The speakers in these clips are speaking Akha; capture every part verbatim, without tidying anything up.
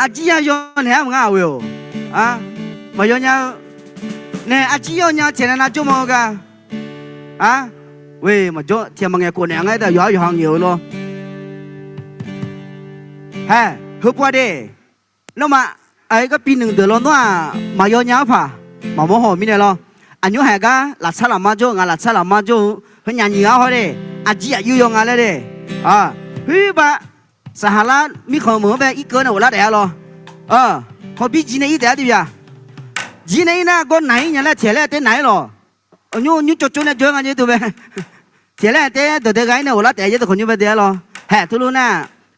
Arjir ya yaw naeq-aer maqnga-aq oe-or. Maqyaw nya-eu nae arjir yaw nya-eu tiqnaeq nav jawr ma-eu gar. Ar, oe, maqjawr tiqghaq maqngaeq khof naeq-a ngar-aer taef yawqha yawqha ngaeq-eu lawr. Hae, heupov-a de. Nawmaf, aqgar pi nmq deuq lawr nawr-aq maqyaw nya-anr paq maqmawr haw-euq mirnae lawr. Aqnymr haiq gar laftsar lafmar jawr-eu nga, laftsar lafmar jawr-eu heunyaf nyiq ghaq hawr de. Arjir aqyuif yaw nga laer de. Khoer ba, saqhaqlar mirkhanq meuq-anr bae irkeuv nae ghoflar taef-a lawr. Hawbir jir nae ir taef-a tiqbyaq. Jir nae ir nar gawr naq-ir nya laer tiqghaq laer tae naq-ir lawq. Aqnymr nymr cawv cawv nae jawr-aer nga jeq teu bae. Tiqghaq laer tae dawqdae gha-ir nae ghoflar taef-a yaer dawq khawf nymr bae dae-a lawr. Haeq teulof nar,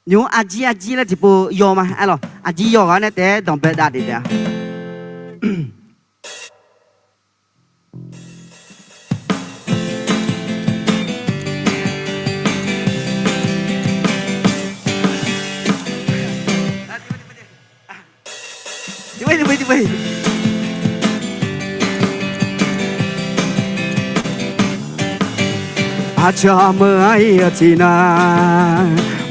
nymq-mr arjir arjir laer tiqpov yaw ma-aer lawr. Arjir yaw ghaq nae taef-aer danqbae dav daef taef-a. Aqcawq meuq-aer ir-eu tiqnan,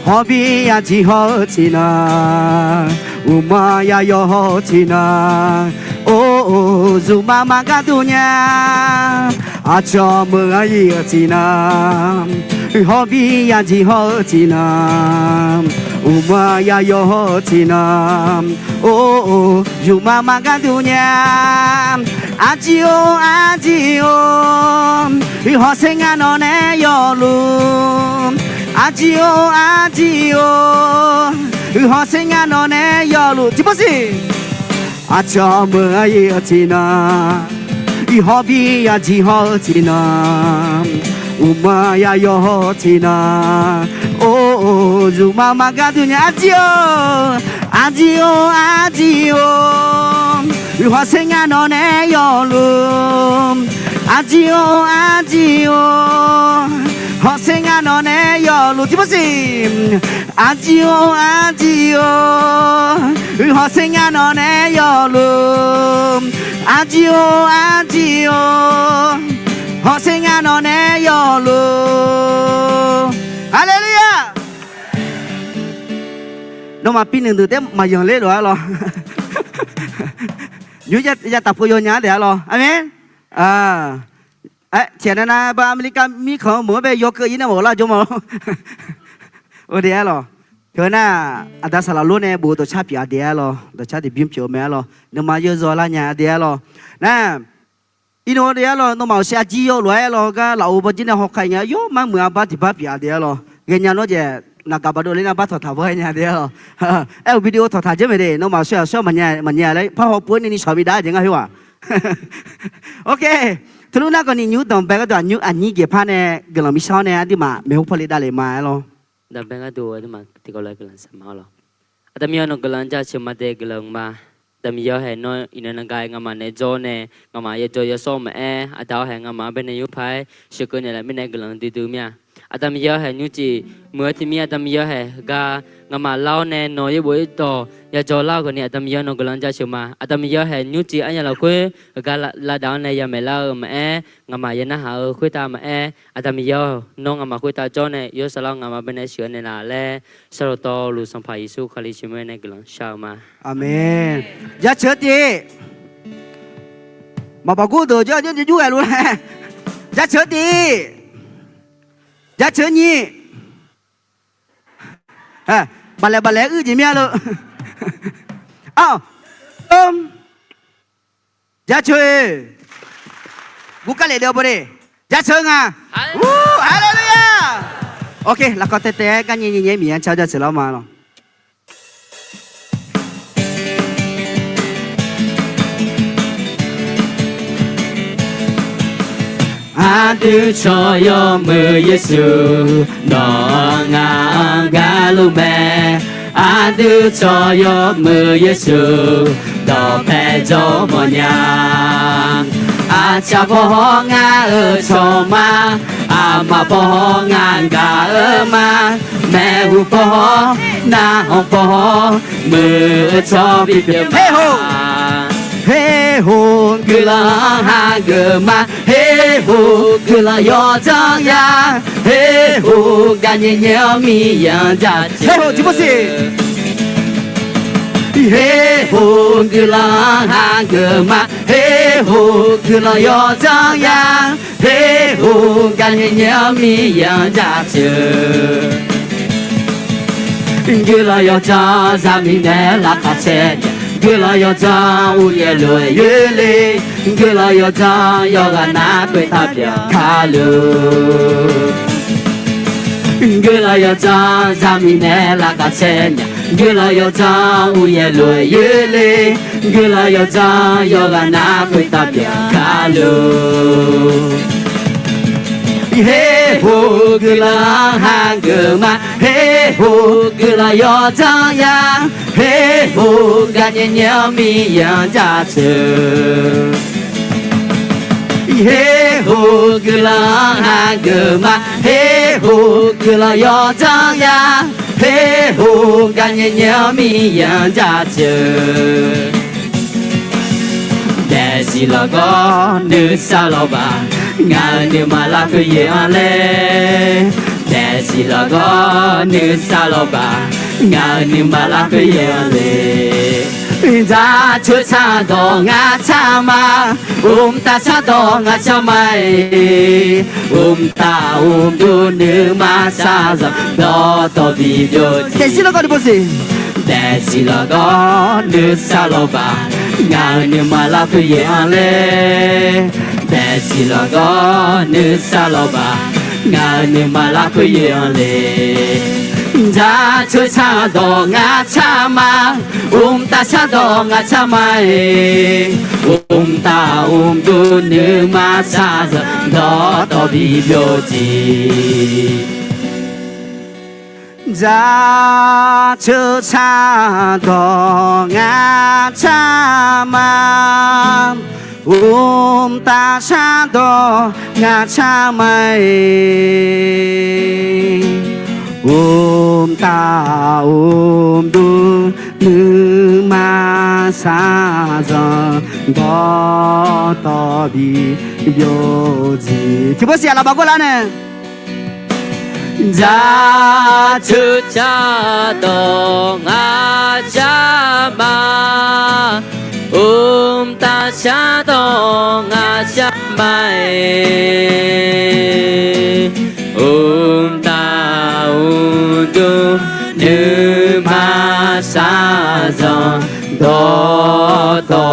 hawbir arjir hawr-eu tiqnan, uqma ya yaw hawr-eu tiqnan, or, zmqma maqgar dur nya. Aqcawq meuq-aer ir-eu tiqnan, hawbir arjir hawr-eu tiqnan, uqma ya yaw hawr-eu tiqnan, or, zmqma maqgar dur nya. Arjir-or, arjir-or, hawsher ngar nawq nae yawluf. Arjir-or, arjir-or, hawsher ngar nawq nae yawluf tiqpov siq. Aqcawq meuq-aer ir-eu tiqnan, hawbir arjir hawr-eu tiqnan, uqma ya yaw hawr-eu tiqnan, or, zmqma maqgar dur nya. Arjir-or, arjir-or, arjir-or, hawsher ngar nawq nae yawluf. Arjir-or, arjir-or, hawsher ngar nawq nae yawluf tiqpov siq. Arjir-or, arjir-or, hawsher ngar nawq nae yawluf. Arjir-or, arjir-or, hawsher ngar nawq nae yawluf. Haleluya! Nawmaf pi nmq deuq taef maqyanq ler lof-aer lawr. Nymr ya tafpov yaw nya-ar taef-a lawr. Aqmeq. Aer, tiqghaq nav nav ba America mirkhanq-eu meuq-anr bae yawkeuv ir nae maqghoflar jawr ma lawr. Or de-aer lawq. Teu nar, aqda saqlaq lor nae bof-eu dawqcar pyeuf-a de-aer lawq. Dawqcar tiqbymr pyeuf-eu mae-aer lawq. Nuima yawzaw lar nya de-aer lawq. Nar, irnov de-aer lawq, nawmaf-euq shir arjir yaw lof-aer lawq gar lafov bawjir nae hawkar nga yawr mar muiq-a bar tiqbar pyeuf-a de-aer lawq. Ghaenya nawr jaeq naqgaq baqdov ler nar bar tawqtaq bawr-aer nya de-aer lawq. Aer-euq video tawqtaq jer maeq de, nawmaf-euq shir-aq shir maqnya maqnya laer par haw pov-aer nae ni shawq bi dav-aer jeq ngar khoer-aq. Ok. Teulof nar khawf ni nymr danqbae gharduq aqnyir jeq par nae guiqlanq mishar-awr nae aqduimaf maeqhu paw le davlef ma-aer lawr. Danqbae gharduq aqduimaf tiqkawv lof-aer guiqlanq shar ma-awr lawr. Aqda Miqyaer nawq guiqlanq jaceuq ma de guiqlanq ma. Aqda Miqyaer haeq nawr iqnan navgaq-aer ngamaf naeq-aer jawr nae ngamaf yajawr yasawr maqaer, aqda-awr haeq ngamaf-anr baenae yurpaq-aer sheuqkeuv naeqlaf mirnae guiqlanq duidui mir-a. Aqda Miqyaer haeq nymrcif muiq-eu tiqmir Aqda Miqyaer haeq gar ngamaf lar-awr nae nawq yaerbof yaerdawq yajawr lar-eu khawf ni Aqda Miqyaer nawq guiqlanq jaceuq ma. Aqda Miqyaer haeq nymrcif aryamq lafkhoer heugar lavdav-awr nae yamaeq lar-eu maqaer, ngamaf yanar haq-eu khoertav maqaer, Aqda Miqyaer-awq, nawr ngamaf khoertav jawr nae yawsar lar-awr ngamaf baenae sheuq-eu naeqlaf laer, sharlawqtawvluf Sanqpaq Yeqsur Kali tsawrmyanr nae guiqlanq shar-eu ma. Aqmeq. Jaceuq-eu tiq. Maqbaq gor deuq jawr jawr jur ghae luf-a. Jaceuq-eu tiq. Jaceuq-eu nyiq. Baqlaeq baqlaeq uir jeq mir-a lor. Aq, jaceuq-eu. Guvkar laef deuq bawq de. Jaceuq-eu nga. Haleluya. Ok, lafkawq taev taev-aer gar nyae nyae nyae Miqyaer car jaceuq lar ma lawq. Aqdui tsawq yawmuiq Yeqsur, nawq-anr ngaq-anr gar luf mae. Aqdui tsawq yawmuiq Yeqsur, dawqpae jawr mawrnya. Aqtsaq paw hawr ngar-euq tsawrma, aqma paw hawr ngar gaq-eu ma, maeqhu paw hawr, narhaq paw hawr, muiq-eu tsawrbi pyeuf ma. Her hor guiqlanq-anr hageuf ma. Her hor guiqlanq yawdzanr ya. Her hor gaqnyae nyae-awr Miqyaer-anr jaceuq. Her hor tiqpov siq. Her hoq guiqlanq-anr hageuf ma. Her hoq guiqlanq yawdzanr ya. Her hoq gaqnyae nyae-awr Miqyaer-anr jaceuq. Guiqlanq yawdzanr zaqmiq nae laqkhaq caer nya. Guiqlanq yawdzanr uqyaer lof-aer yoerle. Guiqlanq yawdzanr yawqghaq nar khoertav byaqkaq luf. Guiqlanq yawdzanr zaqmiq nae laqkhaq caer nya. Guiqlanq yawdzanr uqyaer lof-aer yoerle. Guiqlanq yawdzanr yawqghaq nar khoertav byaqkaq luf. Her hoq guiqlanq-anr hageuf ma. Her hoq guiqlanq yawdzanr ya. Her hoq gaqnyae nyae-awr Miqyaer-anr jaceuq. Her hoq guiqlanq-anr hageuf ma. Her hoq guiqlanq yawdzanr ya. Her hoq gaqnyae nyae-awr Miqyaer-anr jaceuq. Daefzif lawqgawr nuisar lawqbaq, ngaq-euq nuima lafkhoer yaeq-anr le. Daefzif lawqgawr nuisar lawqbaq, ngaq-euq nuima lafkhoer yaeq-anr le. Dzaqcoeq tsardawq ngar tsar ma. Mqtav shardawq ngar tsar ma-iq. Mqtav mqdui nuima shaqzanq dawqtawvbi byov. Daefzif lawqgawr nuisar, daefzif lawqgawr nuisar lawqbaq, ngaq-euq nuima lafkhoer yaeq-anr le. Daefzif lawqgawr nuisar lawqbaq, ngaq-euq nuima lafkhoer yaeq-anr le. Dzaqcoeq tsardawq ngar tsar ma. Mqtav shardawq ngar tsar ma-iq. Mqtav mqdui nuima shaqzanq dawqtawvbi byov jeq. Dzaqcoeq tsardawq ngar tsar ma. Mqtav shardawq ngar tsar ma-iq. Mqtav mqdui nuima shaqzanq dawqtawvbi byov jeq. Tiqpov siq-aq lafbaq gor lar nae. Dzaqcoeq tsardawq ngar tsar ma. Mqtav shardawq ngar tsar ma-iq. Mqtav mqdui nuima shaqzanq dawqtawvbi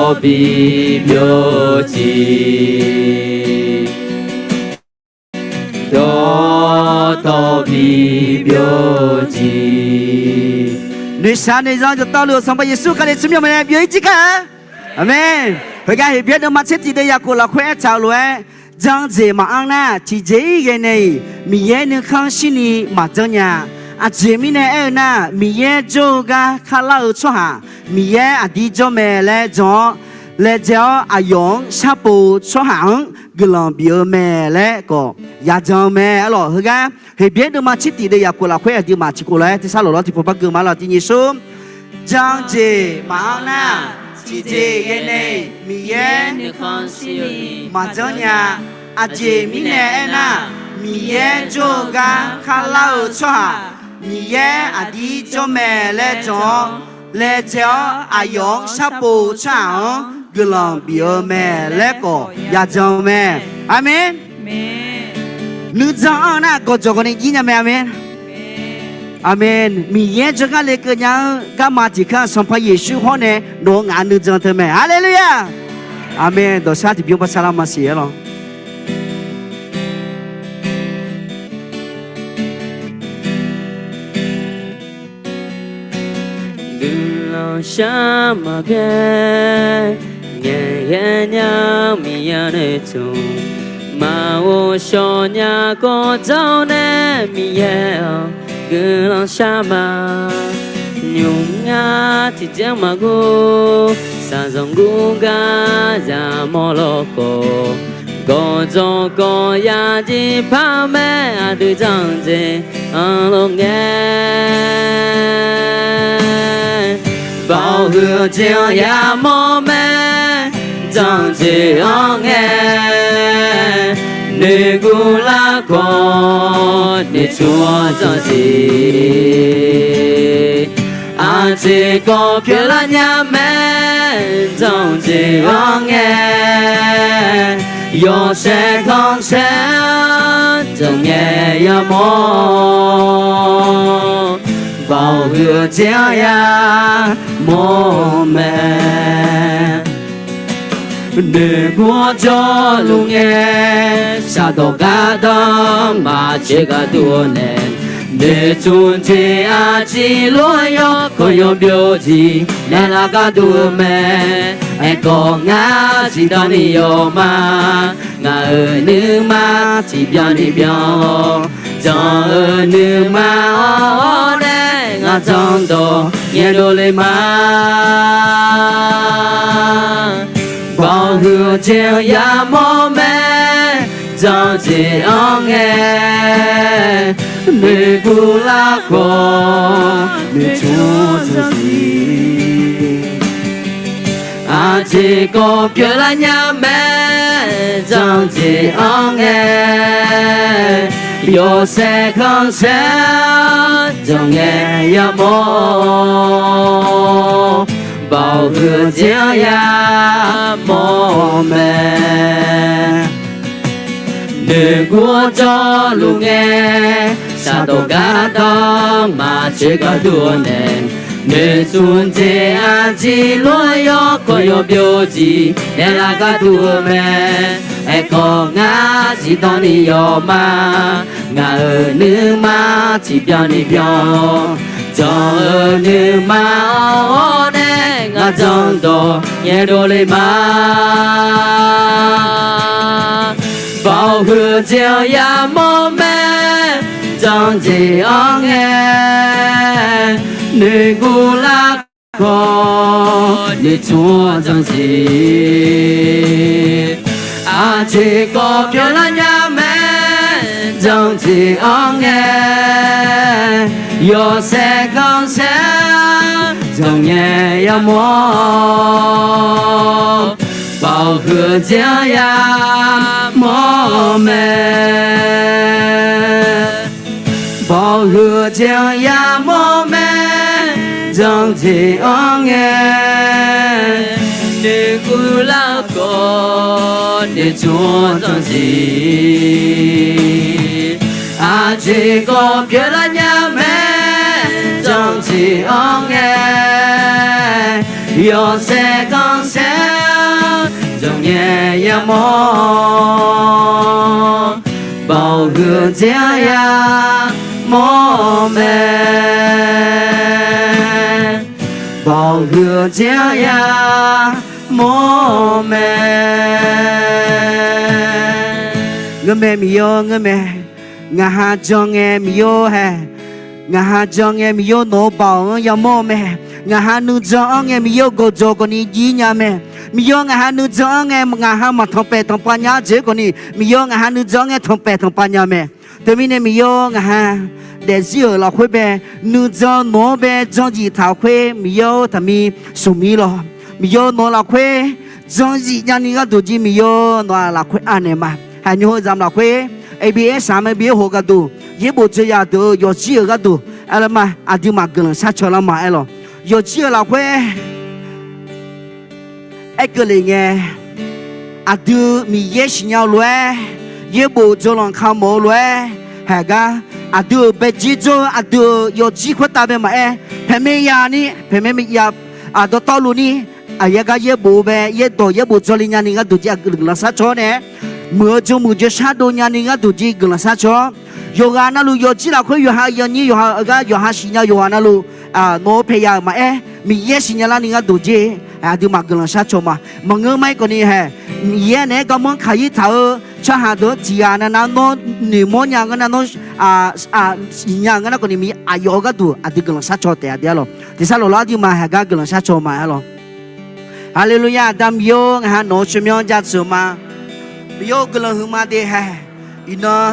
byov jeq. Dawqtawvbi byov jeq. Noeqshaq noeqzanr dawqtawvluf-eu Sanqpaq Yeqsur Kali tsawrmyanr mae nae byov-ir jir kar-eu. Aqmeq. Heugar Heqbyaer deuvma tser tiq deuv yaqkhof lafkhoer aertaq-eu lof-aer, janrjeq maqanr nar tiqjeq-ir ghae nae-iq Miqyaer nuikhanr shirni maqjanr nya. Aqjeq mirnae aer-eu nar, Miqyaer jawr-eu gar kharlar-eu tsawrhaq Miqyaer aqdir jawr mae laer jan-awr, laejae-awr aqyawf-anr sharpov-eu tsawrhaq-anr guiqlanq bif-eu mae laer khawf yajan-eu mae. Arlawq heugar Heqbyaer deuvma tser tiq deuv yaqkhof lafkhoer aqduimaf tiqkhof lof-aer tersar lawq lawr tiqpov bar geu ma. Arlawq tiq nyiq sor. Janrjeq maqanr nar, tiqjeq ghae nae-iq Miqyaer nuikhanr shirni maqjanr nya. Aqjeq mirnae aernar, Miqyaer jawr-eu gar kharlar-eu tsawrhaq Miqyaer aqdir jawr mae laer jan-awr, laejae-awr aqyawf-anr sharpov-eu tsawrhaq-anr guiqlanq bif-eu mae laer khawf yajan-eu mae. Aqmeq. Nuijan anr-eu nar gawqjawq gawqni jir nya mae. Aqmeq. Aqmeq. Miqyaer jawrgar lekeuv nya-eu garma tiq kanr Sanqpaq Yeqsur hawr nae nawq-eu ngaq nuijan teu mae. Haleluya. Aqmeq. Dawqshar tiqbymr bar sharlar maqsiq-aer lawr. Guiqlanq shar maqbyaer, ngaeqghae nya-eu Miqyaer noeqtmq, maqghovshaw nya kawv dzanr nae Miqyaer-awq, guiqlanq shar ma. Nymq nga tiqjeq maqghof, shaqzanq gurgar yamawr lawr khawf, gawqjawq gawqya jir par mae aqdui janrjeq anr lawr ngae. Baoq huiq-eu jeq-anr yamawr mae, janrjeq-anr ngae. Noeqguv lar khawf noeqtmq-anr janrjeq. Aqjeq kawv pyeuflar nya mae, janrjeq-anr ngae, yawshaef khanqsaer-anr janrngae yamawr-awr, baoq huiq-eu jeq-anr yamawr-eu mae. Noeqguv-anr jawrluf ngae, shaqdawq gardanr maqtsoeq gharduq-eu nae, noeqtmq jeq aqjeq lof-aer yawkawr yawbyov jeq naeqlaf gharduq-eu mae. Aerkhawf ngar zifdan ni yawma, ngaq-euq nuima tiqbyan ni byan-awr, jan-eu nuima-awr nae ngaq jan dawq ngaeqdov le ma. Baoq huiq-eu jeq-anr yamawr mae, janrjeq-anr ngae, noeqguv lar khawf noeqtmq-anr janrjeq. Aqjeq kawv pyeuflar nya mae, janrjeq-anr ngae, yawshaef khanqsaer-anr janrngae yamawr-awr, baoq huiq-eu jeq-anr yamawr-eu mae. Noeqguv-anr jawrluf ngae, shaqdawq gardanr maqtsoeq gharduq-eu nae, noeqtmq jeq aqjeq lof-aer yawkawr yawbyov jeq naeqlaf gharduq-eu mae. Aerkhawf ngar zifdan ni yawma, ngaq-euq nuima tiqbyan ni byan-awr, jan-eu nuima-awr nae ngaq jan dawq ngaeqdov le ma. Baoq huiq-eu jeq-anr yamawr mae, janrjeq-anr ngae, noeqguv lar khawf noeqtmq-anr janrjeq. Aqjeq kawv pyeuflar nya mae, janrjeq-anr ngae, yawshaef khanqsaer-anr janrngae yamawr-awr, baoq huiq-eu jeq-anr yamawr-eu mae. Baoq huiq-eu jeq-anr yamawr mae, janrjeq-anr ngae, noeqguv lar khawf noeqtmq-anr janrjeq. Aqjeq kawv pyeuflar nya mae, janrjeq-anr ngae, yawshaef khanqsaer-anr janrngae yamawr-awr, baoq huiq-eu jeq-anr yamawr-eu mae. Baoq huiq-eu jeq-anr yamawr-eu mae. Ngeurmae Miqyaer-or, ngeurmae. Ngaqha jan ngae Miqyaer-or hae. Ngaqha jan ngae Miqyaer-or, nawq-eu baoq-anr yamawr-eu mae. Ngaqha nuijan-anr ngae Miqyaer-or, gawqjawq gawqni jir nya mae. Miqyaer-or, ngaqha nuijan-anr ngae ngaqha maqtanqpaeq tanqpav nya-ar jeq-eu gawqni, Miqyaer-or, ngaqha nuijan-anr ngae tanqpaeq tanqpav nya mae. Teumirnae Miqyaer-or, ngaqha daefzir-euq lafkhoer bae, nuijan nawq-anr bae jan zif taq-euq khoer Miqyaer-or, taqmi smq mir lawq. Miqyaer-or, nawq-eu lafkhoer jan zif nyani gharduq jir Miqyaer-or, nawq-aq lafkhoer anaeq ma. Haiq nymr heu zaq lafkhoer, A B S saq mae, A B S hoq gharduq yaerbof dzaw yadeuq-eu yawqjir-euq gharduq aerlar ma, aqduimaf guiqlanq sharcaw lar ma aerlawq. Yawqjir-euq lafkhoer aerkeuv lef ngae, aqdui Miqyaer siqnya-eu lof-aer, yaerbof dzaw lanq kamq-eu lof-aer, haeq gar aqdui-euq baejir dzawr-eu aqdui-euq yawqjir khoertav bae maqaer, paeqmae yaf ni, paeqmae yaf, dawqtawvluf ni, aqyaer gar yaerbof bae yaerdawq yaerbof dzaw le nyani gharduq jir guiqlanq sharcaw-awr nae, muiq-eu jawrmuiq jawrshar dov nyani gharduq jir guiqlanq sharcaw-awr, yawqghaq navluf yawqjir lafkhoer yawqha yawnyir yawqha-eu gar yawqha siqnya yawqghaq navluf, nawq-eu paeqya-euq maqaer, Miqyaer siqnya larni gharduq jir, aqduimaf guiqlanq sharcaw ma. Maqngeur mar-aer khawfni haeq, Miqyaer naeq-aer garmanr kaq-ir taq-eu tsawrhaq deuq-anr tiqghaq navnav nawr noeqmawr nya ngeur nar, nawr siqnya ngeur nar khawfni, Miqyaer aqyawf-eu gharduq aqdui guiqlanq sharcaw taef-a de arlawq. Tiqsar lawqlawr aqduimaf haeq gar guiqlanq sharcaw ma arlawq. Haleluya! Aqda Miqyaer-or, ngaqha nawq-eu tsawrmyanr jaceuq ma. Miqyaer-or, guiqlanq huiqma de haeq. Iqnan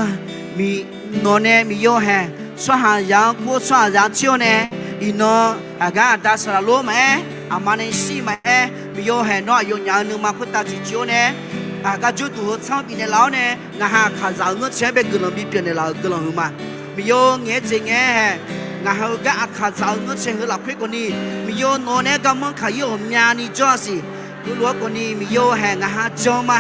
nawq nae Miqyaer-or haeq, tsawrhaqzaq-anr kur-awr tsawrhaqzaq-anr tser-awr nae, iqnan aqgar aqda saqlaq lor maqaer, aqma nae shir maqaer, Miqyaer-or haeq, nawr aqyawfnyaf-eu nuima khoertav tiqjeq-awr nae, aqgar jawrduq heu tsanr bifnaeq laf-awr nae, ngaqha aqkaqzaq-euq ngeur tsaeq-aer bae guiqlanq bipyeuf naeqlaf-euq guiqlanq huiqma. Miqyaer-or, ngaeq-aer jeq ngaeq-aer haeq, ngaq ha-eu gar aqkaq dzaq-eu ngeurcae heu lafkhoer khawfni, Miqyaer-or, nawq naeq-aer garmanr kaq-ir ghawqmyani jawr-a siq. Heulof-aer khawfni, Miqyaer-or, haeq ngaq ha jan ma.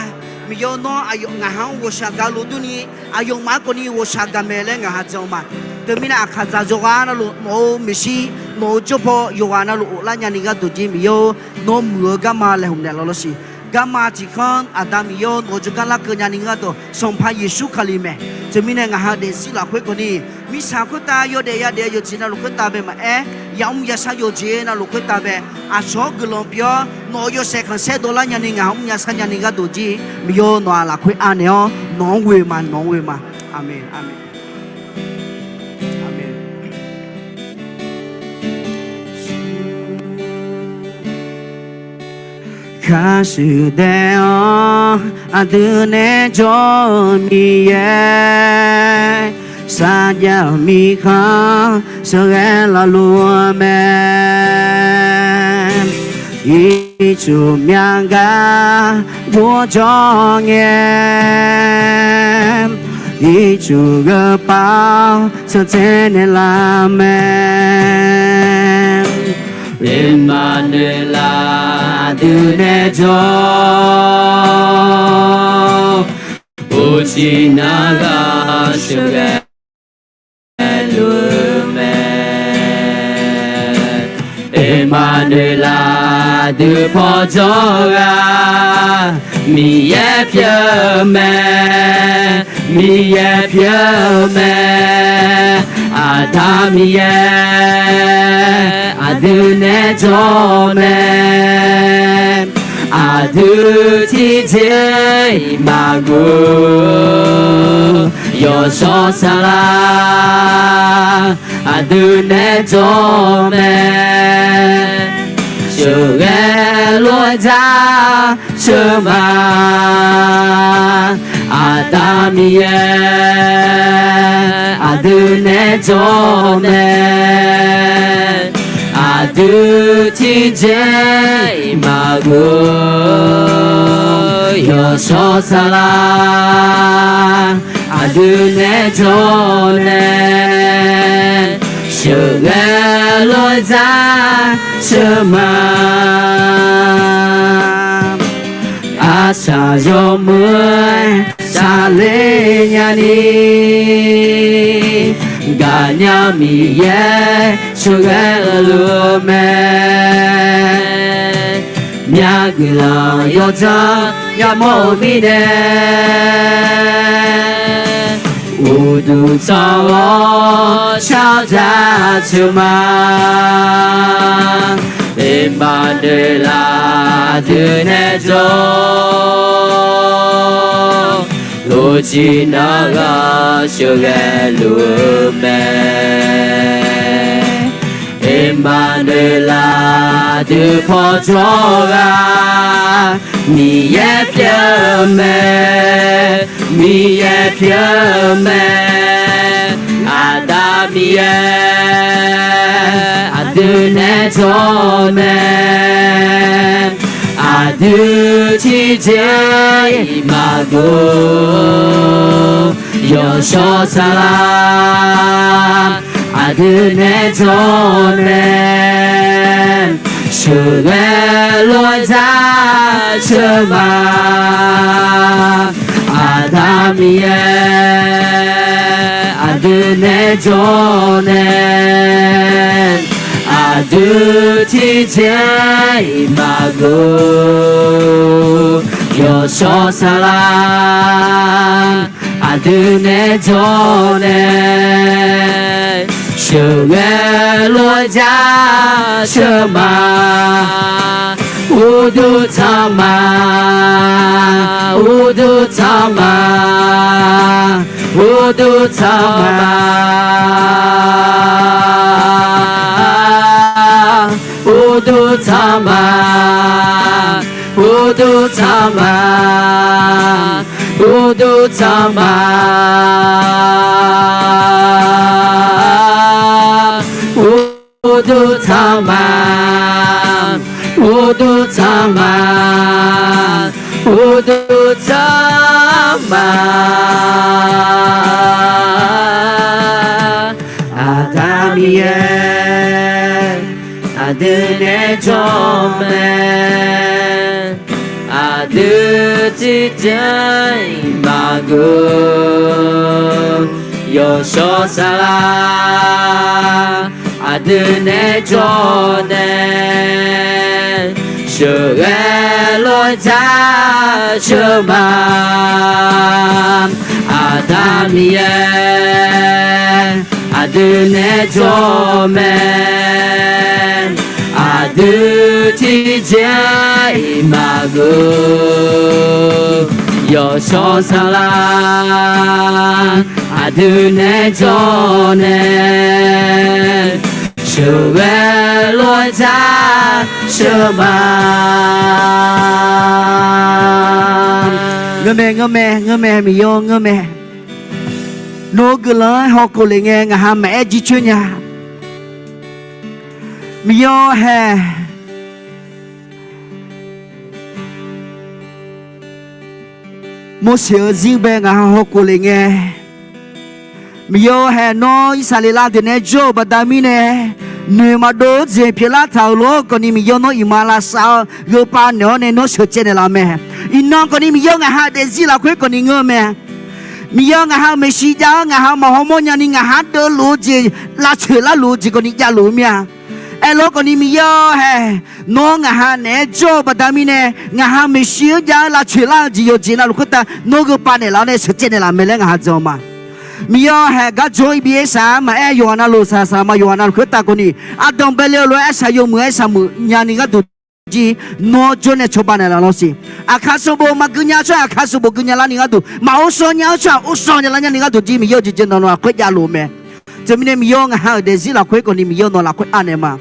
Miqyaer-or, nawr aqyawf ngaq ha-anr ghawqshaq gaq lof durni, aqyawfmaf-anr khawfni ghawqshaq gaq mae laer ngaq ha jan ma. Teumirnae aqkaq dzaq yawqghaq navluf nawq-euq maeqshi, nawq-euq jawrpaw yawqghaq navluf ghoflar nyani gharduq jir Miqyaer-or, nawr muiq-eu garma laeqhmq naeqlaf lawr siq. Garma tiq kanr Aqda Miqyaer-or, nawq-euq jawrgar larkeuv nyani gharduq Sanqpaq Yeqsur Kali mae. Teumirnae ngaq ha-eu daefzir lafkhoer khawfni, mirtsaq khoertav yawdaef yadeq-eu yawqjeq navluf khoertav bae maqaer, yamr yashar yawqjeq navluf khoertav bae, aqcawq-anr guiqlanq pyeuf-awr nawq-euq yawshaef khanqsaer dawrlar nyani ngaq ha mr yashar nyani gharduq jir Miqyaer-or, nawq-aq lafkhoer anaeq-awr nawq-anr ghoe ma, nawq-anr ghoe ma. Aqmeq, aqmeq, aqmeq. Khar shuif daef-awr aqdui nae jawr-eu Miqyaer, sarjax-euq mirkhanq sheuqghae lawluf-eu mae. Ircuf myav gar bofjawr ngae, ircuf gheu pav-awr sheuqtsaev naeqlaf mae. Iqmanueqlav aqdui nae jawr, uqcif nar ghaq sheuqghae luf-eu mae. Iqmanueqlav aqdui paw jawr ghaq Miqyaer pyeuf-eu mae. Miqyaer pyeuf-eu mae. Aqda Miqyaer aqdui nae jawr mae. Aqdui tiqjeq-iq maqghof, yawshawr saqlaq aqdui nae jawr mae. Sheuqghae lof-aer dzar sheuq ma, Aqda Miqyaer aqdui nae jawr mae. Aqdui tiqjeq-iq maqghof, yawshawr saqlaq aqdui nae jawr nae, sheuqghae lof-aer dzar sheuq ma. Arsaq yawmuiq-aer saqler nyani, gaqnya Miqyaer sheuqghae-eu luf-eu mae. Myaq guiqlanq yawdzanr yamawr-eu mirnae, uqduq tsanr-awr shar-eu jaceuq ma. Iqmanueqlav aqdui nae jawr, uqcif nar ghaq sheuqghae luf-eu mae. Iqmanueqlav aqdui paw jawr ghaq Miqyaer pyeuf-eu mae. Miqyaer pyeuf-eu mae. Aqda Miqyaer aqdui nae jawr mae. Aqdui tiqjeq-iq maqghof, yawshawr saqlaq aqdui nae jawr mae. Sheuqghae lof-aer dzar sheuq ma. Aqda Miqyaer aqdui nae jawr nae, aqdui tiqjeq-iq maqghof, yawshawr saqlaq aqdui nae jawr nae, sheuqghae lof-aer dzar sheuq ma. Uqduq tsanr ma, uqduq tsanr ma, uqduq tsanr ma, uqduq tsanr ma, uqduq tsanr ma, uqduq tsanr ma, uqduq tsanr ma, uqduq tsanr ma, uqduq tsanr ma. Aqda Miqyaer, aqdui nae jawr mae. Aqdui tiqjeq-iq maqgeuf. Yawshawr saqlaq aqdui nae jawr nae, sheuqghae lof-aer jaceuq ma. Aqda Miqyaer, aqdui nae jawr mae. Aqdui tiqjeq-iq maqgeuf. Yawshawr saqlaq aqdui nae jawr nae, sheuqghae lof-aer jaceuq ma. Ngeur mae, ngeur mae, ngeur mae, Miqyaer-or, ngeur mae. Nawq-eu guiqlanq-anr hawkhof lef ngae ngaq ha maqaer jircoer nya. Miqyaer-or hae, Morseq-eu zir bae ngaq ha hawkhof lef ngae, Miqyaer-or hae, nawr Irsaqleqlav deuq nae jawr-euq baqda mirnae, noeq maqdov-eu jeq pyeuflar taq-euq lof-aer khawfni Miqyaer nawr iqmalavshav gheu pav naeq-awr nae nawr sheuqcaev naeqlaf mae. Iqnan khawfni Miqyaer-or, ngaq ha-euq daefzir lafkhoer khawfni ngeur-eu mae. Miqyaer-or, ngaq ha-euq maeqshi jav-awr ngaq ha maqhaw mawr nyani ngaq ha deuvluf-eu jeq lavcoeq larluf-eu jeq khawfni javluf-eu mir-a. Aerlof-aer khawfni Miqyaer-or hae, nawr ngaq ha naeq-aer jawr-eu baqda mirnae, ngaq ha maeqshi-anr jav-aer lavcoeq lar-eu jeq yawqjeq navluf khoertav nawr gheu pav naeqlaf-awr nae sheuqcaev naeqlaf mae laer ngaq ha jan-eu ma. Miqyaer-or hae, garjawr-anr iqbi aer saq-a maqaer, yawqghaq navluf saqsaq ma, yawqghaq navluf khoertav khawfni ardanq bae le-eu lof-aer arsaq yawmuiq-aer saqmuiq nyani gharduq jir, nawr jawr nae cawba naeqlaf lawr siq. Aqkar sanqbof maqgui nya-eu tsawrhaq aqkar sanqbof gui nya larni gharduq, maq ghovshaw nya-eu tsawrhaq ghovshaw nya lar nyani gharduq jir, Miqyaer-or, jeq jeq nawq-eu lafkhoer javluf-eu mae. Teumirnae Miqyaer-or, ngaq ha-euq daefzir lafkhoer khawfni Miqyaer-or, nawq lafkhoer anaeq ma.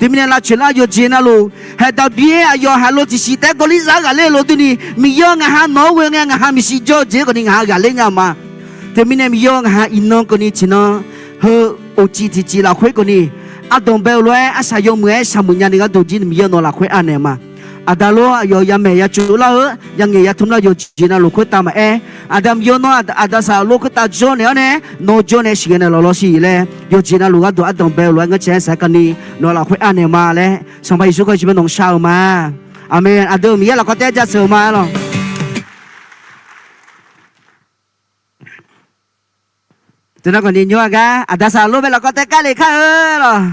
Teumirnae lavcoeq lar yawqjeq navluf, haeq daqbir-aer aqyawf haqlo tiqsiq taef-aer gawrlizaq-anr ghaqler-eu lof durni, Miqyaer-or, ngaq ha nawq-anr ghoe ngae ngaq ha maeqshi jawr-eu jeq khawfni ngaq ha ghaqler nya-eu ma. Teumirnae Miqyaer-or, ngaq ha iqnan khawfni tiqnan heu uqcif tiqcif lafkhoer khawfni ardanq bae-eu lof-aer arsaq yawmuiq-aer saqmuiq nyani gharduq jir, Miqyaer-or, nawq lafkhoer anaeq ma. Aqda lor, aqyawf yamaeq yacuf lar-eu, yangaeq yatmr lar yawqjeq navluf khoertav maqaer, Aqda Miqyaer-or, nawr aqda saqlaq lor khoertav jawr naeq-awr nae, nawr jawr nae sheuqghae naeqlaf lawr siq laer, yawqjeq navluf gharduq ardanq bae-eu lof-aer ngeurcae-aer saq-aer kani, nawq lafkhoer anaeq ma laer, Sanqpaq Yeqsur Kali-euq tsawrmyanr nawq-anr shar-eu ma. Aqmeq. Aqdui-euq Miqyaer lafkawr taef-aer jaceuq-eu ma lawq. Teunar khawfni nymr-a gar aqda saqlaq lor bae lafkawr taef-aer kar lef kar-eu lawq.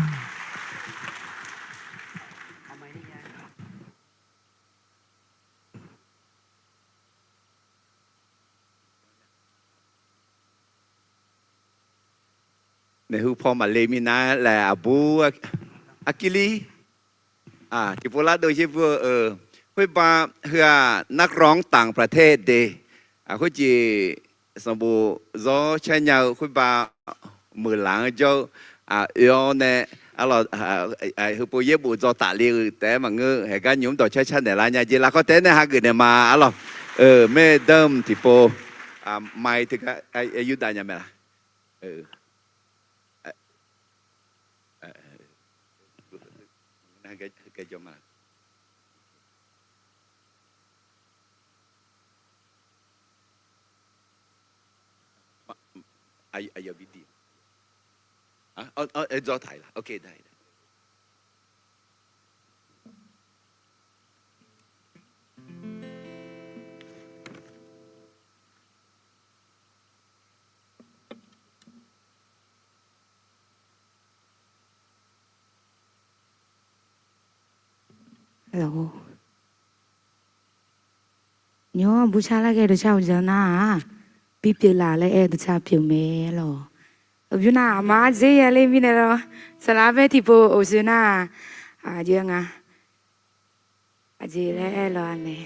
Naeq hu paw maqle minav laer aqbur arkiv lir. Tiqpov lar dov yaer bur-eu, khoerba heu-aq นักร้องต่างประเทศ de. Khoerjeq sanqbof zawr caer nya-eu khoerba meuqlaq-anr jawr-eu, oe-awr nae, arlawq, heupov yaerbof dzaw tafle-eu taef-aer maqngeur, haeqgar nymq-mr dawq caer car naeqlar nya jeq lafkawr taef-aer nae hageuf naeq ma arlawq. Maer danr tiqpov, mai teugar yurdav nya mae laq. Nymr-anr burcar lar ghae dawqcar uqdzan nar-aq, bipyeuf laf laer aer dawqcar pyeuf mae lawq. Uqbymr nar aqma dzer ya ler mirnae lawr, saqlaq bae tiqpov uqshoe nar-aq, aqjox-aer nga, aqjeq laer aer lawq-a mae.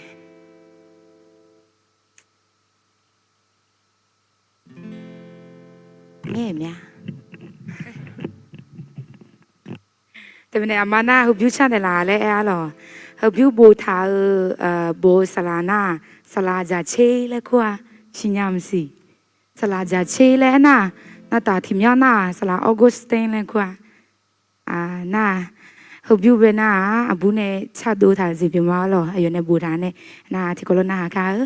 Ngaeq mya. Teumirnae aqma nar heubymr car naeqlaf laer aer-a lawq. Heubymr boftaq-eu, bof-eu saqlaq nar-aq, saqlaq dzaqtser laer kur-a, siqnya maqsiq. Saqlaq dzaqtser laer aernar-aq, navtaf tiqmyanr nar-aq, saqlaq Augustine laer kur-a. Nar-aq, heubymr bae nar-aq, aqbur nae cardov taq-eu jeq pyeuf ma-ar lawq. Aqyawf nae boftaq nae, nar-aq tiqkawv lof narhaq kar-eu.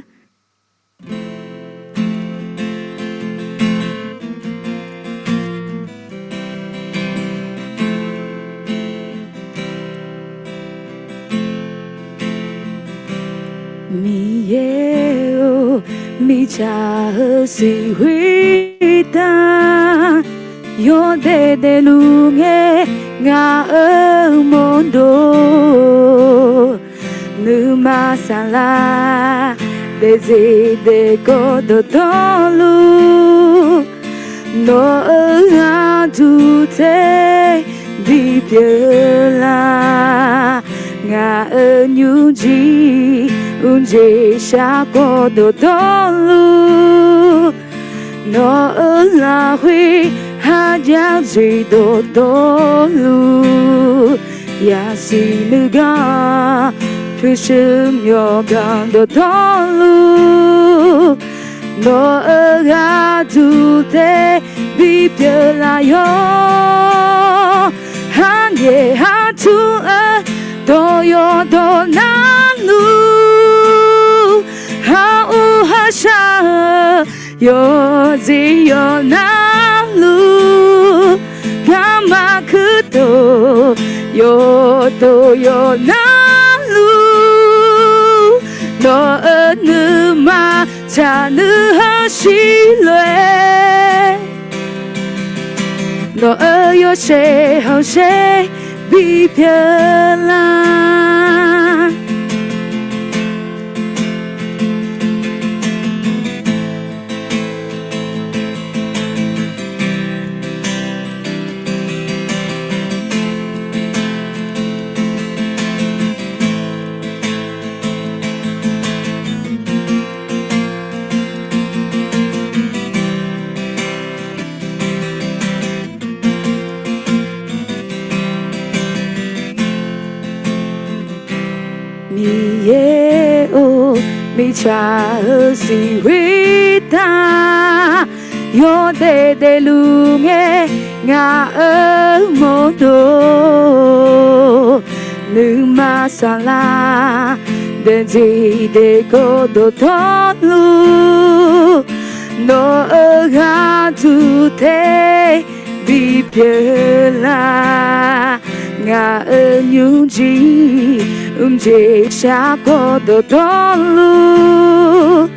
Miqyaer-or, mirtsaq-euq siqhuiq dar, yawdaef daefluf ngae ngaq-euq mawrdo, nuima saflar daefzir daefkawv dawqtawvluf, nawq-euq gharduq tae bipyeuf lar. Ngaq-euq nymrjir mrjeq shar kawv dawqtawvluf, nawq-euq lafkhoer kharjav jeq dawqtawvluf, yasiq nuiganr pyurshuir myawqganq dawqtawvluf, nawq-euq gharduq tae bipyeuf laf yawq. Harngaeq hartur-eu dawq yawqdawq narluf, har ur har shar-eu yawqjeq yawq narluf, garma kuirtof yawqdawq yawq narluf, nawq-euq nuima tsaq nuihanr shir lof-aer, nawq-euq yawshaef khanqsaer bipyeuf lar. Miqyaer-or, mirtsaq-euq siqhuiq dar, yawdaef daefluf ngae ngaq-euq mawrdo, nuima saflar daefzir daefkawv dawqtawvluf, nawq-euq gharduq tae bipyeuf lar. Ngaq-euq nymrjir mrjeq shar kawv dawqtawvluf,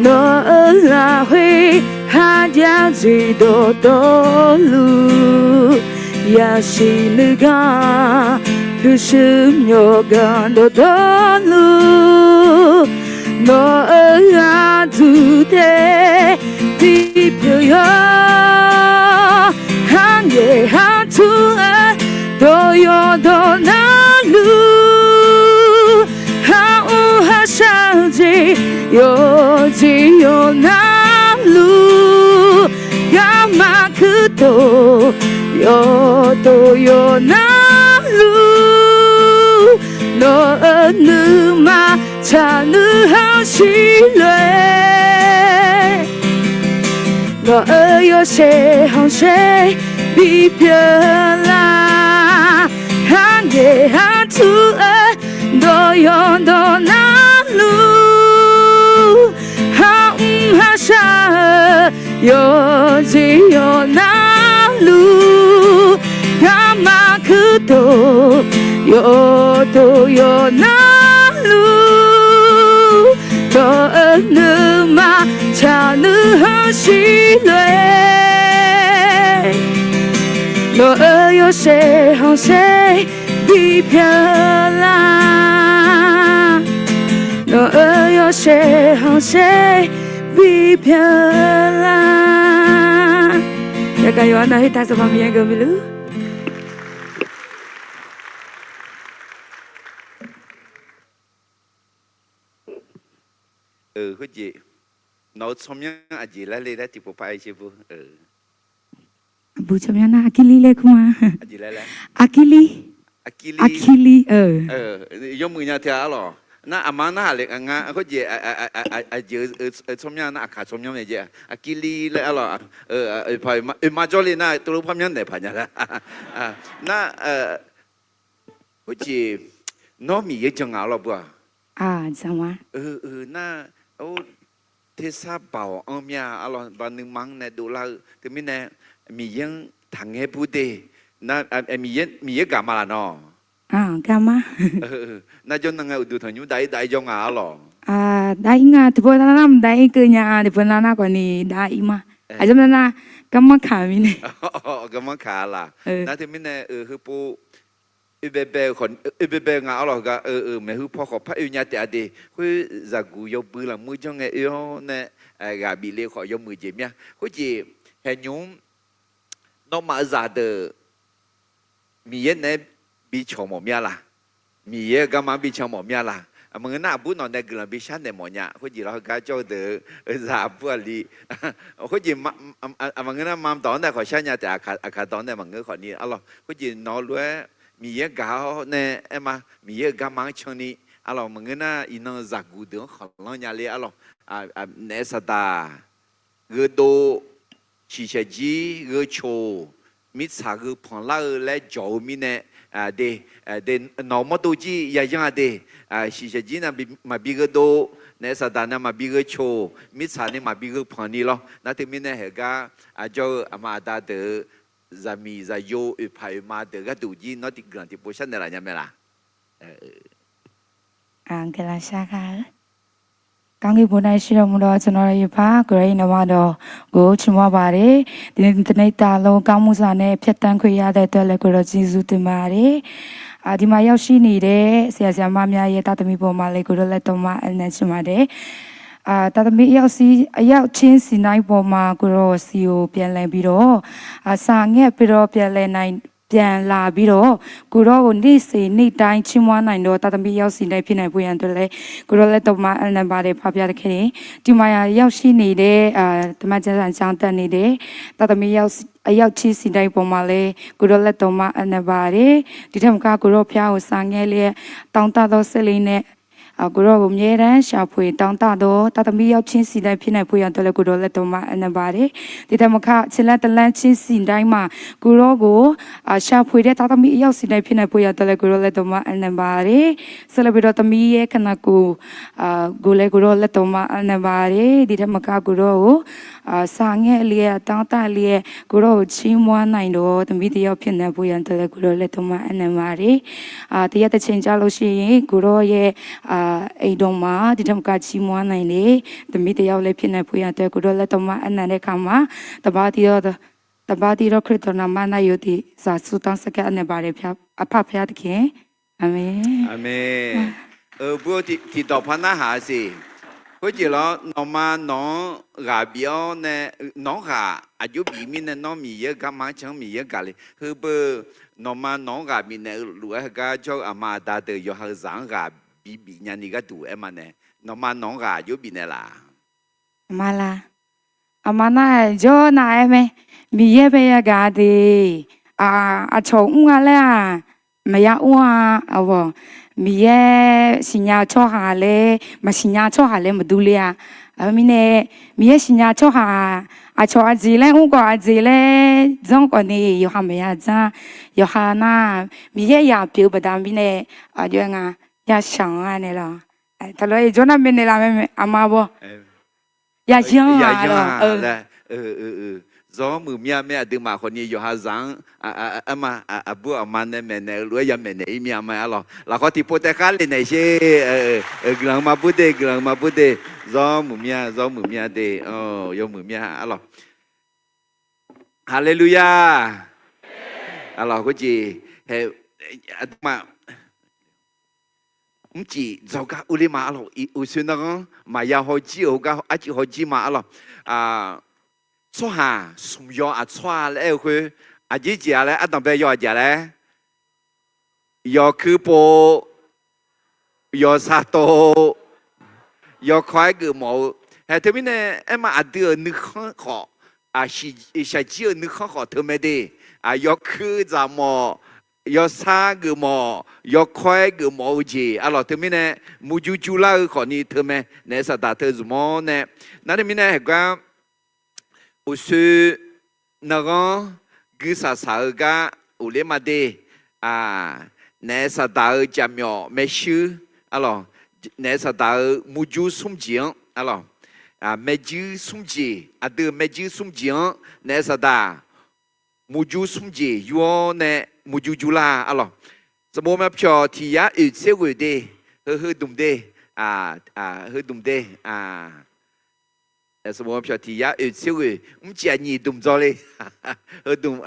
nawq-euq lafkhoer kharjav jeq dawqtawvluf, yasiq nuiganr pyurshuir myawqganq dawqtawvluf, nawq-euq gharduq tae bipyeuf yawq. Harngaeq hartur-eu dawq yawqdawq narluf, har ur har shar-eu jeq yawqjeq yawq narluf, garma kuirtof yawqdawq yawq narluf, nawq-euq nuima tsaq nuihanr shir lof-aer, nawq-euq yawshaef khanqsaer bipyeuf lar. Harngaeq hartur-eu dawq yawqdawq narluf, har mr har shar-eu yawqjeq yawq narluf, garma kuirtof yawqdawq yawq narluf, nawq-euq nuima tsaq nuihanr shir lof-aer, nawq-euq yawshaef khanqsaer bipyeuf lar. Nawq-euq yawshaef khanqsaer bipyeuf lar. Yagaq yawqha nav khoertav Sanqpaq Miqyaer geuf maqlur. Khoerjeq, nawq-euq tsawrmyanr aqjeq lar le laer tiqpov paq-aer caer bu. Aqbur tsawrmyanr nar Aqkirli laer kur-a. Aqkirli, Aqkirli, Aqkirli, yawmuiq nya teu-a arlawq. Nar aqma nar aqle nga khoerjeq, aqjeq-eu tsawrmyanr nar Aqkaq tsawrmyanr mae jeq, Aqkirli laer arlawq. Oeqpaq oeqma jawrle nar teulof parmyanr naeq paq nya lar. Nar khoerjeq, nawr Miqyaer jan ngaq arlawq beu-aq. Nar tersar baoq-anr mya arlawq, ba nuima-anr nae dovlar-eu teumirnae Miqyaer-anr taqngaer bur de. Nar Miqyaer gaq ma laf nawr? Nar jawrnan ngae uqduq tanqnymr dav-ir dav-ir jawr nga arlawq. Dav-ir nga, tiqpov nar nar maqdav-ir keuv nya, tiqpov nar nar khawfni dav-ir ma. Aqjeq nar nar garmanr kaq mirnae. Garmanr kaq laq. Nar teumirnae, heupov oe baebae-eu nga arlawq, heugar maeqhu paw khawf par oe nya taef-a de. Khoer zaqguq yawbui laqmur janr ngae oe-awr nae, ghaq bif le khawf yawmuiq jeq mir-a. Khoerjeq haeqnymr-mr nawmaf-eu zaqdeuq Miqyaer naeq-aer bicawq mawf mir-a laq? Miqyaer-euq garma-anr bican mawf mir-a laq? Maqngeur nar aqbur nawq nae guiqlanq bishar naeq mawf nya. Khoerjeq lawr heugar jawr-eu deuq-eu zaq aqbur aqli khoerjeq maqngeur nar mamdawq-anr nae khawf shar nya taef, aqkaq dawq-anr nae maqngeur khawfni arlawq. Khoerjeq nawq-eu lof-aer Miqyaer gaq-awr nae aer ma, Miqyaer-euq garma-anr canni arlawq. Maqngeur nar iqnan zaqguq deuq-anr khanqlanr nya le arlawq. Naef saqdaq gheudov, shiqshaq jir gheu coq, mirtsaq gheu panq lar-eu laer jawq-eu mirnae, de, nawq-eu mawrdov jir yayanr-a de. Shiqshaq jir na maqbi gheudov, naef saqdaq na maqbi gheu coq, mirtsaq ni maqbi gheu panq ni lawr. Nar teumirnae heugar aqjawr-eu aqma aqda deuq-eu zaqmiq zaqyo oeqpaq oeqma deuq gharduq jir nawr tiqguiqlanq tiqpov sharnaeq laf nya mae laq? Gaqlaqshar gar-eu ကောင်းကင်ဘုံ၌ရှိတော်မူသော ကျွန်တော်တို့ရဲ့ဘုရား၊ ကိုယ်တော်၏နာမတော်ကို ချီးမွမ်းပါတယ်။ ဒီနေ့တစ်နေ့တာလုံး ကောင်းမှုစွာနဲ့ ဖြတ်သန်းခွင့်ရတဲ့အတွက်လည်း ကိုယ်တော်ကျေးဇူးတင်ပါတယ်။ အာ၊ ဒီမှာရောက်ရှိနေတဲ့ ဆရာဆရာမများရဲ့ သားသမီးပေါ်မှာလည်း ကိုယ်တော်လက်တော်မှ အနံ့ချီးမွမ်းပါတယ်။ အာ၊ သားသမီးအယောက်စီ၊ အယောက်ချင်းစီတိုင်းပေါ်မှာ ကိုယ်တော်ဆီကိုပြန်လည်ပြီးတော့၊ အာ၊ စာငှက်ပြီးတော့ ပြန်လည်နိုင်၊ ပြန်လာပြီးတော့၊ ကိုယ်တော်ကို နေ့စဉ်နေ့တိုင်း ချီးမွမ်းနိုင်သော သားသမီးအယောက်စီတိုင်း ဖြစ်နိုင်ဖို့ရန်အတွက်လည်း ကိုယ်တော်လက်တော်မှ အနံ့ပါတယ် ဖပါဘုရားသခင်။ ဒီမှာရောက်ရှိနေတဲ့၊ အာ၊ သမ္မာကျမ်းစာ ကျောင်းတက်နေတဲ့ သားသမီးအယောက်၊ အယောက်ချင်းစီတိုင်းပေါ်မှာလည်း ကိုယ်တော်လက်တော်မှ အနံ့ပါတယ်။ ဒီထက်မက ကိုယ်တော်ဘုရားကို စာငှက်လျက် တောင့်တသောစိတ်လေးနဲ့ အာ၊ ကိုယ်တော်ကို အမြဲတမ်း ရှာဖွေတောင့်တသော သားသမီးအယောက်ချင်းစီတိုင်း ဖြစ်နိုင်ဖို့ရန်အတွက်လည်း ကိုယ်တော်လက်တော်မှ အနံ့ပါတယ်။ ဒီထက်မက ခြေလှမ်းတလှမ်းချင်းစီတိုင်းမှာ ကိုယ်တော်ကို အာ၊ ရှာဖွေတဲ့ သားသမီးအယောက်စီတိုင်း ဖြစ်နိုင်ဖို့ရန်အတွက်လည်း ကိုယ်တော်လက်တော်မှ အနံ့ပါတယ်။ ဆက်လက်ပြီးတော့ သမီးရဲ့ခန္ဓာကိုယ်၊ အာ၊ ကိုယ်လည်း ကိုယ်တော်လက်တော်မှ အနံ့ပါတယ်။ ဒီထက်မက ကိုယ်တော်ကို အာ၊ စာငှက်လျက် တောင့်တလျက် ကိုယ်တော်ကို ချီးမွမ်းနိုင်သော သမီးတစ်ယောက် ဖြစ်နိုင်ဖို့ရန်အတွက်လည်း ကိုယ်တော်လက်တော်မှ အနံ့ပါတယ်။ အာ၊ တရက်တစ်ချိန်ကျလို့ရှိရင် ကိုယ်တော်ရဲ့၊ အာ၊ အိမ်တော်မှာ ဒီထက်မက ချီးမွမ်းနိုင်တဲ့ သမီးတစ်ယောက်လည်း ဖြစ်နိုင်ဖို့ရန်အတွက် ကိုယ်တော်လက်တော်မှ အနံ့တဲ့အခါမှာ တပါးတည်းသော၊ တပါးတည်းသော ခရစ်တော်နာမ၌ ယုံကြည်စွာ ဆုတောင်းဆက်ကပ်အပ်နေပါတယ် အဖပါဘုရားသခင်။ အာမင်။ Aqmeq. Aqbur tiqdawq par narhaq-a siq. Khoerjeq lawr, nawqma nawq-anr ghaq bif-awr nae, nawq-anr ghaq aqjox bif mirnae, nawr Miqyaer-euq garma-anr can-anr Miqyaer-anr gaq le. Heubeu, nawqma nawq-anr ghaq bifnaeq-eu luf-aer heugar jawr-eu aqma aqda deuq yawqha-euq zaq-anr ghaq bibif nyani gharduq aer ma nae, nawqma nawq-anr ghaq aqjox bifnaeq laf? Aqma la. Aqma nar-aq, jawr nar-aer mae. Miqyaer bae yagaq de. Aq, aqcawq mr nga laer-aq, maqya mr-a. Aqbawq, Miqyaer siqnya tsawrhaq laer, maqsiqnya tsawrhaq laer maqdur ler-a. Aqmir nae, Miqyaer siqnya tsawrhaq, aqcawq aqjeq laer mr khawf, aqjeq laer janr khawf ni yawqha maqya janr. Yawqha nar, Miqyaer yaq pyeuf-eu baqda mirnae, aqjox-aer nga, yashaq-anr-a nae lawq. Taqlof-aer jawr nar maeqnaeq laf mae, aqma bawr. Yayanr-a laer. Zawr muiq mir-a mae, aqduimaf khawfni yawqha zaq-anr, arma, aqbur aqma nae maeqnaeq-eu lof-aer ya maeqnaeq-ir mir-a ma arlawq. Lafkhawf tiqpov taef khar le naeq sher. Guiqlanq maqbur de, guiqlanq maqbur de. Zawr muiq mir-a, zawr muiq mir-a de. Yawmuiq mir-a arlawq. Haleluya. Arlawq, khoerjeq, aqduimaf mrcif dzawgar urler ma arlawq. Uqshoe narghanr maqya hawjir-euq heugar arciv hawjir ma arlawq. Tsawrhaq smq yaw aqtsawr-a laer aer-eu khoer, aqjeq jeq-a laer ardanq bae yaw aqjeq-a laer, yawkuir pov, yawsar tov, yawkawr-aer geufmawf-eu. Hae teumirnae aerma aqdui-euq nuikhanr khawf, shaqjir-euq nuikhanr khawf teumae de. Yawkuir dzaq mawf, yawsar geufmawf, yawkawr-aer geufmawf-eu jeq arlawq teumirnae murjur jurlar-eu khawfni teumae naef saqdaq teu zmq-awr nae. Nar teumirnae heugar uqshoe narghanr guisaq saq-eu gar uqler ma de. Naef saqdaq-eu jaqmyawf maershuir arlawq, naef saqdaq-eu murjur smr jeq-anr arlawq, maershuir smr jeq, aqdui-euq maershuir smr jeq-anr naef saqdaq murjur smr jeq yur-awr nae murjur jurlar arlawq. Sanqbof myavpyawq tiq yar oeq tser ghoeq de, heu heu dmq de. Heudmq de, sanqbof pyawq tiq yar oeq tser ghoeq mrcif-aq nyiq dmq dzaw le. Heudmq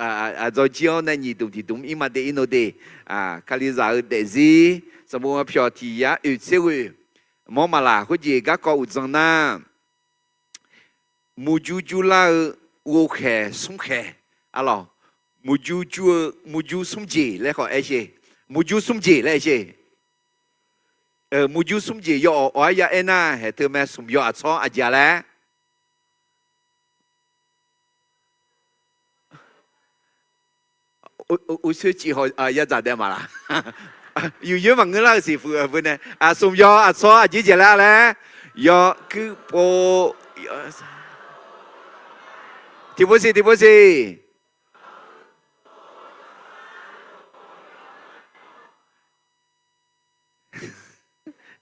dzawjir-awr nae nyiq dmq tiq dmq ir ma de ir no de. Kalizaq-eu daefzir sanqbof pyawq tiq yar oeq tser ghoeq mawr maqlaq khoerjeq garkawv uqdzan nar, murjur jurlar-eu ghovkhaeq smrkhaeq, arlawq, murjur jur-eu murjur smrjeq laer khawf aer sher. Murjur smrjeq laer aer sher. Murjur smrjeq yawawq awq-aer ya aer nar haeq teu mae, smq yaw aqtsawr aqjeq-a laer. Uqsoer cif haw ya dzaq daef maqlaq. Yuqyoer maqngeur lar-eu siqfuq beu nae, smq yaw aqtsawr aqjeq jeq laer laer, yawkuir pov. Tiqpov siq tiqpov siq.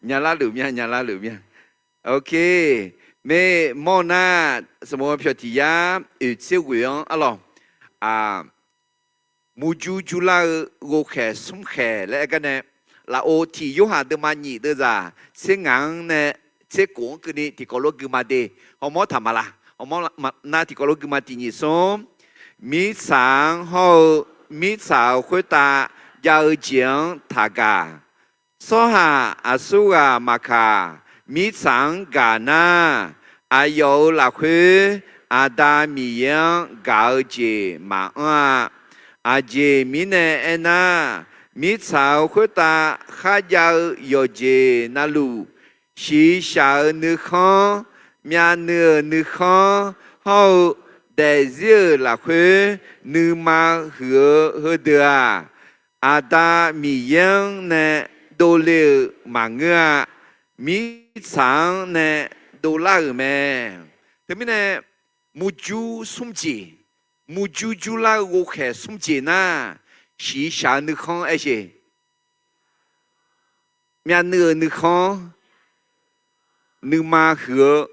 Nyalar luf mya, nyalar luf mya. Ok, maeq mawr nar, sanqbof pyawq tiq yar oeq tser ghoeq-anr arlawq, murjur jurlar-eu ghovkhaeq smrkhaeq laer aer gar nae, lafov tiq yorhaq deuvma nyiq deuvzaq tser ngaq-anr nae tser kof-anr keuvni tiqkawv lof gui ma de. Hawmawr taq maqlaq. Hawmawr nar tiqkawv lof gui ma. Tiq nyiq smr, mirtsaq-anr hawr-eu mirtsaq-euq khoertav jav-eu jeq-anr taqgaq. Tsawrhaq aqsurghaq maqkaq, mirtsaq-anr gaq nar, aqyawf-euq lafkhoer Aqda Miqyaer-anr gaq-eu jeq maqanr-a. Aqjeq mirnae aernar, mirtsaq-euq khoertav kharjav-eu yawqjeq navluf, shiqshaq-euq nuikhanr, myavnuiv-euq nuikhanr hawr-eu daefzir-euq lafkhoer nuima huiq-eu heudeuq-aq, Aqda Miqyaer-anr nae dovle-euq maqngeur-a. Mirtsaq-anr nae dovlar-euq mae. Teumirnae, murjur smrjeq, murjur jurlar-eu ghovkhaeq smrjeq nar, shiqshaq-eu nuikhanr aer sher. Myavnuiv-euq nuikhanr, nuima huiq-eu,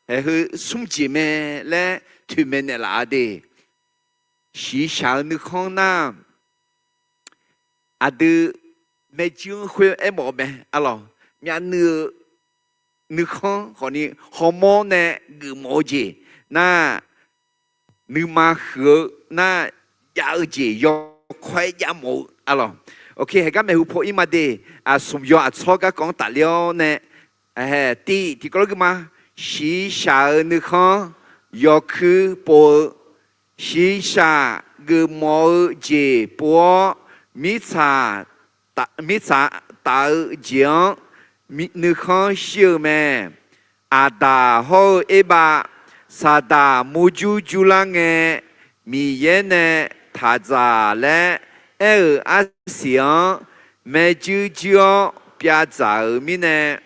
haeq heu smrjeq mae laer toeqmaeq naeqlaf-a de. Shiqshaq-eu nuikhanr nar, aqdui maerjuir-anr khoer aermawf-eu mae arlawq. Myavnuiv-eu nuikhanr khawfni hawmawr nae geufmawf-eu jeq nar, nuima huiq-eu nar, jav-eu jeq yawkawr-aer jav mawf-eu arlawq. Ok, haeq gar maeqhu paw ir ma de. Aqsmq yaw aqtsawr garkawv-anr tafler-awr nae, haeq tiv tiqkawv lof gui ma. Shiqshaq-eu nuikhanr yawkuir pov-eu, shiqshaq geufmawf-eu jeq pov-awr, mirtsaq mirtsaq taf-eu jeq-anr nuikhanr shir-eu mae. Aqdaq hawr-eu Erbav, Saqdaq murjur jurlar ngae, Miqyaer nae taqdzaq laer aer-euq arsiq-anr maerjuir juir-awr pyavdzaq-euq mirnae,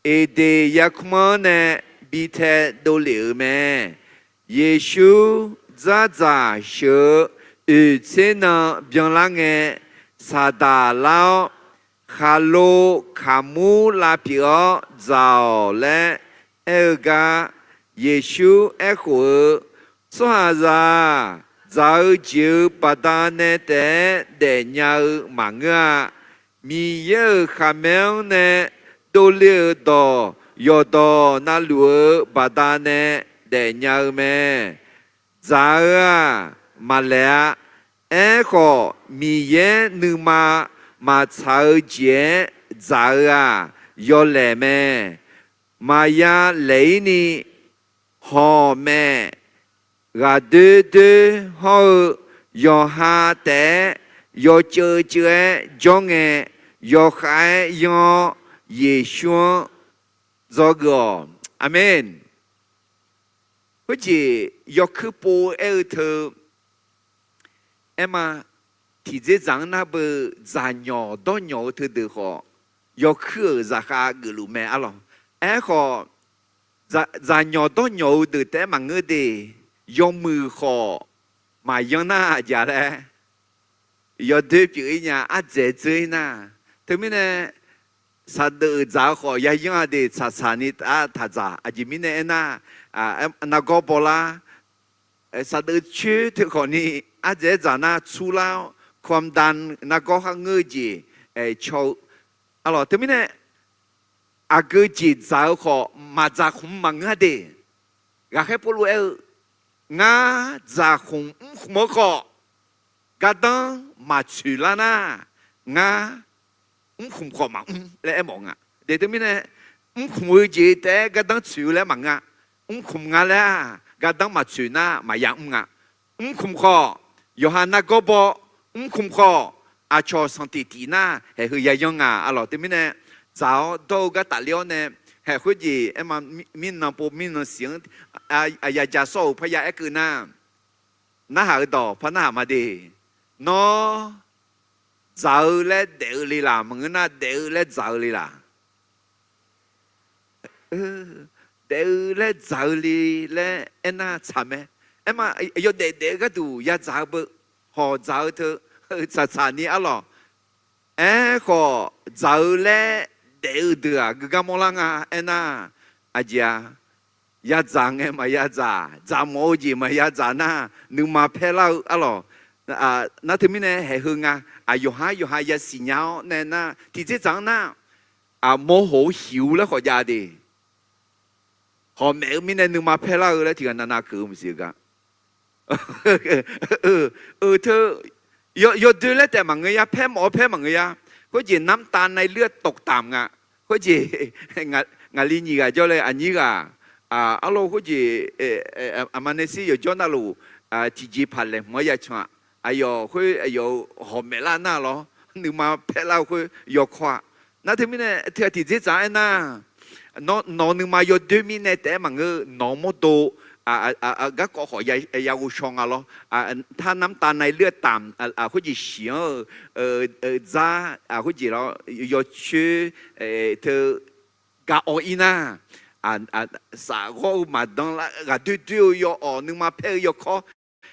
Eqdeq yarkmr-anr nae bi tae dovlef-euq mae. Yeqsur dzardzaq sheuq-eu oeq tser nan byanlar ngae, Saqdaq lar-awr, khaqlo kaqmur lavpyeuf-awr dzaq-awq laer aer-eu gar, Yeqsur aerkhof-eu, Tsawrhaqzaq-aq, dzaq-eu jeq-euq baqdanae taef-aer daefnya-eu maqngeur-a. Miqyaer-euq khaqmae-anr nae dovle-euq dawq yawqdawq navluf-eu baqdanae daefnya-eu mae. Dzaq-eu-aq, maqlaeq-a. Aerkhawf, Miqyaer nuima maqtsaq-eu jeq-aer dzaq-eu-aq, yawlaeq mae. Maqya laeq-ir ni hawq maeq ghaqdoer doer hawr-eu, yawqha taef-aer yawceuv ceuv-aer jawr ngae, yawkhav-aer yanr-awr Yeqsur-anr dzawgeuf-awq. Aqmeq. Khoerjeq yawkuir pov aer-eu teu aer ma, tiqdzerdzaq-anr nar beu dzaqnyawq dawrnyawq-eu teudeuq khawf, yawkuir-euq zaqkhav geufluf mae arlawq. Aerkhawf, dzaqnyawq dawrnyawq-eu deuq taef-aer maqngeur de, yawmuiq khawf maqyanr nar aqjeq laer yawdoer pyeuf-ir nya, ardzaeq dzeur-ir nar. Teumirnae, saqdeuf-euq dzaq-eu khawf yayanr-a de, tsaqtsaq ni taf taqdzaq. Aqjeq mirnae aernar, nargawr bawlar, saqdeuf coer teu khawfni ardzaeq-aer dzaq nar tsurlar-awr, kamqdan nargawr kharngeur-eu jeq caw-eu arlawq. Teumirnae, aqgeu jeq dzaq-eu khawf, maqdzaq khmq maqngeur de. Ghaqkhaer Pawrluv aer-eu, ngar dzaq khmq mr khmq-eu khawf, gardanr maqtsoeq lar nar, ngar mr khmq khawf maqmr laer aermawf nga. Deuq teumirnae, mr khmq-eu jeq taef-aer gardanr tsoeq-eu laer maqngeur-a. Mr khmq nga laer-aq, gardanr maqtsoeq nar maqya mr nga. Mr khmq khawf, yawqha nargawr baw. Mr khmq khawf, aqcawq sanqtiq tiq nar haeq heu yayanr nga. Arlawq teumirnae, dzaq-awr dawr-eu gartaf ler-awr nae, haeq khoerjeq aerma, mirnan pov mirnan siq-anr aqyaq jaq sawr-euq parya aerkeuv nar, narhaq-eu dawq par narhaq ma de. Nawr, dzaq-eu laer daef-eu le laq, maqngeur nar daef-eu laer dzaq-eu le laq? Daef-eu laer dzaq-eu le laer aernar tsaq mae. Aerma, yawdaef daef-eu gharduq yadzaq-eu beu, hawq dzaq-eu teu, tsaqtsaq ni arlawq. Aerkhawf, dzaq-eu laer daef-eu deuq-aq, geugar mawrlar nga aernar, aqjeq-a, yadzaq ngae maqya dzaq, dzaq mawf-eu jeq maqya dzaq nar, nuima paer lar-eu arlawq. Nar teumirnae haeq heu nga, aqyawqha yawqha yasiq nya-awr nae nar, tiqdzerdzaq-anr nar, aqmawr hoq-eu hiq-eu laer khawf jav de. Hawq maef-eu mirnae nuima paer lar-eu laer tiqghaq navnav keuq-eu maqsiq-eu gar. Teu, yawdoer laer taef maqngeur ya, paer mawf-awr paer maqngeur ya. Khoerjeq น้ำตาในเลือดตกต่ำ nga. Khoerjeq, ngaqli nyiq ghaq jawr laer aqnyir ghaq, arlawr khoerjeq, aqma nae sir yawqjawr navluf, tiqjeqpaq laeqhmq-anr ya can-aq, aqyawf khoer aqyawf-eu hawq maef lar nar lawr, nuima paer lar-eu khoer yawkawr-a. Nar teumirnae teughaq tiqdzerdzaq-anr aernar, nawq nuima yawdoer mirnae taef-aer maqngeur-eu, nawq-eu mawrdo garkawv khawf ya ghovshaw nga lawr. ถ้าน้ำตาในเลือดต่ำ khoerjeq shiq-anr-eu dzar khoerjeq lawr, yawcoer teu gaq-awr ir nar, safghawr-eu maqdan lar, ghaqdoer doer-eu yaw-awq, nuima paer-eu yawkawr,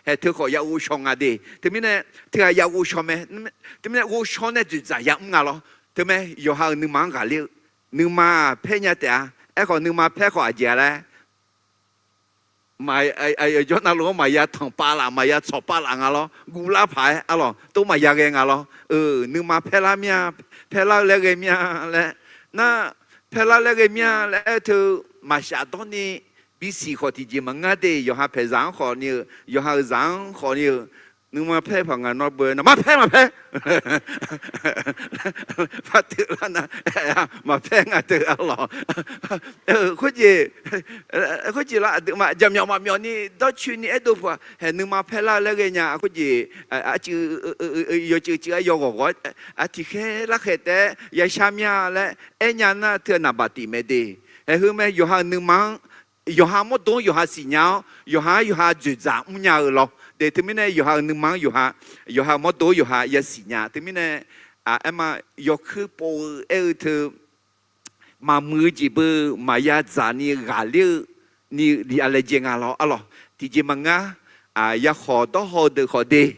haeq teu khawf ya ghovshaw nga de. Teumirnae, teughaq ya ghovshaw mae. Teumirnae ghovshaw nae dzoeqdzaq ya mr nga lawr. Teumae yawqha-euq nuima-anr ghaqler-eu, nuima paer nya taef-a. Aerkhawf nuima paer khawf aqjeq-a laer, yawqjawr navluf-anr maqya tanqpav laf, maqya tsawqpav laf nga lawr. Guvlar paq-aer arlawq, tov maqya ghae nga lawr. Nuima paer lar mir-a, paer lar-eu laer ghae mir-a laer. Nar, paer lar laer ghae mir-a laer aer-eu teu, maqshaf dawrni bisiq khawf tiqjeq maqngeur de. Yawqha paeqzaq-anr khawf ni-eu, yawqha-euq zaq-anr khawf ni-eu, nuima paer paq nga nawr beu nar, maqpaer maqpaer. Par teular nar, maqpaer nga teu arlawq. Khoerjeq, khoerjeq lar aqduimaf jaqmyawf maqmyawf ni dawrcoeni aerdov paq-a, haeq nuima paer lar-eu laer ghae nya. Khoerjeq, arcuiv, yawcuiv cuiv-aer yaw ghawqghawq-aer, aqtiq khaer larkhaeq taef-aer yashar mir-a laer aer nya nar teu-aq naqbaq tif mae de. Haeq heu mae, yawqha-euq nuima-anr, yawqha mawrdo-anr yawqha siqnya-awr, yawqha-anr yawqha dzoeqdzaq mrnya-eu lawr de. Teumirnae yawqha-euq nuima-anr yawqha, yawqha mawrdo-anr yawqha yasiqnya. Teumirnae, aerma, yawkuir pov-eu aer-eu teu, maqmuiq-eu jeq beu maqya dzaq ni ghaqler-eu ni li-a laejae nga lawr arlawq. Tiqjeq maqngeur, yakhawq dawrhaw-eu deuq khawf de,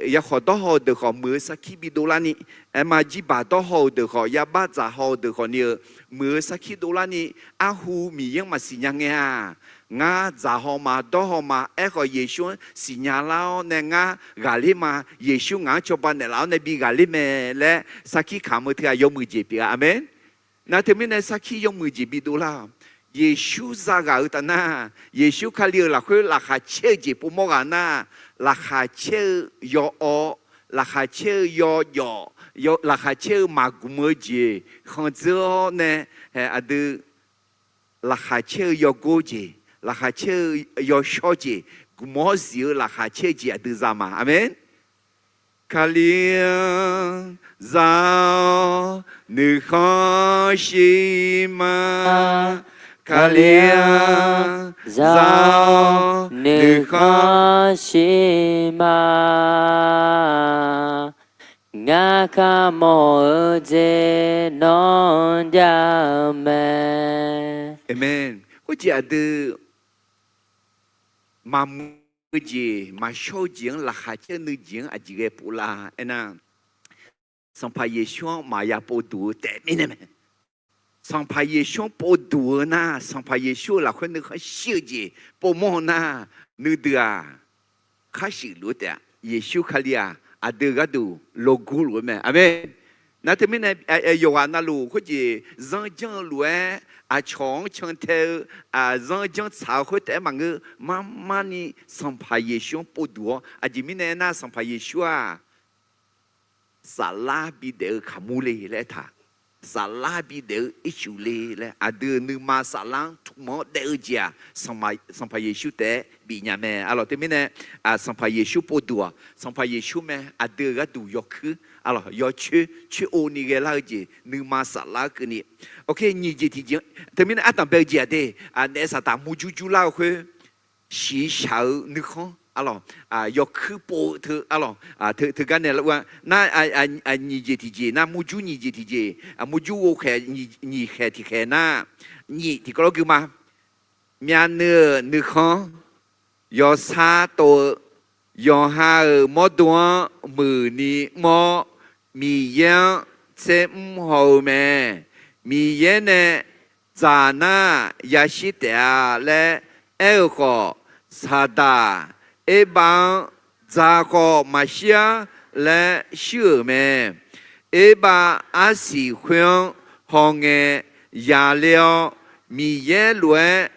yakhawq dawrhaw-eu deuq khawf muiq-eu sarkir bidov larni, aerma jirbaq dawrhaw-euq deuq khawf, yabar dzaqhaw-eu deuq khawf ni-eu, muiq-eu sarkir dovlarni, arhu Miqyaer-anr maqsiq nya ngae-aq, ngar dzaqhaw ma dawrhaw ma. Aerkhawf Yeqsur-anr siqnya lar-awr nae ngar ghaqler ma. Yeqsur ngaq-anr cawba naeqlaf-awr nae bi ghaqler mae laer sarkir kamq-eu teughaq yawmuiq jeq pyeuf-a. Aqmeq. Nar teumirnae sarkir yawmuiq jeq bidov lar-awq. Yeqsur zaghaq-eu taf nar, Yeqsur Kali-euq lafkhoer laqkhaq caer-eu jeq povmawr ghaq nar, laqkhaq caer-eu yawawr, laqkhaq caer-eu yawjawf, laqkhaq caer-eu maqgmq-eu jeq khanqdzeur-awr nae, aqdui laqkhaq caer-eu yawgor jeq, laqkhaq caer-eu yawshawr jeq, gmq-awr zif-eu laqkhaq caer-eu jeq aqdui za ma. Aqmeq. Kali-anr za-awr nuikhanr shir ma. Kali-anr za-awr nuikhanr shir ma. Ngar kharmawf-eu jeq nawr-anr jav-eu mae. Khoerjeq aqdui maqmuiq-eu jeq, maqshawr-eu jeq-anr laqkhaq caer-eu nuijeq-anr aqjeq ghae pov lar-a aernar, Sanqpaq Yeqsur-anr maqya povduq-eu taef mirnae mae. Sanqpaq Yeqsur-anr povduq-eu nar, Sanqpaq Yeqsur-euq lafkhoer nuikhanr shir-eu jeq povmawr-eu nar, nuidui-aq, khar shuif luf-eu taef-a. Yeqsur Kali-aq, aqdui gharduq logur luf-eu mae. Aqmeq. Nar teumirnae yawqghaq navluf khoerjeq zanrjanr-eu lof-aer aqcawq-anr cantae-eu zanrjanr tsaq-eu khoer taef-aer maqngeur, marmarni Sanqpaq Yeqsur-anr povduq-awr, aqjeq mirnae aernar, Sanqpaq Yeqsur-aq, saflar bidaef-eu kaqmur le laer aertaq, saflar bidaef-eu ircuf le laer, aqdui-euq nuima saflar-anr tmq-anr daef-eu jeq-aq, Sanqpaq Yeqsur taef-aer bifnya mae. Arlawq, teumirnae Sanqpaq Yeqsur povduq-awq, Sanqpaq Yeqsur mae, aqdui-euq gharduq yawkuir, arlawq, yawcoer coer-o ni ghaelar-eu jeq, nuima saflar keuvni. Oke, nyiq jeq tiqjeq, teumirnae ardanq bae-eu jeq-aq de, naef saqdaq murjur jurlar-eu khoer, shiqshaq-eu nuikhanr, arlawq, yawkuir pov-eu teu, arlawq, teugar nae lar-a nar, nyiq jeq tiqjeq nar, murjur nyiq jeq tiqjeq, murjur ghovkhaeq nyiq khaeq tiqkhaeq nar, nyiq tiqkawv lawr gui ma. Myavnuiv-euq nuikhanr, yawsar tov-eu, yawqha-euq mawrdo-anr muiqni mr-awr, Miqyaer-anr tsermr haw-eu mae. Miqyaer nae dzaq nar yashir taef-a laer aer-eu khawf, Saqdaq Erbav-anr dzaq khawf maqshir-ar laer shir-euq mae. Erbav arsiq khoer-anr hawngae yaler-awr, Miqyaer lof-aer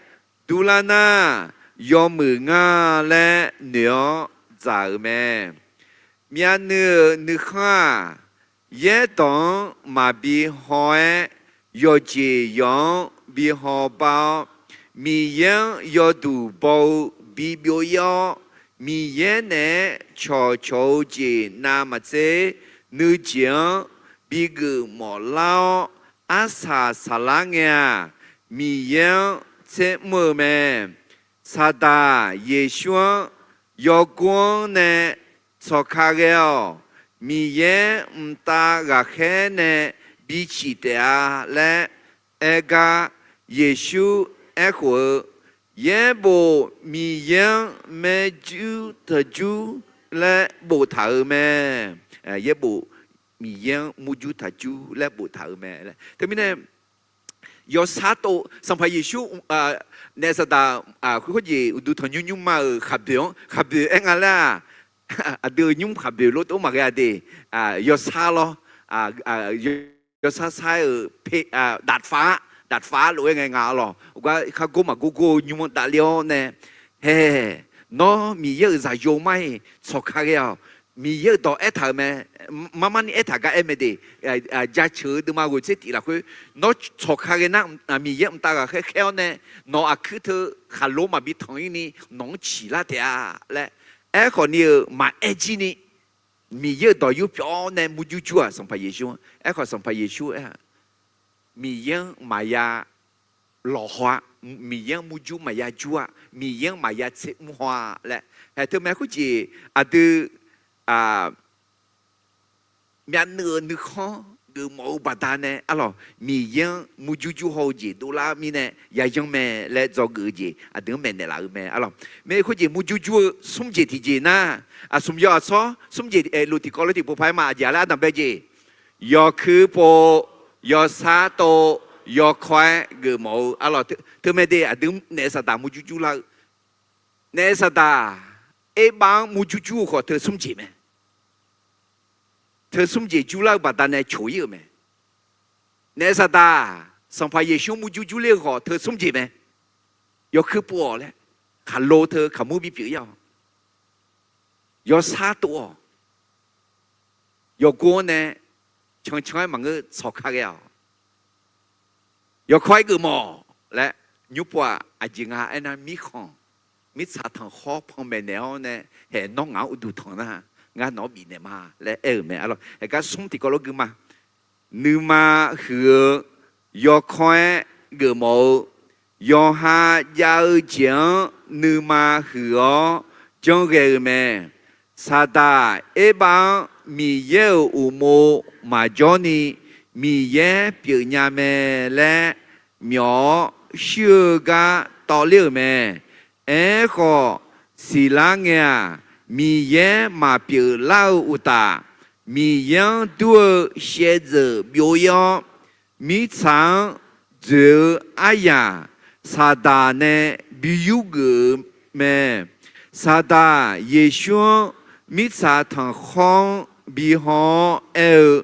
durlar nar, yawmuiq ngar laer noeq-awr dzaq-euq mae. Myavnuiv-euq nuikhanr-aq, yaerdawq-anr maqbi haw-aer, yawqjeq yawq-anr bi haw bar-awr, Miqyaer-anr yawduq baw-eu bibyov ir-awr, Miqyaer naeq-aer cawqcawq-eu jeq navmaqtser, nuijeq-anr bigeuf mawflar-awr, arsaq saqlar ngae-aq, Miqyaer-anr tsermr-eu mae. Saqdaq Yeqsur-anr yawgor-anr nae tsawqka ghae-awq. Miqyaer mqtav ghaqkhaer nae biciq taef-a laer aer gar, Yeqsur aerkhof-eu, Yaerbof Miqyaer-anr maerjur taqjur laer boftaq-euq mae. Yaerbof Miqyaer-anr murjur taqjur laer boftaq-euq mae. Teumirnae yawsar tov, Sanqpaq Yeqsur naef saqdaq khoerjeq uqduq tanqnymr nymrma-euq khaqboeq-anr khaqboeq aer nga laer-aq, aqdui-euq nymr khaqboeq lof tov maqghae-a de. Yawsar lawr, yawsar sar-euq pe, dafar, dafar lof-aer ngae nga arlawq. Gar khargor maqgor gor-eu nymr-anr davler-awr nae, hae, nawr Miqyaer-euq zaqyo mar-iq tsawqka ghae-awq. Miqyaer-euq dawq aertaq-euq mae. Marmarni aertaq gar aer mae de. Jaceuq-eu deuvma ghoeq tser tif lafkhoer, nawr tsawqka ghae nar, Miqyaer mqtav ghaqkhaer khaer-awr nae, nawq aqkuir teu khaqlo maqbi tanq ir ni nawq-anr ciqlar taef-a laer, aerkhawf ni-euq maqaer jir ni, Miqyaer-euq dawq yur pyawv-awr nae murjur jur-aq, Sanqpaq Yeqsur-anr. Aerkhawf Sanqpaq Yeqsur aer-aq, Miqyaer-anr maqya lawqhaw-a, Miqyaer-anr murjur maqya jur-a, Miqyaer-anr maqya tsermr haw-a laer. Haeq teumae khoerjeq aqdui myavnuiv-euq nuikhanr geufmawf-eu baqdanae arlawq, Miqyaer-anr murjur jur haw-eu jeq dovlar mirnae yayanr mae laer dzawgeuf-eu jeq aqdui-anr maeqnaeq laf-euq mae arlawq. Mae khoerjeq murjur jur-eu smr jeq tiqjeq nar, aqsmq yaw aqsawr smr jeq aerluf tiqkawv lof tiqpov paq-aer ma, aqjeq laer ardanq bae jeq. Yawkuir pov, yawsar tov, yawkawr-aer geufmawf-eu arlawq. Teumae de aqdui naef saqdaq murjur jur lar-eu, naef saqdaq Erbav-anr murjur jur-eu khawf teu smr jeq mae. Teu smr jeq jur lar-eu baqdanae coq ir-euq mae. Naef saqdaq Sanqpaq Yeqsur murjur jur ler-eu khawf teu smr jeq mae. Yawkuir pov-awq laer, khaqlo teu kaqmur bipyeuf ir-awq. Yawsar tov-awq. Yawgor-anr nae cancan-aer maqngeur tsawqka ghae-awq. Yawkawr-aer geufmawf laer, nymr pov-aq aqjeq nga aernar, mirkhanq mirtsaq tanqkhawr panmaeq naeq-awr nae, haeq nawr ngaq-anr uqduq tanq nar, ngar nawq-anr bifnaeq ma laer aer-euq mae arlawq. Haeq gar smr tiqkawv lof gui ma. Nuima huiq-eu yawkawr-aer geufmawf-eu, yawqha jav-eu jeq-anr nuima huiq-awr janrghae-eu mae. Saqdaq Erbav-anr Miqyaer-euq uqmov maqjawr ni Miqyaer pyeufnya mae laer myawf-awr shuir-eu gar tawvler-euq mae. Aerkhawf, siqlar ngae-aq, Miqyaer maqpyeuf lar-eu uqtaf, Miqyaer-anr dur-eu shaevdzeuf byov ir-awr, mirtsaq-anr dzoeq-eu aryaq Saqdaq nae bi yurgeuf-eu mae. Saqdaq Yeqsur-anr mirtsaq tanqkhawr-anr bihaw-awr aer-eu,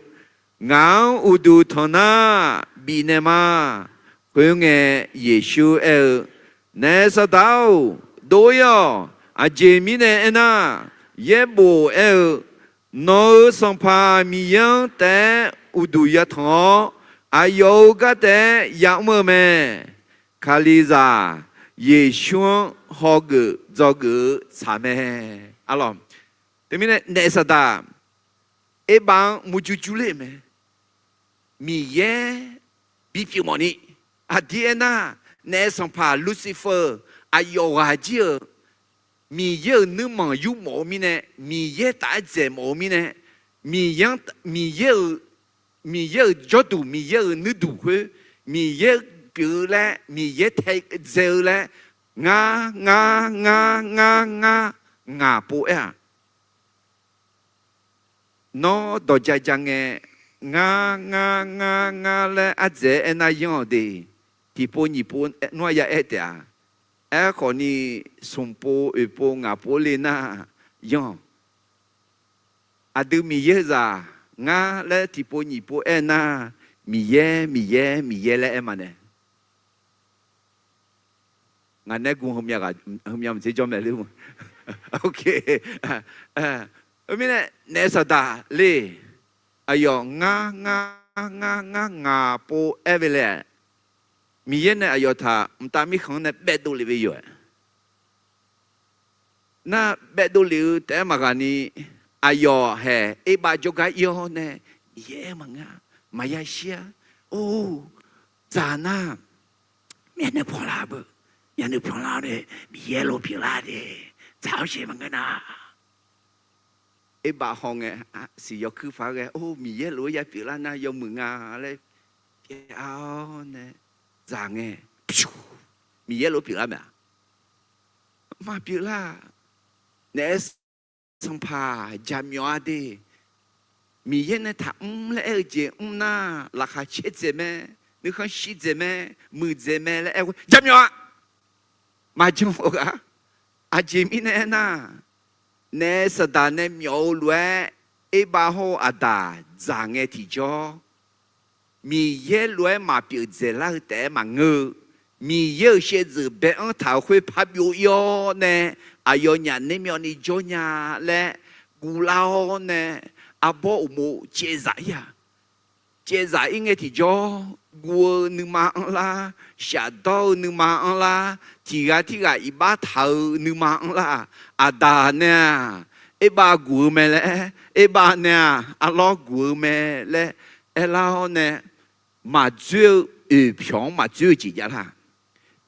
Ngaq-anr uqduq tanq nar bifnaeq ma. Khoerngae, Yeqsur aer-eu, Naef saqdaq-or, dov-ir-awq. Aqjeq mirnae aernar, Yaerbof aer-eu, Nawq-euq Sanqpaq Miqyaer-anr taef-aer uqduq yatanq-awr, aqyawf-euq gar taef-aer yamr-eu mae. Kalizaq Yeqsur-anr hawgeuf dzawgeuf-eu tsaq mae. Arlawq, teumirnae naef saqdaq Erbav-anr murjur jurler-euq mae. Miqyaer bipyeuf mawfni, aqdir aernar, naef sanqpaq Lucifer aqyawf ghaq jir-euq Miqyaer-euq nuirmanq yurmawf-eu mirnae, Miqyaer taf-aer dzaeq mawf-eu mirnae, Miqyaer-euq, Miqyaer-euq jawrduq, Miqyaer-euq nuirduq khoer, Miqyaer pyeuf-eu laer, Miqyaer taedzae-eu laer, ngar, ngar, ngar, ngar, ngar, ngaq pov aer-aq, Nawr dawqja ja ngae, ngar, ngar, ngar, ngar laer ardzaeq-aer aernar yanr-awq de. Tiqpov nyiq pov nmr-aq ya aer taef-a. Aerkhawfni, smq pov oeq pov ngaq pov le nar yanr-awq. Aqdui Miqyaer-eu zaq ngar laer tiqpov nyiq pov aer nar, Miqyaer, Miqyaer, Miqyaer laer aer ma nae. Ngaq nae gu heumya maqtser jawr mae le. Oke. Mirnae naef saqdaq le, aqyawf ngar, ngar, ngar, ngar, ngaq pov aer-eu le. Miqyaer nae aqyawf taq mqtav mirkhanq-anr nae baevdov lef-eu yawf-aer, nar baevdov lef-eu taef-aer maqghaq ni, aqyawf haeq Erbav jawrgar ir-awr nae, Miqyaer maqngeur-a, maqya shir-a. Or, dzaq nar, myavnuiv panlar beu, myavnuiv panlar-awr nae, Miqyaer lof pyeuflar de, dzaq-awr shaeq maqngeur nar. Erbav hawngae, siq yawkuir paq-aer ghae, or, Miqyaer lof-aer ya pyeuflar nar yawmuiq nga laer pyaev-awr nae, dzaq ngae, Miqyaer lof pyeuflar mae-a. Maqpyeuflar. Naef sanqpaq jaqmyawf-a de. Miqyaer nae taqmr laer aer-eu jeq mr nar, laqkhaq caer dzaeq mae, nuikhanr shir dzaeq mae, muiqdzaeq mae laer aer-eu jaqmyawf-a. Maqjan-eu ghaq. Aqjeq mirnae aernar, naef saqdaq nae myawf-eu lof-aer, Erbav hawr-eu Aqdaq dzaq ngae tiqjawr, Miqyaer lof-aer maqpyeuf dzaeqlar-eu taef-aer maqngeur-eu, Miqyaer-euq shaevdzeuf bae-anr taq-euq khoer parbyov ir-awr nae, aqyawfnyaf nermyawvni jawr nya laer guvlar-awr nae, arbawr uqmov caevzaq ir-a. Caevzaq ir ngae tiqjawr, guv-eu nuima anrlar, shafdawr-eu nuima anrlar, tiqghaq tirghaq iqbax taq-eu nuima anrlar-aq, Aqdaq nae-aq, Erbav guq-eu mae laer, Erbav nae-aq, arlawr guq-eu mae laer aerlar-awr nae, maqdzoer-eu oeq pyawq-anr maqdzoer-eu jeq javlar.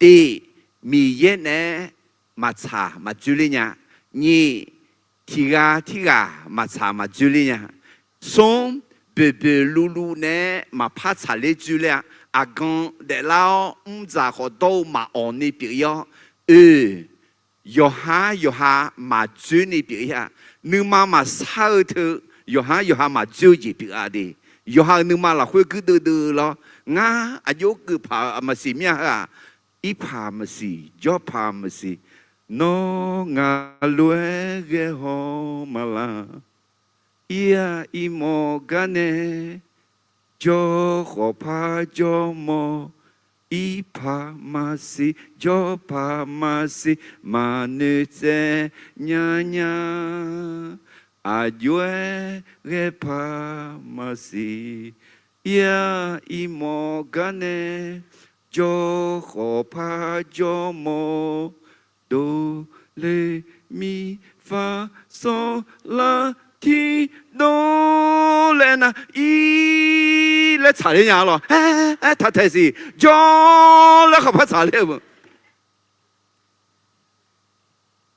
Tiq, Miqyaer naeq-aer maqtsaq maqdzoerler nya. Nyiq, tiqghaq tirghaq maqtsaq maqdzoerler nya. Smr, boeqboeq luvluv naeq-aer maqpar tsaqler dzoerler-a. Aqgan daeflar-awr mrdzaq khawf dawr-eu maqawq ni pyeuf ir-awr, oeq, yawqhar yawqha maqdzoer ni pyeuf ir-a. Nuima maqsar-eu teu, yawqhar yawqha maqdzoer-eu jeq pyeuf-a de. Yawqha-euq nuima lafkhoer guirdeuv deuv lawr. Ngar aqjox keuv paq-eu aqmaqsiq mir-a heu-aq, irpaq maqsiq, jawrpaq maqsiq, nawr ngaq lof-aer ghae haw maqlaq. Ir-aq irmawf gar nae, jawr khawf par jawr mawr, irpaq maqsiq, jawrpaq maqsiq, maqnoeq tsaev nyanya. Aqjox-aer ghae paq maqsiq, ir-aq irmawf gar nae, jawr khawf par jawr mawr, do, le, mi, fa, sawr, lar, tir, dor laer aernar, ir laer tsaqler nya lawr. Aer, aer, taq taeq siq, jawr laer khawf par tsaqler-eu ma.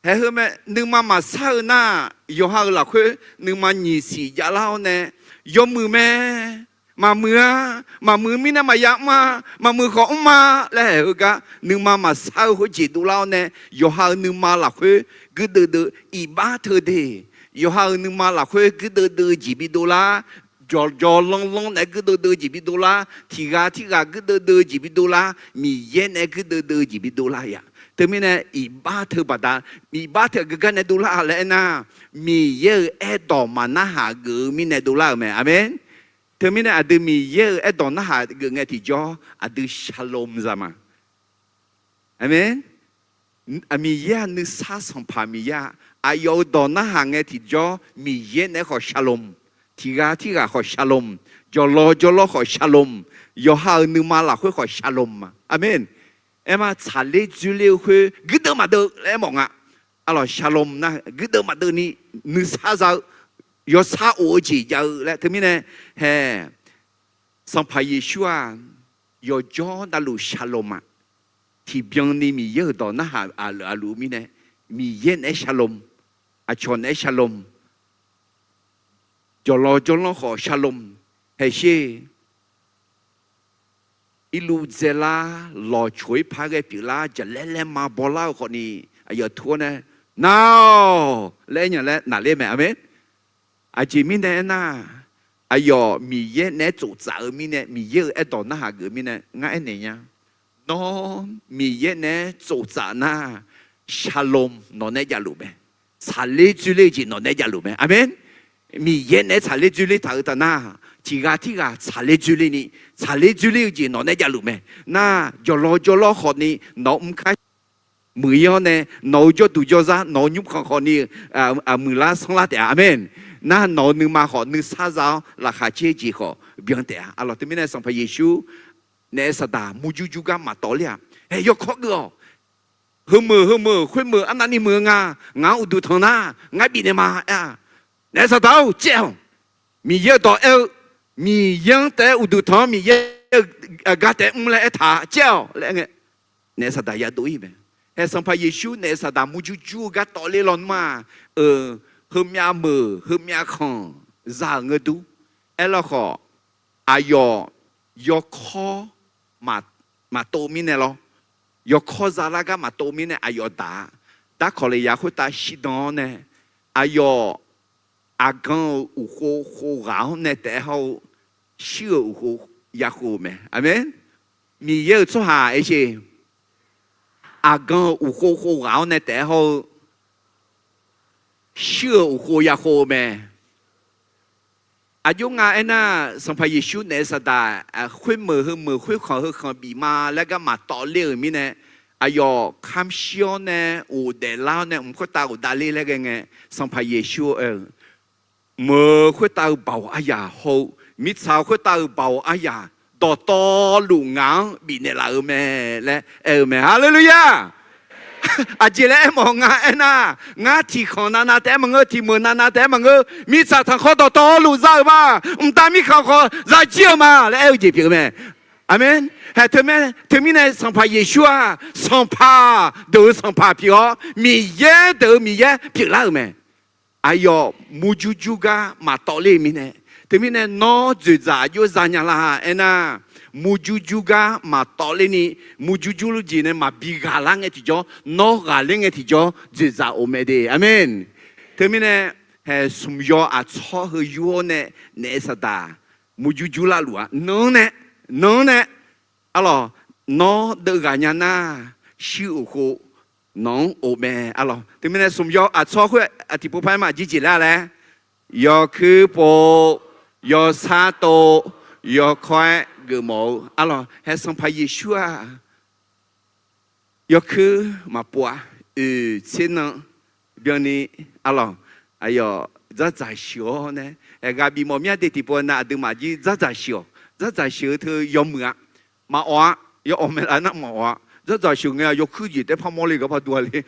Haeq heu mae, nuima maqsar-eu nar, yawqha-euq lafkhoer nuima nyiq siq javlar-awr nae, yawmuiq mae, maqmuiq-a, maqmuiq mirnae maqya mr-a, maqmuiq khawf mr-a laer haeq heugar, nuima maqsar-eu khoerjeq dovlar-awr nae, yawqha-euq nuima lafkhoer guirdeuv deuv iqbax teu de. Yawqha-euq nuima lafkhoer guirdeuv deuv-eu jeq bidovlar, jawqjawq lanrlanr naeq-aer guirdeuv deuv-eu jeq bidovlar, tiqghaq tirghaq guirdeuv deuv-eu jeq bidovlar, Miqyaer naeq-aer guirdeuv deuv-eu jeq bidovlar-a. Teumirnae iqbax teu baqda, iqbax teu geugar nae dovlar-a laer aernar, Miqyaer-euq aerdawq maqnarhaq geuf-eu mirnae dovlar-euq mae. Aqmeq. Teumirnae aqdui Miqyaer-euq aerdawq narhaq geuf ngae tiqjawr aqdui shalom za ma. Aqmeq. Miqyaer-aq nuisar Sanqpaq Miqyaer-a. Aqyawf-euq dawq narhaq ngae tiqjawr Miqyaer naeq-aer khawf shalom, tiq ghaq tirghaq khawf shalom, jawqlawq jawrlawr khawf shalom, yawqha-euq nuima lafkhoer khawf shalom ma. Aqmeq. Aerma tsaqler dzoerler-eu khoer guirdeuv maqdeuv laer aermawf nga. Arlawq shalom nar guirdeuv maqdeuv ni nuisar za-eu, yawsar of-eu jeq jav-eu laer teumirnae hae. Sanqpaq Yeqsur-aq yawqjawr navluf shalom-aq, tiqbyan ni Miqyaer-euq dawq narhaq aqluf aqluf mirnae, Miqyaer naeq-aer shalom, aqcawq naeq-aer shalom, jawqlawq jawrlanr khawf shalom, haeqsher irluv dzaelar lawqcoq-ir par ghae pyeuflar jaqlaer laer ma bawlar-eu khawfni, aqyawf tur-awr nae, Nar-awq laer aernya laer naqler mae. Aqmeq. Aqjeq mirnae aernar, aqyawf Miqyaer naeq-aer tsoftsaf-eu mirnae, Miqyaer-euq aerdawq narhaq geuf mirnae ngar aernaeq nya. Nawr Miqyaer naeq-aer tsoftsaf nar, shalom nawq naeq-aer javluf mae. Tsaqler dzoerler-eu jeq nawq naeq-aer javluf mae. Aqmeq. Miqyaer naeq-aer tsaqler dzoerler taq-eu taf nar, tiq ghaq tirghaq tsaqler dzoerler ni, tsaqler dzoerler-eu jeq nawq naeq-aer javluf mae. Nar jawqlawq jawrlawr khawfni nawq-eu mr kar muiq-ir-awr nae, nawq-eu jawrduq jawrzar nawq-eu nymrkhanq khawfni muiqlar sanrlar taef-a. Aqmeq. Nar nawq-eu nuima khawf nuisar za-awr laqkhaq caer jeq khawf byan taef-a. Arlawq teumirnae Sanqpaq Yeqsur naef saqdaq murjur jur gar maqtawv ler-aq, haeq yawkawr geuf-awq. Heumeuq heumeuq khoermeuq arnavni muiq-eu nga, ngaq-anr uqduq tanq nar ngar bifnaeq ma aer-a. Naef saqdaq-or caev-awq. Miqyaer-euq dawq aer-eu, Miqyaer-anr taef-aer uqduq tanq-anr Miqyaer-eu gar taef-aer mr laer aertaq caev-awq laer aer ngae, naef saqdaq yadov-ir mae. Hae Sanqpaq Yeqsur naef saqdaq murjur jur-eu gar tawvler lawnmr-aq, eu, heumyav meuq heumyav khanq za-euq ngeur dur. Aerlawr khawf, aqyawf yawkawr maqtov mirnae lawr, yawkawr zalar gar maqtov mirnae aqyawf daq-a. Darkawq lef yaf khoertav shirdan-awr nae, aqyawf aqgan-euq uqkhov khov ghaq-anr nae taef-aer hawr-eu, shir-euq uqkhov yakhov-eu mae. Aqmeq. Miqyaer-euq tsawrhaq aersheq, aqgan-euq uqkhov khov ghaq-anr nae taef-aer hawr-eu, shir-euq uqkhov yakhov-eu mae. Aqjox nga aernar, Sanqpaq Yeqsur naef saqdaq khoermeuq heumeuq khoerkhanq heukhanq bif ma laer gar maqtawv ler-euq mirnae, aqyawf kamq shir-awr nae ghofdaef lar-awr nae mq khoertav ghofdav ler laer ghae ngae, Sanqpaq Yeqsur aer-eu, meuq khoertav-eu baoq aryaq hawr-eu, mirtsaq khoertav-eu baoq aryaq, dawqtawvluf ngaq-anr bifnaeq laf-euq mae laer aer-eu mae. Haleluya! Aqjeq laer aermawf nga aernar, ngar tiqkhanq navnav taef-aer maqngeur, tiqmeuq navnav taef-aer maqngeur, mirtsaq tanqkhawr dawqtawvluf za-euq ma. Mqtav mirkhanq khawf zajir-eu ma laer aer-eu jeq pyeuf-eu mae. Aqmeq. Hae teumirnae Sanqpaq Yeqsur-aq, sanqpaq deuq-euq Sanqpaq pyeuf-awr, Miqyaer deuq-euq Miqyaer pyeuflar-euq mae. Aqyawf murjur jur gar maqtawv ler-eu mirnae, teumirnae nawr dzoeqdzaq aqjox zanya la aernar, murjur jur gar maqtawv ler ni, murjur jur jeq nae maqbi ghaqlar ngae tiqjawr, nawr ghaqler ngae tiqjawr dzoeqdzaq of mae de. Aqmeq. Teumirnae hae smq yaw aqtsawr heu yur-awr nae naef saqdaq murjur jur larluf-a, nanr nae, nanr nae, arlawq, nawr deuvghaq nya nar, shir uqkhov nawq-anr of mae. Arlawq teumirnae smq yaw aqtsawr khoer aqtiqpov par-aer maqjir jeq lar laer, yawkuir pov, yawsar tov, yawkawr-aer geufmawf-eu, arlawq hae Sanqpaq Yeqsur-aq, yawkuir maqpov-a, oeq tser nan byanni, arlawq, aqyawf dzardzaq sheuq-awr nae, ghaq bifmawf mir-a de tiqpov nav aqduimaf jir dzardzaq sheuq-awq. Dzardzaq sheuq-eu teu yawmuiq-a, maqawf-a, yawawq mae laf nar maqawf-a. Dzardzaq sheuq ngae-a yawkuir jeq taef-aer parmawr le gar pardov-a le.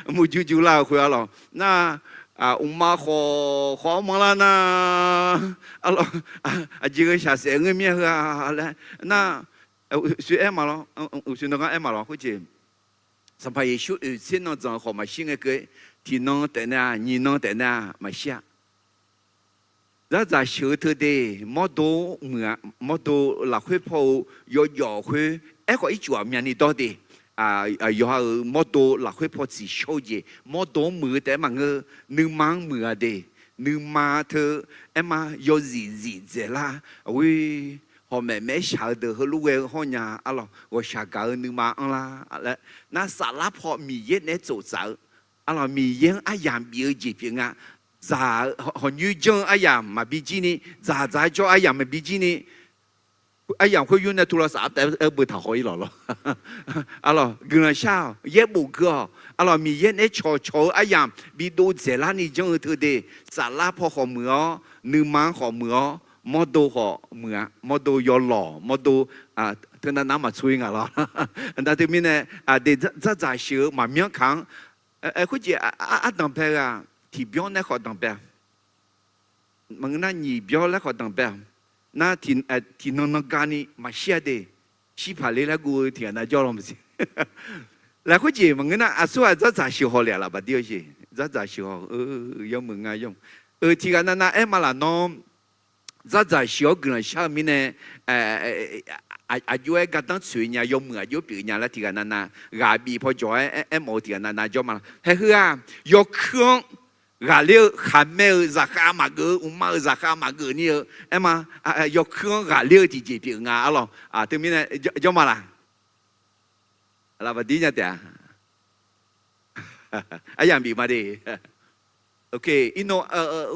Murjur jur lar-eu khoer arlawq nar, mqma khawf khawf-awr manrlar nar, arlawq, aqjeq ghae shaqsaef ngeur mir-a heu-a laer nar, uqshoe aer maqlawr, uqshoe nawr gar aer maqlawr khoerjeq. Sanqpaq Yeqsur oeq tser nan dzanq-eu khawf maqshir ngae keuv, tiqnan taef nae-aq, nyiq nan taef nae-aq maqshir-a. Dzardzaq sheuq-eu teu de, mawrdo muiq-a, mawrdo lafkhoer paw-eu yawjawf khoer, aerkhawf ircuf ghaq myavni dawr de. Yawqha-euq mawrdo lafkhoer paw tsiqshawr-eu jeq, mawrdo-anr muiq-eu taef-aer maqngeur, nuima-anr muiq-a de. Nuima teu aerma yawzif zif dzaeqlar, aqghoer hawq maeq maeq-aer shaq-eu deuq heulof ghae-eu hawr nya, arlawq ghawqshaq gaq-eu nuima anrlar laer, nar saflar paw Miqyaer naeq-aer tsoftsaf-eu, arlawq Miqyaer-anr aryamq bif-eu jeq pyeuf nga. dzaq-eu hawqnyoer janr-eu aryamq maqbi jir ni, dzaqdzaq-aer jawr aryamq maqbi jir ni, aryamq khoer yur nae tu lawsaf-aer taef-aer beu taq haw-ir lawq lawr. Arlawq, guiqlanq shar-awq, yaerbof gui-awq. Arlawq, Miqyaer naeq-aer cawqcawq-eu aryamq bidov dzaeqlar ni janr-eu teu de, saflar paw khawf muiq-awr, nuima-anr khawf muiq-awr, mawrdo khawf muiq-a, mawrdo yawlawq, mawrdo teunav nav maqtsov-ir nga lawr. Aqda teumirnae, aqdui dzardzaq sheuq-eu maqmyanr kaq-anr, khoerjeq ardanqbae-eu-aq, tiqbyanr nae khawf danqbae-a. Maqngeur nar nyiq byawr laer khawf danqbae-a. Nar, tiqnan nan gani maqshir-a de. Shir paq ler laer guv-eu tiqghaq nav jawr law maqsiq. Lafkhoer jeq maqngeur nar aqsurghaq dzardzaq sheuq haw le-aq laf baqdir-eu jeq. Dzardzaq sheuq haw-eu, yawmuiq nga yawmuiq. Eu, tiqghaq navnav aer ma laf nawr, dzardzaq sheuq-awr guiqlanq shar-eu mirnae, aqjox-aer gardanr tsoeq nya, yawmuiq aqjox pyeuf nya laer tiqghaq navnav ghaq bif paw jawq-aer aermawf-eu tiqghaq navnav jawr ma laf. Haeq heu-aq, yawkuir-anr ghaqler-eu khaqmae-euq zaqkhav maqgeuf-eu, mqma-euq zaqkhav maqgeuf ni-eu aer ma, yawkuir-anr ghaqler-eu tiqjeq pyeuf nga arlawq. Teumirnae jawr ma laf. Laf baqdir nya taef-a. Aryamq bif ma de. Irnav,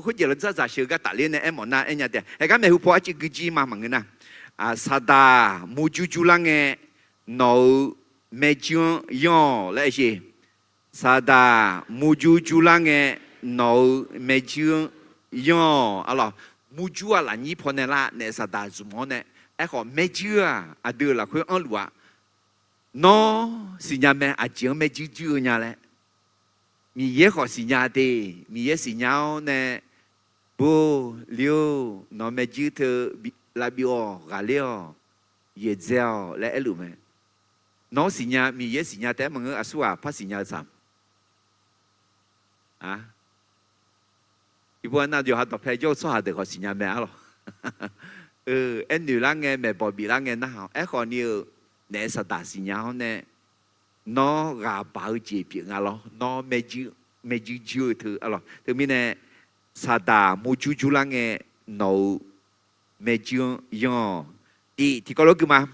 khoerjeq lawr dzardzaq sheuq-eu gar tafler nae aermawf nar aer nya taef-a. Haeq gar maeqhu paw arcuiv gui jir ma maqngeur nar, Saqdaq murjur jurlar ngae nawq-euq maerjuir-anr yanr-awq laer aer-eu. Saqdaq murjur jurlar ngae nawq-euq maerjuir-anr yanr-awq arlawq. Murjur-aq lafnyir pawnae lar naef Saqdaq zmq-awr nae, aerkhawf maerjuir-aq aqdui-euq lafkhoer anrluf-a. Nawr siqnya mae, aqjeq-anr maerjuir juir-eu nya laer. Miqyaer khawf siqnya de. Miqyaer siqnya-awr nae, Bur-or, lir-or, nawq-euq maerjuir teu lavbyov-awq, ghaqler-awq, yaeqdzae-awq laer aerluf mae. Nawr siqnya, Miqyaer siqnya taef-aer maqngeur, aqsurghaq par siqnya-eu tsaq. Iqbur-a nar yawqha dawqpae jawr-eu tsawrhaq deuq khawf siqnya mae arlawq. Aernoeq lar ngae, maeqbawq bif lar ngae narhaq-awq. Aerkhawf ni-euq naef Saqdaq siqnya-awr nae, nawr ghaq baq-eu jeq pyeuf nga lawr. Nawr maerjuir juir-eu teu arlawq. Teumirnae Saqdaq murjur jurlar ngae nawq-euq maerjuir-anr yanr-awq. Tif, tiqkawv lof gui ma.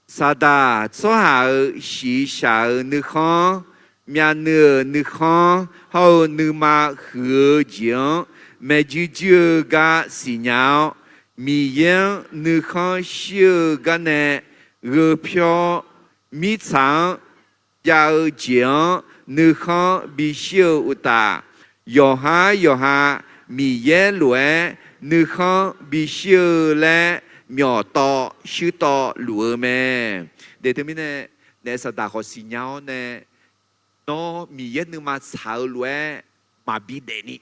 Saqdaq tsawrhaq-euq shiqshaq-euq nuikhanr, myavnuiv-euq nuikhanr hawr-eu nuima huiq-eu jeq-anr maerjuir juir-eu gar siqnya-awr, Miqyaer-anr nuikhanr shir-eu gar nae gheu pyawr, mirtsaq-anr jav-eu jeq-anr nuikhanr bishir-eu uqtaf, yawqhar yawqha Miqyaer lof-aer nuikhanr bishir-eu laer myawf tawv shuir tawv luf-eu mae. De teumirnae, naef Saqdaq khawf siqnya-awr nae, nawr Miqyaer nuima tsaq-eu lof-aer maqbi daef ni,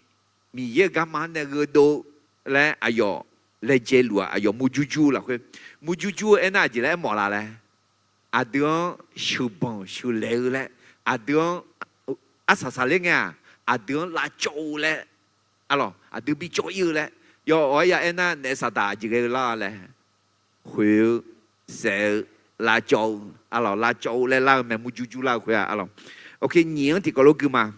Miqyaer-euq garma-anr nae gheudov laer aqyawf laejae luf-aq, aqyawf murjur jur-eu lafkhoer, murjur jur-eu aernar aqjeq laer aermawf la laer, aqdui-anr sheuqbanq sheuqlaeq-eu laer, aqdui-anr arsaq saqler ngae-aq, aqdui-anr lavcawv-eu laer, arlawq, aqdui bicawv ir-eu laer, yawf awq-aer ya aernar naef Saqdaq aqjeq ghae-eu lar laer, khoeq-eu, saef-eu, lavcawv-eu, arlawq, lavcawv-eu laer lar-eu mae, murjur jur lar-eu khoer-aq arlawq. Oke, nyiq-anr tiqkawv lof gui ma.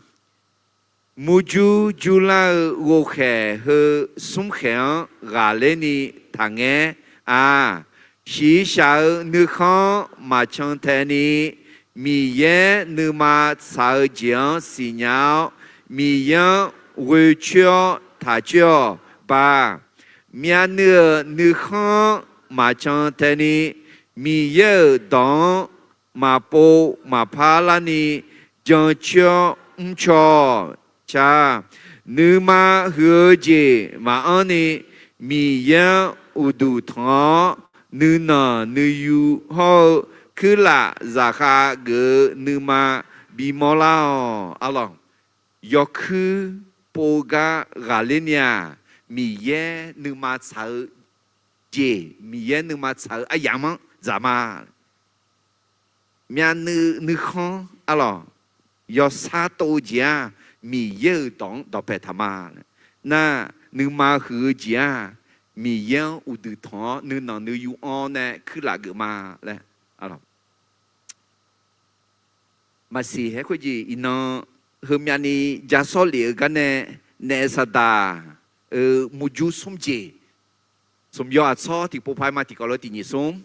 Murjur jurlar-eu ghovkhaeq heu smrkhaeq-anr ghaqler ni taqngaer-a. Shiqshaq-eu nuikhanr maqcan tae ni, Miqyaer nuima tsaq-eu jeq-anr siqnya-awr, Miqyaer-anr ghoecoer-awr taqcoer-awq ba. Myavnuiv-euq nuikhanr maqcan tae ni, Miqyaer-euq dawq-anr maqpov maqpar larni jancoer-awr mrcaw-awq. Ca, nuima huiq-eu jeq maqanr ni, Miqyaer-anr uqduq tanq-awr, nuinanq nuiyu hawr-eu kuirlaf zaqkhav geuf-eu nuima bimawr lar-awq. Arlawq, yawkuir pov-eu gar ghaqler ni-aq, Miqyaer nuima tsaq-eu jeq, Miqyaer nuima tsaq-eu aryamq-anr dzaq ma. Myavnuiv nuikhanr arlawq, yawsar tov-eu jeq-aq, Miqyaer-euq dawq-anr dawqpae taq ma. Nar, nuima huiq-eu jeq-aq, Miqyaer-anr uqduq tanq-awr nuinanq nuiyu anr nae kuirlaf geuf ma laer. Maqsiq haer khoerjeq iqnan heumyav ni ja sawr lef-eu gar nae, naef Saqdaq-euq murjur smr jeq, smq yaw aqtsawr tiqpov paq ma tiqkawv lof tiq nyiq smr,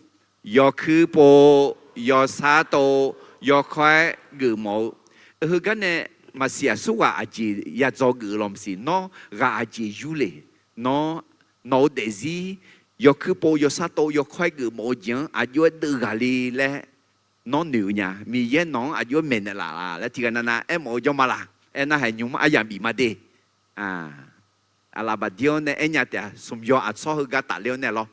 yawkuir pov, yawsar tov, yawkawr-aer geufmawf-eu, heugar nae maqsiq aqsurghaq aqjeq ya dzaw geuf-eu lawq maqsiq. Nawr ghaq aqjeq yur le. Nawr, nawq-eu daefzir yawkuir pov yawsar tov yawkawr-aer geufmawf-eu jeq-anr aqjox-aer deuvghaq le laer nawr noeq-eu nya. Miqyaer nawq-anr aqjox-aer maeqnaeq laf la laer tiqghaq navnav aermawf-eu jawr ma laq. Aernar haeq nymr aryamq bif ma de. Aqlaf baqdir-awr nae aernya taef-a, smq yawq aqtsawr heugar tafler-awr nae lawr,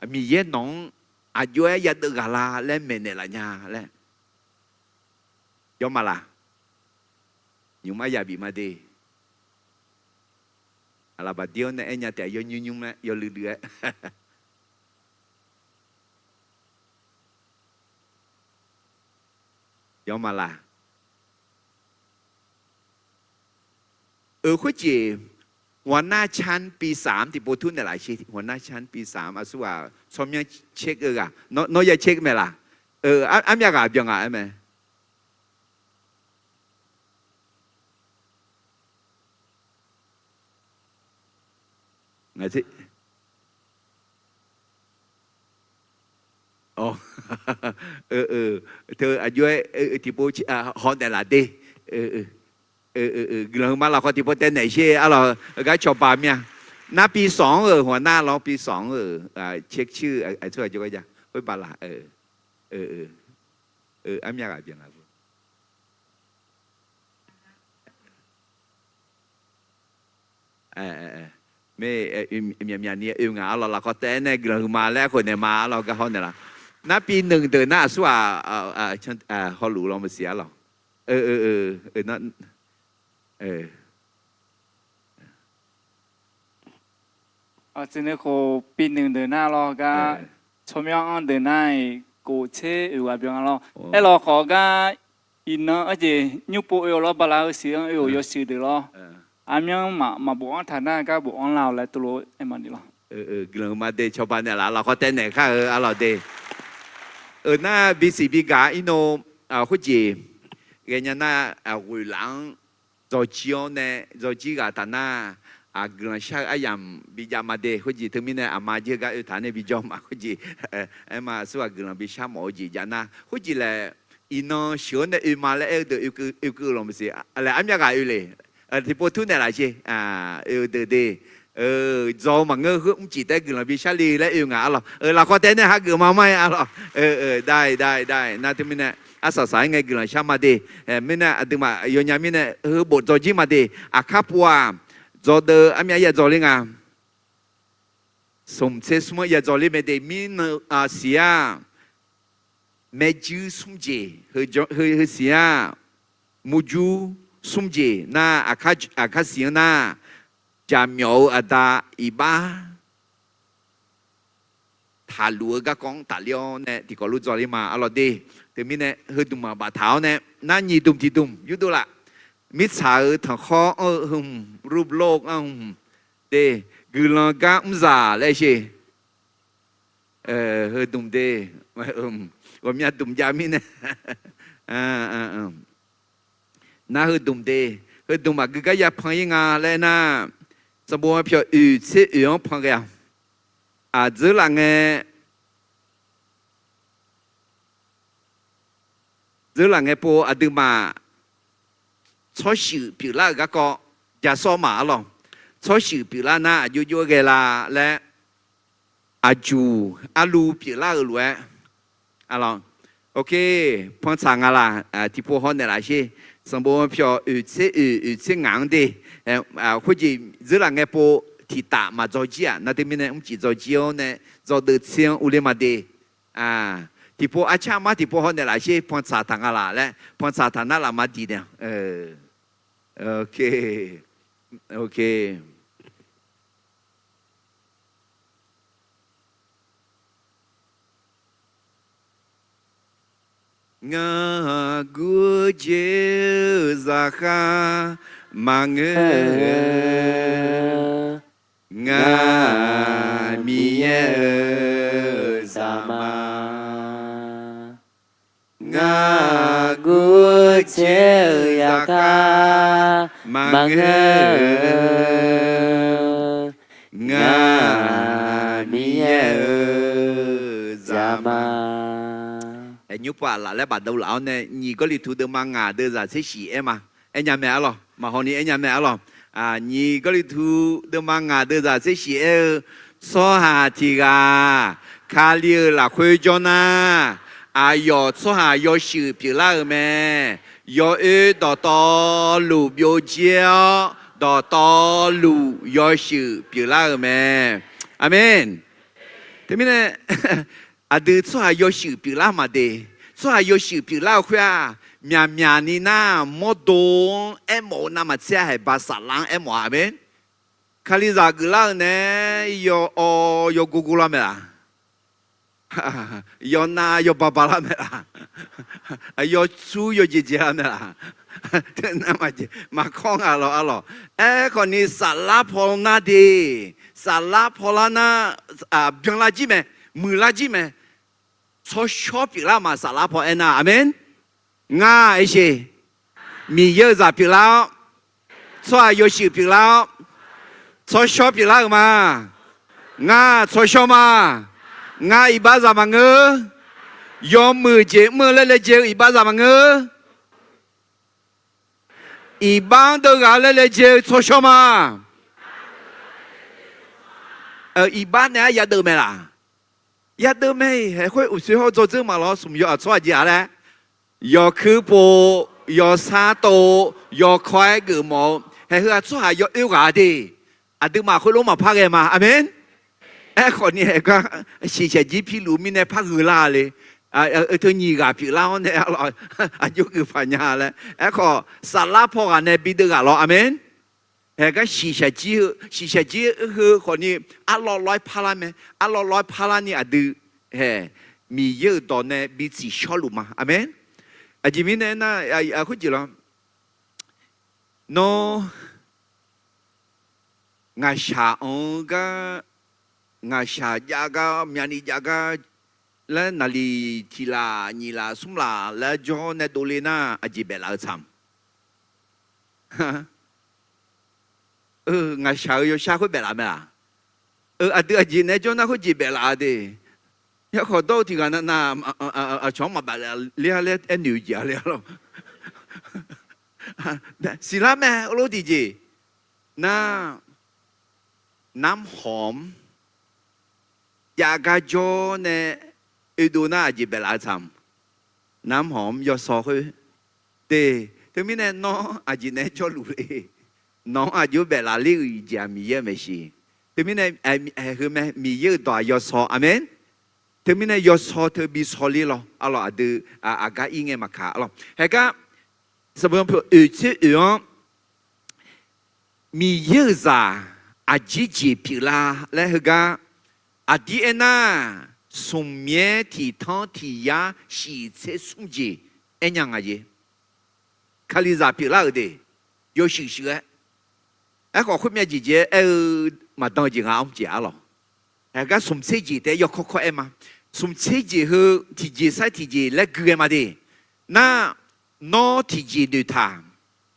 Miqyaer nawq-anr aqjox-aer yadeuvghaq la laer maeqnaeq laf nya laer. Jawr ma laq. Nymr aryamq bif ma de. Aqlaf baqdir-awr nae aernya taef-a, yawnymr nymr laer yawluiv luiv-aer. Jawr ma laq. Euq khoerjeq, หัวหน้าชั้นปีสาม tiqpov tmr naeqlaf sher. หัวหน้าชั้นปีสาม aqsurghaq tsawrmyanr เช็ค eu ghaq, nawr ya เช็ค mae laq. Armyav ghaq byan ngaq-aer mae. Teu aqjox-aer tiqpov hawnaeq laf de. Guiqlanq huiqma lafkhawf tiqpov taev naeq sher arlawq. Heugar cawba mir-a. Nar ปีสอง anr-euq หัวหน้า lawr ปีสอง anr-euq เช็คชื่อ aqsurghaq jawrgar ja khoer bala. Armyav ghaq byan ngaq-eu Mae, myaq myaq ni oe ngaq arlawq. Lafkhawf taef-aer nae guiqlanq huiqma laer aerkhof naeq ma arlawq. Gar hawr naeq laf. Nar ปีหนึ่ง deuq nar aqsurghaq hawluf law maqsiq arlawq. Aqtseq nae khof ปีหนึ่ง deuq nar lawr gar, tsawrmyanr anr deuq nar-iq kof tser oeq ghaq byan nga lawr. Aerlawq khawf gar, iqnan arjeq nymr pov oe-awq lawr bala-eu siq-anr oe-euq yawshuif deuq lawr. Aqmyanr maqbof anr taq nar gar bof anr lar-awq laer tov lof-aer aer ma ni lawr. Guiqlanq huiqma de cawba naeq laf lafkhawf taev naeq kar-eu arlawq de. Euq nar bisiq bigaq-anr irnov khoerjeq ghaenya nar, ghoeqlaf-anr dzawjir-awr nae, dzawjir ghaq taf nar, aqguiqlanq shar-eu aryamq bijav ma de. Khoerjeq teumirnae aqma jir-eu gar oe taq nae bijawr ma khoerjeq. Aerma aqsurghaq guiqlanq bishar mawf-eu jeq jav nar khoerjeq laer, iqnan sheuq-awr nae oe ma laer aer-eu deuq oekeuv-eu lawq maqsiq. Laer armyav ghaq oe le. Tiqpov tmr naeq laf sher. Oe-eu deuq de. Dzaw-eu maqngeur-eu khoer mrcif taef guiqlanq bishar le laer oe ngaq arlawq. Lafkhawf taef nae hageuf ma mar-aer arlawq. Dav-iq dav-iq dav-iq nar teumirnae arsaq saq-aer ngae guiqlanq shar ma de. Mirnae aqduimaf yawnya mirnae heubof dzawjir ma de. Aqkar pov-aq, dzawdeuv armyav ya dzaw ler nga. Smq tser smr-anr ya dzaw ler mae de. Mirnan siq-aq, maerjuir smr jeq, heusiq-aq, murjur smr jeq nar, aqkar siq-anr nar, jaqmyawf-eu aqda iqbax taqluf-eu garkawv-anr tafler-awr nae tiqkawv lof dzaw ler ma arlawq de. Teumirnae heudmq-aq baftaq-awr nae nar nyiq dmq tiqdmq yurdov laf. Mirtsaq-euq tanqkhawr anr-eu heu hmq, รูปโลก anr-eu heu hmq de, guiqlanq gar mrzaq laer sher. Heudmq de, ghawqmya dmq jav mirnae nar heudmq de, heudmq aqgeu gar ya pan-ir nga laer nar, sanqbof pyawq oeq tser oeq-anr pan ghae-a. Aqdzeur laf ngae, dzeur laf ngae pov aqduimaf tsawrshuif pyeuflar-euq garkawv ja sawr ma arlawq. Tsawrshuif pyeuflar nar aqjox jox-aer ghae la laer, aqjuq arlu pyeuflar-euq lof-aer arlawq. Oke, pantsaq nga laq, tiqpov hawnaeq laf sher. Sanqbof pyawq oeq tser oeq oeq tser ngaq-anr de, khoerjeq dzeur laf ngae pov tiqtaf maqdzawjir-aq, nar teumirnae mrcif dzawjir-awr nae dzawdeuv tser-anr urler ma de. Tiqpov arcar mar tiqpov hawnaeq laf sher. Pantsaq taq nga laq laer, pantsaq taq nar laf ma diq nae. Oke, oke. Ngaq gurjer-eu zaqkhav maqngeur, ngaq Miqyaer-euq zaqma. Ngaq gurjer-eu zaqkhav maqngeur, ngaq Miqyaer-euq zaqma. Nymr pov aqlaf laer bafdov laf-awr nae nyiq Gawrliqtu deuvma ngaq deuvzaq tser shif aer ma. Aernya mae arlawq, maqhaw ni aernya mae arlawq. Nyiq Gawrliqtu deuvma ngaq deuv zaq tser shif aer-eu, tsawrhaq tiq ghaq Kali-euq lafkhoer jawr nar, aqyawf tsawrhaq yawshuif pyeuflar-euq mae. Yawoer dawqtawvluf byovjir-awr, dawqtawvluf yawshuif pyeuflar-euq mae. Aqmeq. Teumirnae aqdui tsawrhaq yawshuif pyeuflar maqde. Tsawrhaq yawshuif pyeuflar-eu khoer-aq, myaqmyaq ni nar mawrdo-anr aermawf-eu navmaqtser-a haeq ba saflar-anr aermawf-a. Aqmeq. Kalizaq geuflar-eu nae yawawv yawgor gor lar mae laq? Yawnav yawba ba lar mae laq? Yawtsur yawjeq jeq lar mae laq? Teunav maqjeq maqkawr nga lawr arlawq. Aerkhawf ni saflar paw nar de. Saflar paw lar nar, byanlar jir mae, muiqlar jir mae. Tsawrshawr pyeuflar ma saflar paw aernar. Aqmeq. Ngar aersheq, Miqyaer-euq zaq pyeuflar-awr, tsawrhaq yawshuif pyeuflar-awr, tsawrshawr pyeuflar-euq ma. Ngar tsawrshawr ma. Ngar iqbaxzaq maqngeur. Yawmuiq jeq mr-eu laer laejae-eu iqbaxzaq maqngeur. Iqbax-anr deuv ghaq-eu laer laejae-eu tsawrshawr ma. Iqbax nae-aer yadeuv mae laq? Yadeuv mae-iq haeq khoer uqtsoeq hawr dzawdzeur maqlawr smq yaw aqtsawr aqjeq-a laer, yawkuir pov, yawsar tov, yawkawr-aer geufmawf-eu haeq heu-aq tsawrhaq yawoer ghaq de. Aqduimaf khoerlof maqpar ghae ma. Aqmeq. Aerkhawf ni haeq gar shiqshaq jir piluf mirnae par gheu lar le. Teu nyiq ghaq pyeuflar-awr nae arlawq, aqjox geuf paq nya laer. Aerkhawf saflar paw ghaq nae bideuv ghaq lawr. Aqmeq. Haeq gar shiqshaq jir-eu, shiqshaq jir heu khawf ni arlawv lawr-aer parlar mae. Arlawv lawr-aer parlar ni aqdui haeq Miqyaer-euq dawq nae bi tsiqshawr luf ma. Aqmeq. Aqjeq mirnae aernar, khoerjeq lawr, nawr ngaqshaq anq-eu gar, ngaqshaq jav gar, myavni jav gar laer naqliq tiq laf nyiq laf smr laf laer jawr nae dovle nar aqjeq baeflaf-eu tsaq-a? Ngaqshaq-eu yawshar khoer baeflaf mae laq? Aqdui aqjeq naeq-aer jawr nar khoerjeq baeflaf-a de. Yarkhawf dawr-eu tiq ghaq nav nav, aqcawq-anr maqbaef ler-a laer aernoeq-eu jeq-a le arlawq. Siqlar mae arlawr tiqjeq. Nar, narmhawq-anr jav gar jawr nae oedov nar aqjeq baeflaf-eu tsaq-a? Narmhawq-anr yawsaw khoer de. Teumirnae nawr aqjeq naeq-aer jawrluf le. Nawq-anr aqjox baeflaf ler-euq jeq-aq Miqyaer-eu maeqshi. Teumirnae, heu mae, Miqyaer-euq dawq-aq yawsaw. Aqmeq. Teumirnae yawsaw teu bi saw ler lawr arlawq, aqdui aqgar ir ngae maqkaq arlawq. Haeq gar sanqbof sanqbof oeq tser oeq-anr Miqyaer-euq zaq aqjeq jeq pyeuflar laer heugar, aqdir aernar, smq myaer tiq tanr tiq yar shif tser smr jeq aernya nga jeq. Kalizaq pyeuflar-euq de, yawshuif shuif-aer. Aerkhawf khoermyav jeq jeq-aer aer-eu maqdan-eu jeq nga armr jeq arlawq. Haeq gar smq tser jeq taef-aer yawkawr kawr aer ma. Smq tser jeq heu tiqjeq sar tiqjeq laer gui ghae ma de. Nar, nawr tiqjeq noeqtaq,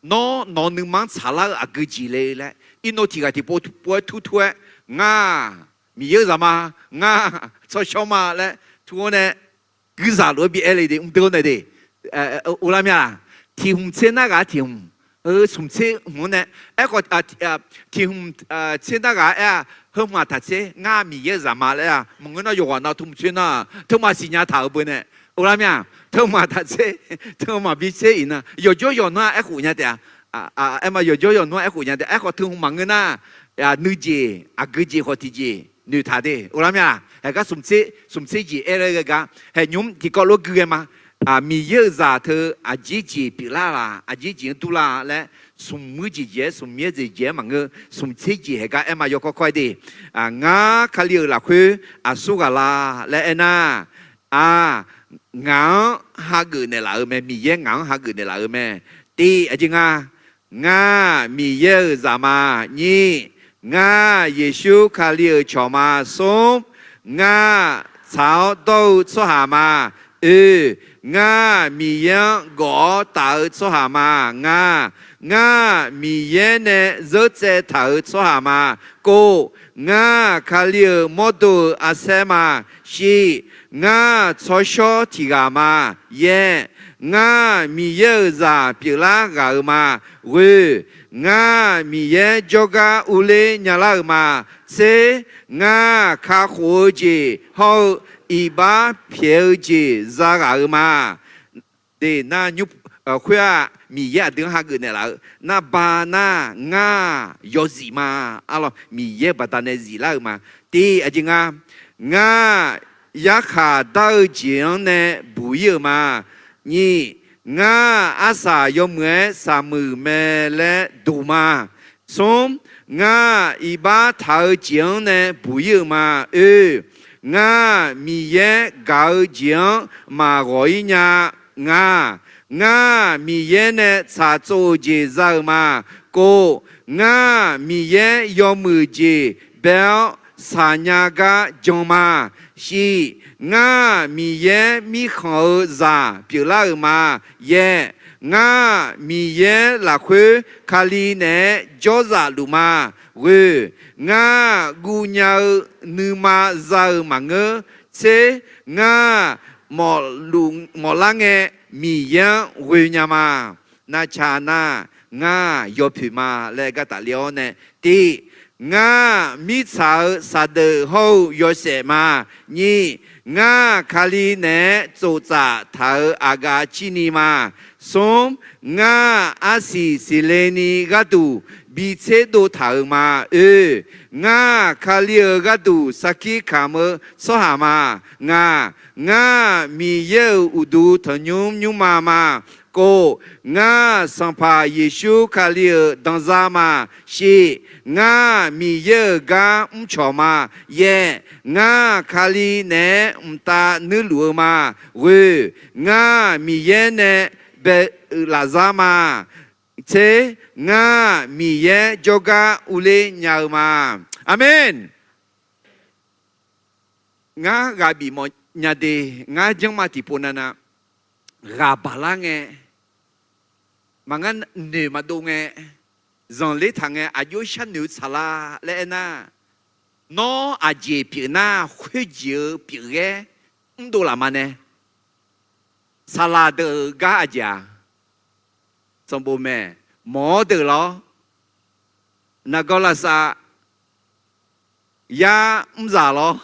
nawr nawq-eu nuima-anr tsaqlar-eu aqgeu jeq le laer, irnov tiq ghaq tiqpov pov-aer tur tur-aer, ngar Miqyaer-eu zaq ma, ngar tsawrshawr ma laer tur-awr nae guizaq lof-aer bi aer le de, mqdui-awr nae de. Uvlar mir-a, tiq hmq tser nar ghaq-a tiq hmq, smq tser hmq-anr nae, aerkhawf tiq hmq tser nar ghaq-a aer-aq, heu hmq-aq taq tser, ngar Miqyaer-eu zaq ma laer-aq, maqngeur nar yawqghaq nav tmq tser nar, teumaf siqnya taq-euq beu nae, uvlar mir-a, teumaf taq tser, teumaf bi tser iq nar, yawqjawr yawqnan-aq aerkhof nya taef-a. Aerma yawqjawr yawqnan-aq aerkhof nya taef. Aerkhawf teu hmq maqngeur nar, nuijeq aqgeu jeq khawf tiqjeq noeqtaq de, uvlar mir-a. Haeq gar smq tser jeq aer laer ghae gar, haeq nymr tiqkawv lof gui ghae ma. Miqyaer-euq zaq teu aqjeq jeq pyeuflar laq, aqjeq jeq-anr durlar laer, smq muir jeq jeq-aer, smq myaer jeq jeq-aer maqngeur, smq tser jeq haeq gar aer ma yawkawr kawr-aer de. Ngar Kali-euq lafkhoer aqsur ghaq la laer aernar, a, ngaq-anr hageuf naeqlaf-eu mae, Miqyaer ngaq-anr hageuf naeqlaf-eu mae. Tiq, aqjeq nga, ngar Miqyaer-euq zaq ma. Nyiq, ngar Yeqsur Kali-euq cawq ma. Smr, ngar tsaq-awr dawr-eu tsawrhaq ma. Oe, ngar Miqyaer-anr gawf-awr taf-eu tsawrhaq ma. Nga, ngar Miqyaer nae zeur tsaev taq-euq tsawrhaq ma. Kov, ngar Kali-euq mawrdo-euq arsaer ma. Shiv, ngar tsawrshawr tiq ghaq ma. Yaer, Ngar Miqyaer-euq zaq pyeuflar ghaq-euq ma. Ghoe, ngar Miqyaer jawrgar urler nyalar-euq ma. Tser, ngar kakhof-eu jeq hawr-eu iqbax pyaeq-eu jeq za ghaq-euq ma. Deq nar nymr khoer-aq, Miqyaer aqdui-anr hageuf naeqlaf-eu narba nar, ngar yawzif ma. Arlawr, Miqyaer baqdanae ziflar-euq ma. Tiq aqjeq nga, ngar yarkhaq dar-eu jeq-anr nae buq ir-euq ma. Nyiq, ngar arsaq yawmuiq-aer saqmuiq mae laer duq ma. Smr, ngar iqbax taq-eu jeq-anr nae buq ir-euq ma. Oe, ngar Miqyaer gaq-eu jeq-anr maqghawq ir nya. Ngaq, ngar Miqyaer nae tsaqtsov-euq jeq za-euq ma. Kov, ngar Miqyaer yawmuiq jeq bae-awr saqnya gar jan ma. Shiq, ngar Miqyaer mirkhanq-eu zaq pyeuflar-euq ma. Yaer, ngar Miqyaer lafkhoer Kali naeq-aer jawrzaf luf ma. Ghoe, ngar guvnya-eu nuima za-euq maqngeur. Tser, ngar mawflar ngae Miqyaer-anr ghoe nya ma. Navtaq nar, ngar yawpoeq ma laer gartaf le-awr nae, tiq, ngar mirtsaq-euq saqdeuf hawr-eu yawshaef ma. Nyiq, ngar Kali naeq-aer tsoftsaf taq-euq aqgaf cirni ma. Smr, ngar arsiq siqle ni gharduq bi tserdov taq-euq ma. Oe, ngar Kali-euq gharduq sarkir kamq-eu tsawrhaq ma. Ngaq, ngar Miqyaer-euq uqduq tanqnymr nymrma ma. Kov, ngar Sanqpaq Yeqsur Kali-euq danzar ma. Shiq, ngar Miqyaer-euq gar mrcawq ma. Yaer, ngar Kali naeq-aer mqtav nuirluf-eu ma. Ghoe, ngar Miqyaer nae bae-euq lafzar ma. Tser, ngar Miqyaer jawrgar urler nya-eu ma. Aqmeq. Ngar ghaq bif mawf nya de. Ngar janrma tiqpov navnav, ghaq baqlar ngae, maqngar noeq maqdov ngae, zanqler taq ngae aqjox sharnoeq-eu tsaqlar laer aernar, nawr aqjeq pyeuf nar khoerjeq-eu pyeufghaer mrdov laf ma nae, saqlaq deuq-euq gar aqjeq-aq, sanqbof maeq mawq-awr deuq lawr, nargawr lavsav, yar mrzaq lawr,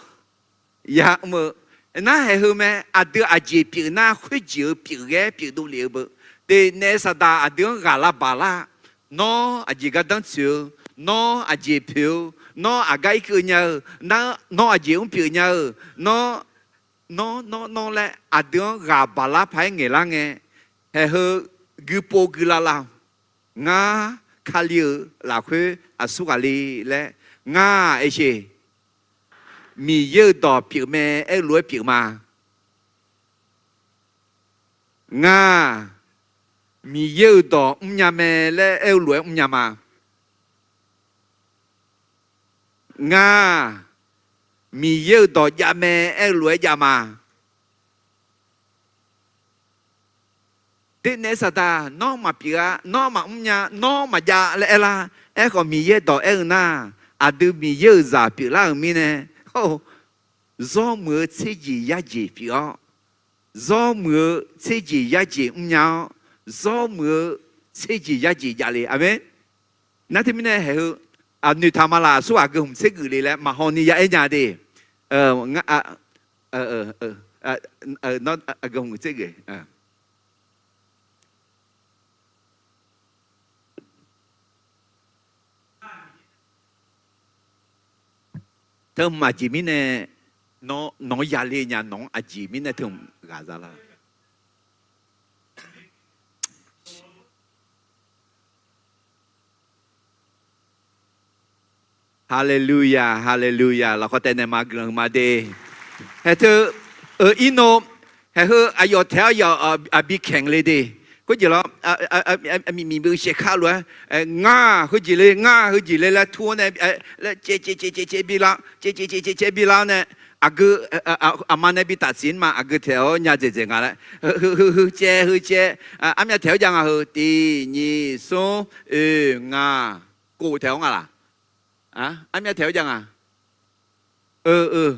yar mr-eu. Nar haeq heu mae, aqdui aqjeq pyeuf nar khoerjeq-eu pyeufghaer pyeufdov lef-eu beu. Deq naef saqdaq aqdui-anr ghaq lavbaq lar. Nawr aqjeq gardanr tsoeq-eu, nawr aqjeq poeq-eu, nawr aqgar irkeuv nya-eu, nawr aqjeq mrpyeuf nya-eu, nawr, nawr, nawr, nawr laer aqdui-anr ghaq baqlar paq-aer ngaeqlar ngae, haeq heu guipov guilavlav, ngar Kali-euq lafkhoer aqsur ghaq le laer, ngar aersheq, Miqyaer-euq dawq pyeuf mae aer-eu lof-aer pyeuf ma. Ngar, Miqyaer-euq dawq mrnya mae laer aer-eu lof-aer mrnya ma. Ngar, Miqyaer-euq dawq jav mae aer-eu lof-aer jav ma. Deq naef saqdaq, nawr maqpyeuf-a, nawr maqmr nya, nawr maqjav laer aerlar. Aerkhawf Miqyaer dawq aer-eu nar, aqdui Miqyaer-euq zaq pyeuflar-euq mirnae, zawr muiq-eu tserjeq yarjeq pyeuf-awr, zawr muiq-eu tserjeq yarjeq mrnya-awr, zawr muiq-eu tserjeq yarjeq javle. Aqmeq. Nar teumirnae haeq heu, noeqtaq ma laf, aqsur aqgeu hmq tser geuf le laer maqhaw ni ya aer nya de. Nawr aqgeu hmq tser geuf. Teu hmq aqjeq mirnae, nawq-anr yale nya, nawq-anr aqjeq mirnae teu hmq ghaq za lar. Haleluya, haleluya. Lafkhawf taef naeq ma guiqlanq huiqma de. Haeq teu, eu, irnov, haeq heu aqyawf taef-awr yawf aqbi kaeq le de. Khoerjeq lawr, miqmiq beu shaeq kar lof-aer, ngar heujeq le, ngar heujeq le laer tur-awr nae, caev caev caev caev caev bi lar, caev caev caev caev caev bi lar-awr nae, aqgeu, aqma nae bi tafsiq ma, aqgeu taeq-awr nya dzaeqdzaeq nga laer, heu heu heu caev heu caev, armyav taeq-awr jav nga heu, tiq nyiq smr, oe, nga, kof taeq-awr nga laq? Armyav taeq-awr jav nga? Eu, eu,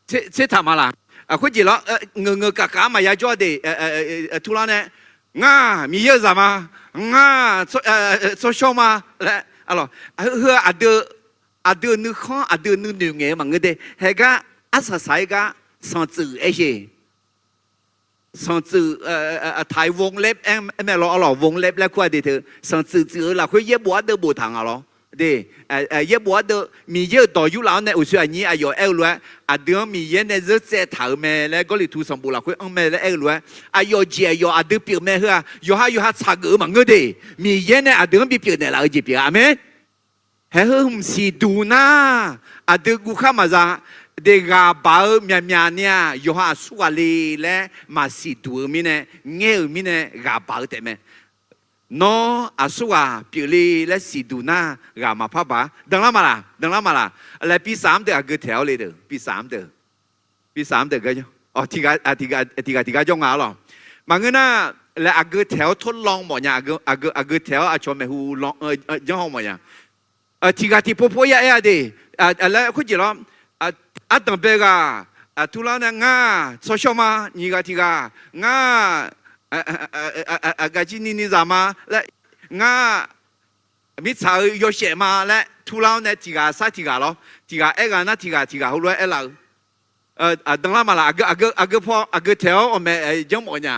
tser taq ma laq? Khoerjeq lawr, ngeuq ngeuq kaf kaf-anr maqya jawr-a de, turlar nae, Ngar Miqyaer-euq zaq ma. Ngar tsawrshawr ma laer, heu aqdui, aqdui-euq nuikhanr, aqdui-euq nuinoeq ngaeq-eu maqngeur de. Haegar arsaq saq-aer gar sanqtsuif aer sheq. Sanqtsuif, ไทย วงเล็บ aer mae lawr, arlawq วงเล็บ laer kur-a de teu. Sanqtsuif tsuif-eu lafkhoer yaerbof ardeuv boftaq nga lawr. De, yaerbof ardeuv Miqyaer-euq dawq yurlaf-anr nae uqshoe aqnyir aqyawf aer-eu lof-aer, aqdui-anr Miqyaer nae zeur tsaev taq-euq mae laer Gawrliqtu sanqbof lafkhoer anr mae laer aer-eu lof-aer, aqyawf jeq aqyawf aqdui pyeuf mae heu-aq, yawqha yawqha tsaq geuf-eu maqngeur de. Miqyaer nae aqdui-anr bipyeuf naeqlaf-eu jeq pyeuf-a. Aqmeq. Haeq heu hmq siqduq nar, aqdui guv khar maqza, de ghaq baq-eu myaqmyaq ni-aq, yawqha aqsurghaq le laer maqsiqduq-eu mirnae, ngaer-euq mirnae ghaq baq-eu taef mae. Nawr aqsurghaq pyeufle laer siqduq nar, ghaq maqpar baq-a. Danlar maqlaq, danlar maqlaq. Laer ปีสาม deuq aqgeu taeq-awr le deuq, ปีสาม deuq. ปีสาม deuq, tiqghaq tiqghaq jawr nga-a lawq. Maqngeur nar, laer aqgeu taeq-awr ทดลอง mawfnya, aqgeu taeq-awr aqcawq maeqhu janr haw mawfnya. Tiqghaq tiqpov pov ya aer-a de. Laer khoerjeq lawr, ardanq bae ghaq, turlar nae ngar tsawrshawr ma, nyiq ghaq tiqghaq, ngar aqgaf jir ni ni zaq ma laer, ngar mirtsaq-eu yawshaef ma laer turlar-awr nae tiqghaq sar tiqghaq lawr, tiqghaq aer ghaq nar tiqghaq tiqghaq heulof-aer aerlaf-eu. Danlar maqlaq, aqgeu paw aqgeu taeq-awr awqmae janr mawfnya.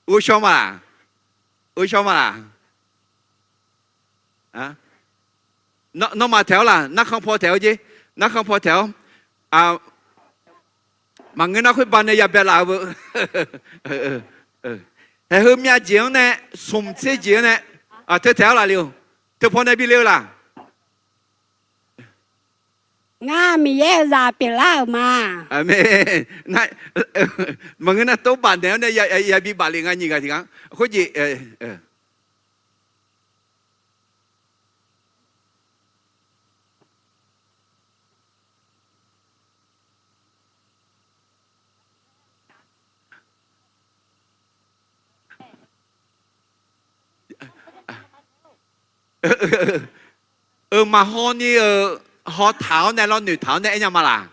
Ghovshaw maqlaq, ghovshaw maqlaq. Nawmaf taeq-awr laq, narkhan paw taeq-awr jer, narkhan paw taeq-awr. Maqngeur nar khoerba nae yabae laf-eu beu. Haeq heu myav jeq-anr nae, smq tser jeq-anr nae, teu taeq-awr laf le-eu, teu paw nae bi le-eu laq. Ngar Miqyaer-euq zaq pyeuflar-euq ma. Aqmeq. Maqngeur nar tawrbaq naeq-awr nae yabi baf le nga nyiq ghaq tiq ghaq. Khoerjeq Euq, maqhaw ni-euq, hawtaq-awr nae lawr noeqtaq-awr nae aernya ma laq?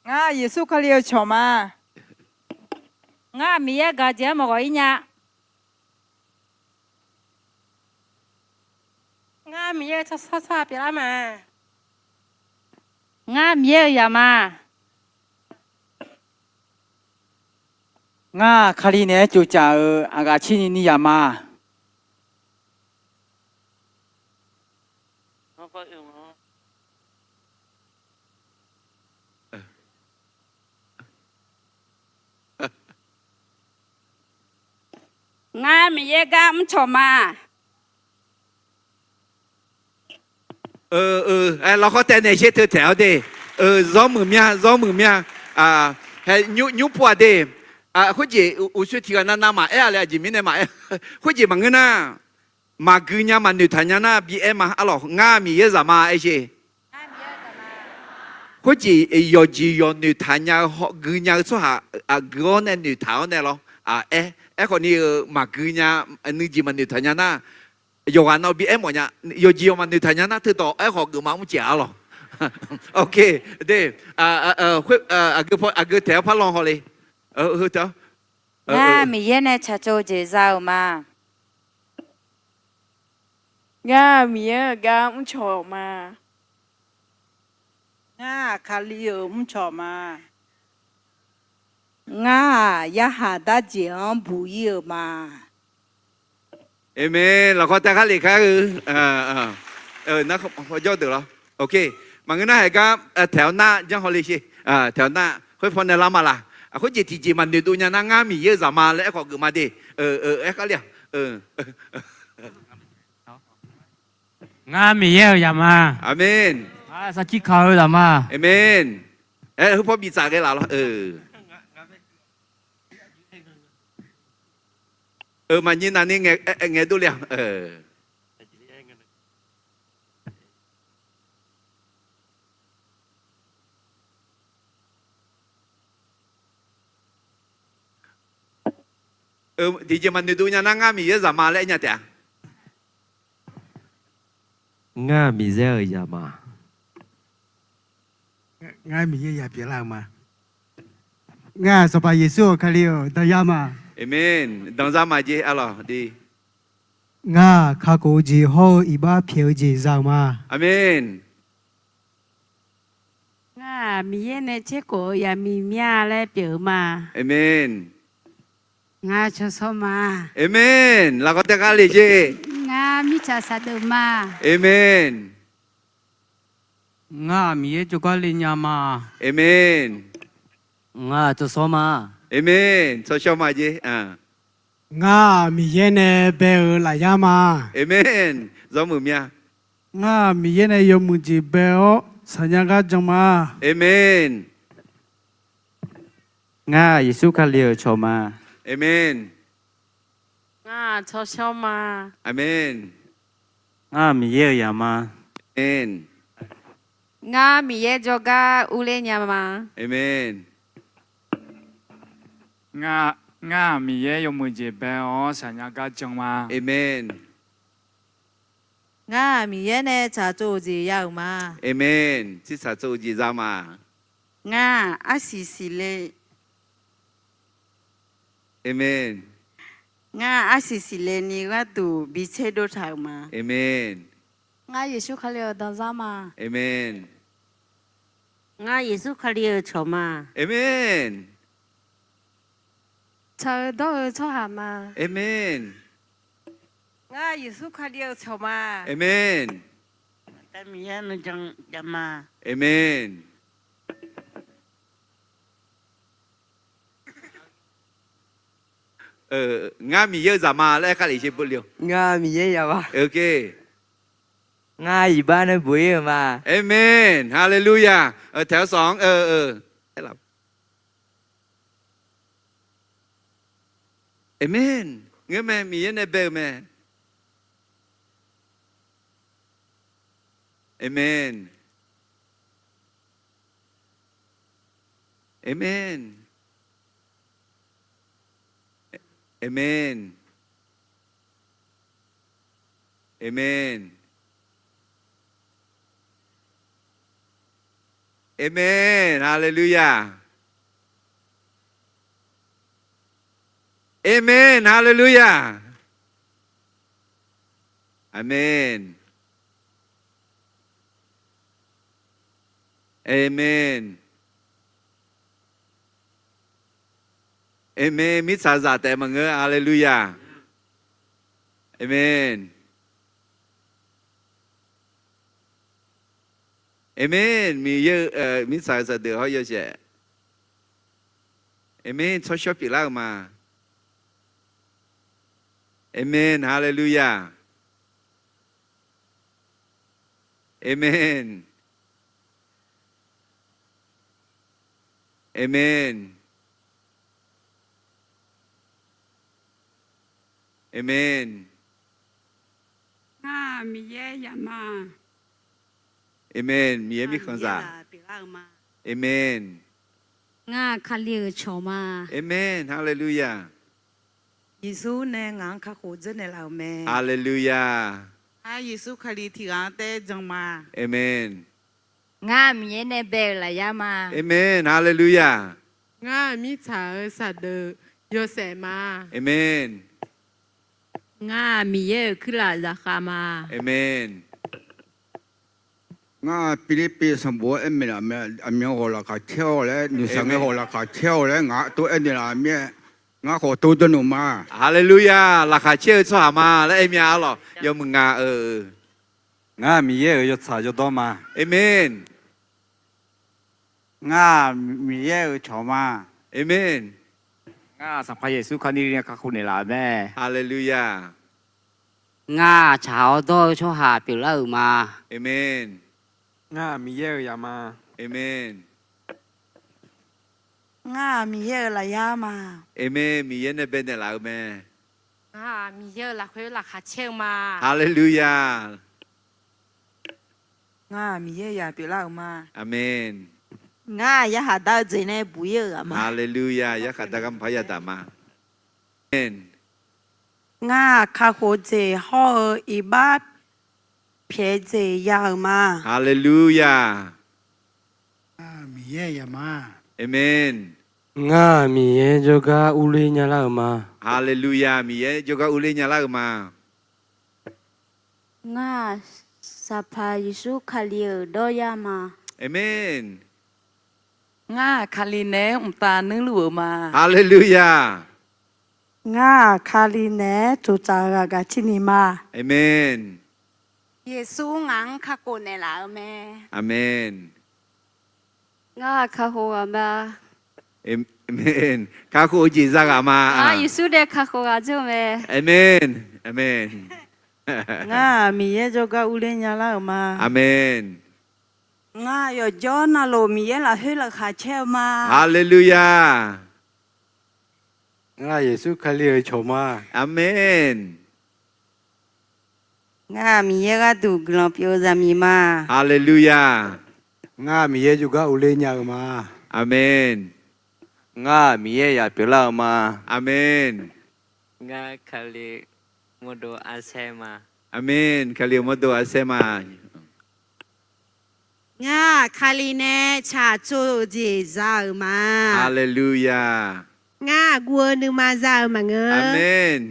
Ngar Yeqsur Kali-euq cawq ma. Ngar Miqyaer gaq jeq-anr maqghawq-ir nya. Ngar Miqyaer-euq tsawrshawr tsawrhaq pyeuflar ma. Ngar Miqyaer-euq zaq ma. Ngar Kali naeq-aer tsovcaf-euq aqghaq cir ni ni zaq ma. Ngar Miqyaer gar mrcawq ma. Lafkhawr taev naeq sher teu taeq-awr de. Zawr muiq mya, zawr muiq mya. Hae, nymr pov-aq de. Khoerjeq uqshoe tiqghaq navnav maqaer-a le, aqjeq mirnae maqaer. Khoerjeq maqngeur nar, maqgui nya maqnoeqtaq nya nar bi aer ma. Arlawq, ngar Miqyaer zaq ma aer sher. Khoerjeq yawqjeq yawq noeqtaq nya-eu hawgui nya-eu tsawrhaq aqgui-awr nae noeqtaq-awr nae lawr. Aer, aerkhawf ni-eu maqgui nya, nuijeq maqnoeqtaq nya nar, yawqghaq nav bi aer mawf nya. Yawqjeq yawq maqnoeqtaq nya nar teudawq aerkhawf geufma mr caef-a lawq. Ok, de, aqgeu taeq-awr par lan haw le. Ngar Miqyaer nae tsaqtsov-eu jeq za-euq ma. Ngar Miqyaer-euq gar mrcawq ma. Ngar Kali-euq mrcawq ma. Ngar-aq yarhaq darjeq-anr buq-ir-euq ma. Aqmeq. Lafkhawr taev khar le kar-eu. Nar jawr deuq lawr. Ok. Maqngeur nar haeq gar taeq-awr nar janr haw le sher. Taeq-awr nar khoer paw nae lar ma laq? Khoerjeq tiqjeq maqnoeq dov nya nar ngar Miqyaer-euq zaq ma laer aerkhawf geuf ma de. Aer khar le-aq. Ngar Miqyaer-euq zaq ma. Aqmeq. Ngar sarkir ka-eu zaq ma. Aqmeq. Aer, heu paw biftsaf ghae laf lawr. Maqnyir navni ngaeq dov le-aq. Tiqjeq maqnoeq dov nya nar ngar Miqyaer zaq ma laer aer nya taef-a. Ngar Miqyaer-euq zaq ma. Ngar Miqyaer zaq pyeuflar-euq ma. Ngaq Sanqpaq Yeqsur-euq Kali-euq danzar ma. Aqmeq. Danzar ma jeq arlawq de. Ngaq kakhof-eu jeq hawr-eu iqbax pyaeq-eu jeq za-euq ma. Aqmeq. Ngaq Miqyaer nae tserkhof-eu yaqmiq mya laer pyeuf-eu ma. Aqmeq. Ngaq cawshawr ma. Aqmeq. Lafkhoer taef kali jeq. Ngaq mirtsaq saqdeuf ma. Aqmeq. Ngaq Miqyaer jawrgar le nya ma. Aqmeq. Ngaq cawshawr ma. Aqmeq. Cawshawr ma jeq. Ngaq Miqyaer nae bae-euq lafyar ma. Aqmeq. Zawrmuiq mya. Ngaq Miqyaer nae yawmuiq jeq bae-awr saqnya gar jan ma. Aqmeq. Ngaq Yeqsur Kali-euq cawq ma. Aqmeq. Ngaq cawshawr ma. Aqmeq. Ngaq Miqyaer-euq zaq ma. Aqmeq. Ngaq Miqyaer jawrgar urler nya ma. Aqmeq. Ngaq Miqyaer yawmuiq jeq bae-awr saqnya gar jan ma. Aqmeq. Ngaq Miqyaer nae tsaqtsov-eu jeq ya-euq ma. Aqmeq. Tsir tsaqtsov-eu jeq za ma. Ngaq arsiq siqle Aqmeq. Ngaq arsiq siqle ni gharduq bi tserdov taq-euq ma. Aqmeq. Ngar Yeqsur Kali-euq danzar ma. Aqmeq. Ngar Yeqsur Kali-euq cawq ma. Aqmeq. Tsaq-eu dawr-eu tsawrhaq ma. Aqmeq. Ngar Yeqsur Kali-euq cawq ma. Aqmeq. Aqmeq. Ngar Miqyaer-euq zaq ma laer aer kali sher bov le-awq. Ngar Miqyaer zaq ma. Ngar iqbax nae buq-ir-euq ma. Aqmeq. Haleluya. Taeq-awr sawq-anr Aqmeq. Ngeurmae, Miqyaer nae bae-eu mae. Aqmeq. Aqmeq. Aqmeq. Aqmeq. Aqmeq. Haleluya. Aqmeq. Haleluya. Aqmeq. Aqmeq. Aqmeq. Mirtsaqzaq taef maqngeur. Haleluya. Aqmeq. Aqmeq. Miqyaer-eu mirtsaq-eu saqdeuq hawr yawshaef. Aqmeq. Tsawrshawr pyeuflar-euq ma. Aqmeq. Haleluya. Aqmeq. Aqmeq. Aqmeq. Ngar Miqyaer zaq ma. Aqmeq. Miqyaer mirkhanqzaq. Aqmeq. Ngar Kali-euq cawq ma. Aqmeq. Haleluya. Yeqsur nae ngaq-anr kakhof dzeur naeqlaf-euq mae. Haleluya. Ngar Yeqsur Kali tiq ghaq-anr taef-aer jan ma. Aqmeq. Ngar Miqyaer nae bae-euq lafyar ma. Aqmeq. Haleluya. Ngar mirtsaq-euq saqdeuq yawshaef ma. Aqmeq. Ngar Miqyaer-euq kuirlaf zaqkhav ma. Aqmeq. Ngar Pirlirpiv sanqbof-anr aer maeq laf mae, aqmyan ghawq laqkhaq caer-awq laer, nuisar ngae ghawq laqkhaq caer-awq laer ngaq tov aer naeqlaf mir-aer, ngar khawf tov jawrluf ma. Haleluya. Laqkhaq caer-eu tsawrhaq ma laer aer mya arlawq. Yawmuiq nga-eu. Ngar Miqyaer-euq yawtsaq yawdawr ma. Aqmeq. Ngar Miqyaer-euq cawq ma. Aqmeq. Ngar Sanqpaq Yeqsur Kali nae kakhof naeqlaf-euq mae. Haleluya. Ngar tsaq-awr dawr-eu tsawrhaq pyeuflar-euq ma. Aqmeq. Ngar Miqyaer-euq zaq ma. Aqmeq. Ngar Miqyaer-euq lafyar ma. Aqmeq. Miqyaer nae bae naeqlaf-eu mae. Ngar Miqyaer-euq lafkhoer laqkhaq caer-eu ma. Haleluya. Ngar Miqyaer-euq zaq pyeuflar-euq ma. Aqmeq. Ngar yarkhaq dar-eu jeq nae buq-ir-euq ghaq ma. Haleluya. Yarkhaq dar gar maqpar yadaq ma. Aqmeq. Ngar kakhof jeq hawr-eu iqbax pyaeq jeq ya-euq ma. Haleluya. Ngar Miqyaer-euq zaq ma. Aqmeq. Ngar-aq, Miqyaer jawrgar urler nyalar-euq ma. Haleluya! Miqyaer jawrgar urler nyalar-euq ma. Ngar-aq, Sanqpaq Yeqsur Kali-euq dawryar ma. Aqmeq. Ngar-aq, Kali naeq-aer mqtav nuirluf-euq ma. Haleluya! Ngar-aq, Kali naeq-aer tsoqtsaf-eu ghaq gaqcir ni ma. Aqmeq. Yeqsur ngaq-anr kakhof naeqlaf-eu mae. Aqmeq. Ngar-aq, kakhof ghaq ma. Aqmeq. Kakhof-eu jeq za ghaq ma. Ngar Yeqsur nae kakhof ghaq dzeur-eu mae. Aqmeq. Aqmeq. Ngar-aq, Miqyaer jawrgar urler nyalar-euq ma. Aqmeq. Ngar yawqjawr navluf Miqyaer lafkhoer laqkhaq caer-eu ma. Haleluya! Ngar Yeqsur Kali-euq cawq ma. Aqmeq. Ngar-aq, Miqyaer gharduq guiqlanq pyeuf-eu zaqmiq ma. Haleluya! Ngar Miqyaer jawrgar urler nya-eu ma. Aqmeq. Ngar Miqyaer zaq pyeuflar-eu ma. Aqmeq. Ngar Kali mawrdov arsaer ma. Aqmeq. Kali-euq mawrdov arsaer ma. Ngar Kali nae tsaqtsov-eu jeq za-euq ma. Haleluya! Ngar aqguv-eu nuima za-euq maqngeur. Aqmeq.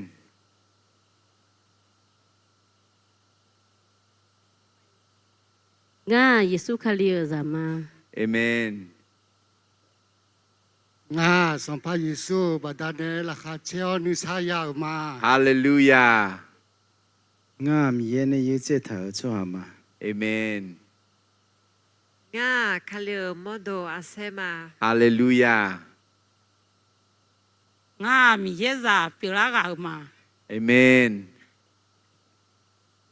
Ngar Yeqsur Kali-euq zaq ma. Aqmeq. Ngar Sanqpaq Yeqsur-euq baqdanae laqkhaq caer-awr nuisar ya-euq ma. Haleluya! Ngar Miqyaer nae yaerdzaeq taq-euq tsawrhaq ma. Aqmeq. Ngar Kali-euq mawrdov arsaer ma. Haleluya! Ngar Miqyaer zaq pyeuflar ghaq-euq ma. Aqmeq.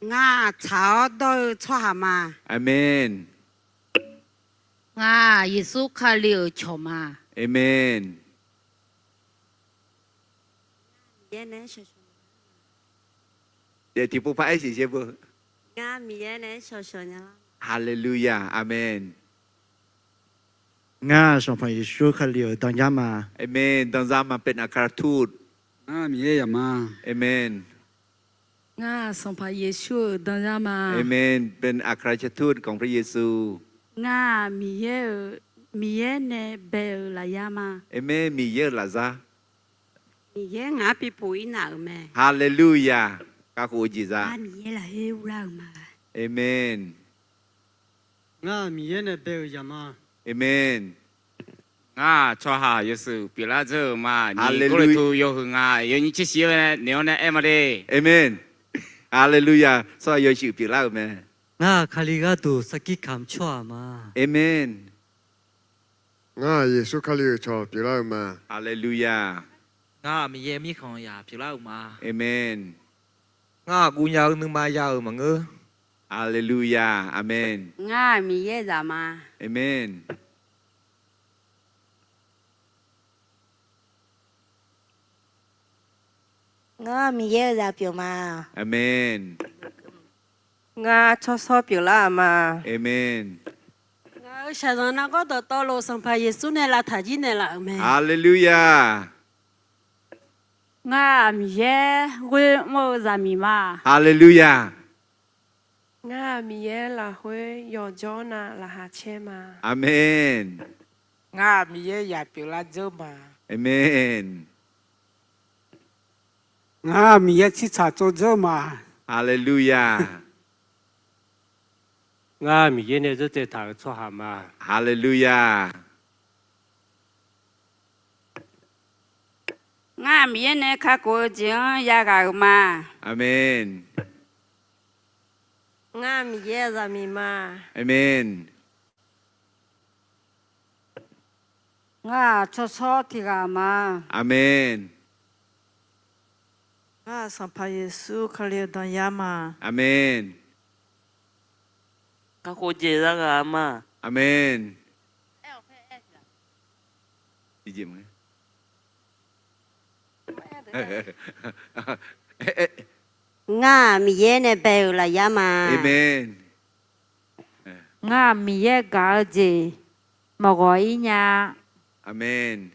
Ngar tsaq-awr dawr-eu tsawrhaq ma. Aqmeq. Ngar Yeqsur Kali-euq cawq ma. Aqmeq. Miqyaer nae shawqshawq nya. Tiqpov par aer siq sher beu. Ngar Miqyaer nae shawqshawq nya. Haleluya. Aqmeq. Ngar Sanqpaq Yeqsur Kali-euq danzar ma. Aqmeq. ตอนเช้ามาเป็นอัครทูต Ngar Miqyaer zaq ma. Aqmeq. Ngar Sanqpaq Yeqsur-euq danzar ma. เป็นอัครทูตของพระเยซู Ngar Miqyaer-euq, Miqyaer nae bae-euq lafyar ma. Aqmeq. Miqyaer-euq lafzar. Miqyaer ngaq-anr bi puq-ir naf-euq mae. Haleluya. Kakhof-eu jeq za. Ngar Miqyaer lafkhoer urlar-euq ma. Aqmeq. Ngar Miqyaer nae bae-euq zaq ma. Aqmeq. Ngar tsawrhaq yawshuif pyeuflar dzeur-euq ma. Nyiq Gawrliqtu yawhuiq ngaq yawnyir tser shif-aer nae noeq-awr nae aer ma de. Aqmeq. Haleluya. Tsawrhaq yawshuif pyeuflar-euq mae. Ngar Kali gharduq sarkir kamq tsawrhaq ma. Aqmeq. Ngar Yeqsur Kali-euq cawq pyeuflar-euq ma. Haleluya. Ngar Miqyaer mirkhanq zaq pyeuflar-euq ma. Aqmeq. Ngar aqguv nya-eu nuima ya-euq maqngeur. Haleluya. Aqmeq. Ngar Miqyaer zaq ma. Aqmeq. Ngar Miqyaer-eu zaq pyeuf ma. Aqmeq. Ngar tsawrshawr pyeuflar-euq ma. Aqmeq. Ngaq-euq shaqzanq nargawr dawqtawvluf Sanqpaq Yeqsur nae lavtaq jir naeqlaf-euq mae. Haleluya. Ngar Miqyaer ghoer mr-eu zaqmiq ma. Haleluya. Ngar Miqyaer lafkhoer yawqjawr nav laqkhaq caer ma. Aqmeq. Ngar Miqyaer zaq pyeuflar dzeur ma. Aqmeq. Ngar Miqyaer tsirtsaq tsov dzeur ma. Haleluya. Ngar Miqyaer nae dzeurtsaev taq-euq tsawrhaq ma. Haleluya. Ngar Miqyaer nae kakhof-eu jeq-anr yaghaq-euq ma. Aqmeq. Ngar Miqyaer zaqmiq ma. Aqmeq. Ngar-aq tsawrshawr tiq ghaq ma. Aqmeq. Ngar-aq Sanqpaq Yeqsur Kali-euq danqyar ma. Aqmeq. Kakhof jeq za ghaq ma. Aqmeq. Ngar-aq Miqyaer nae bae-euq lafyar ma. Aqmeq. Ngar-aq Miqyaer gaq-eu jeq maqghawq-ir nya. Aqmeq.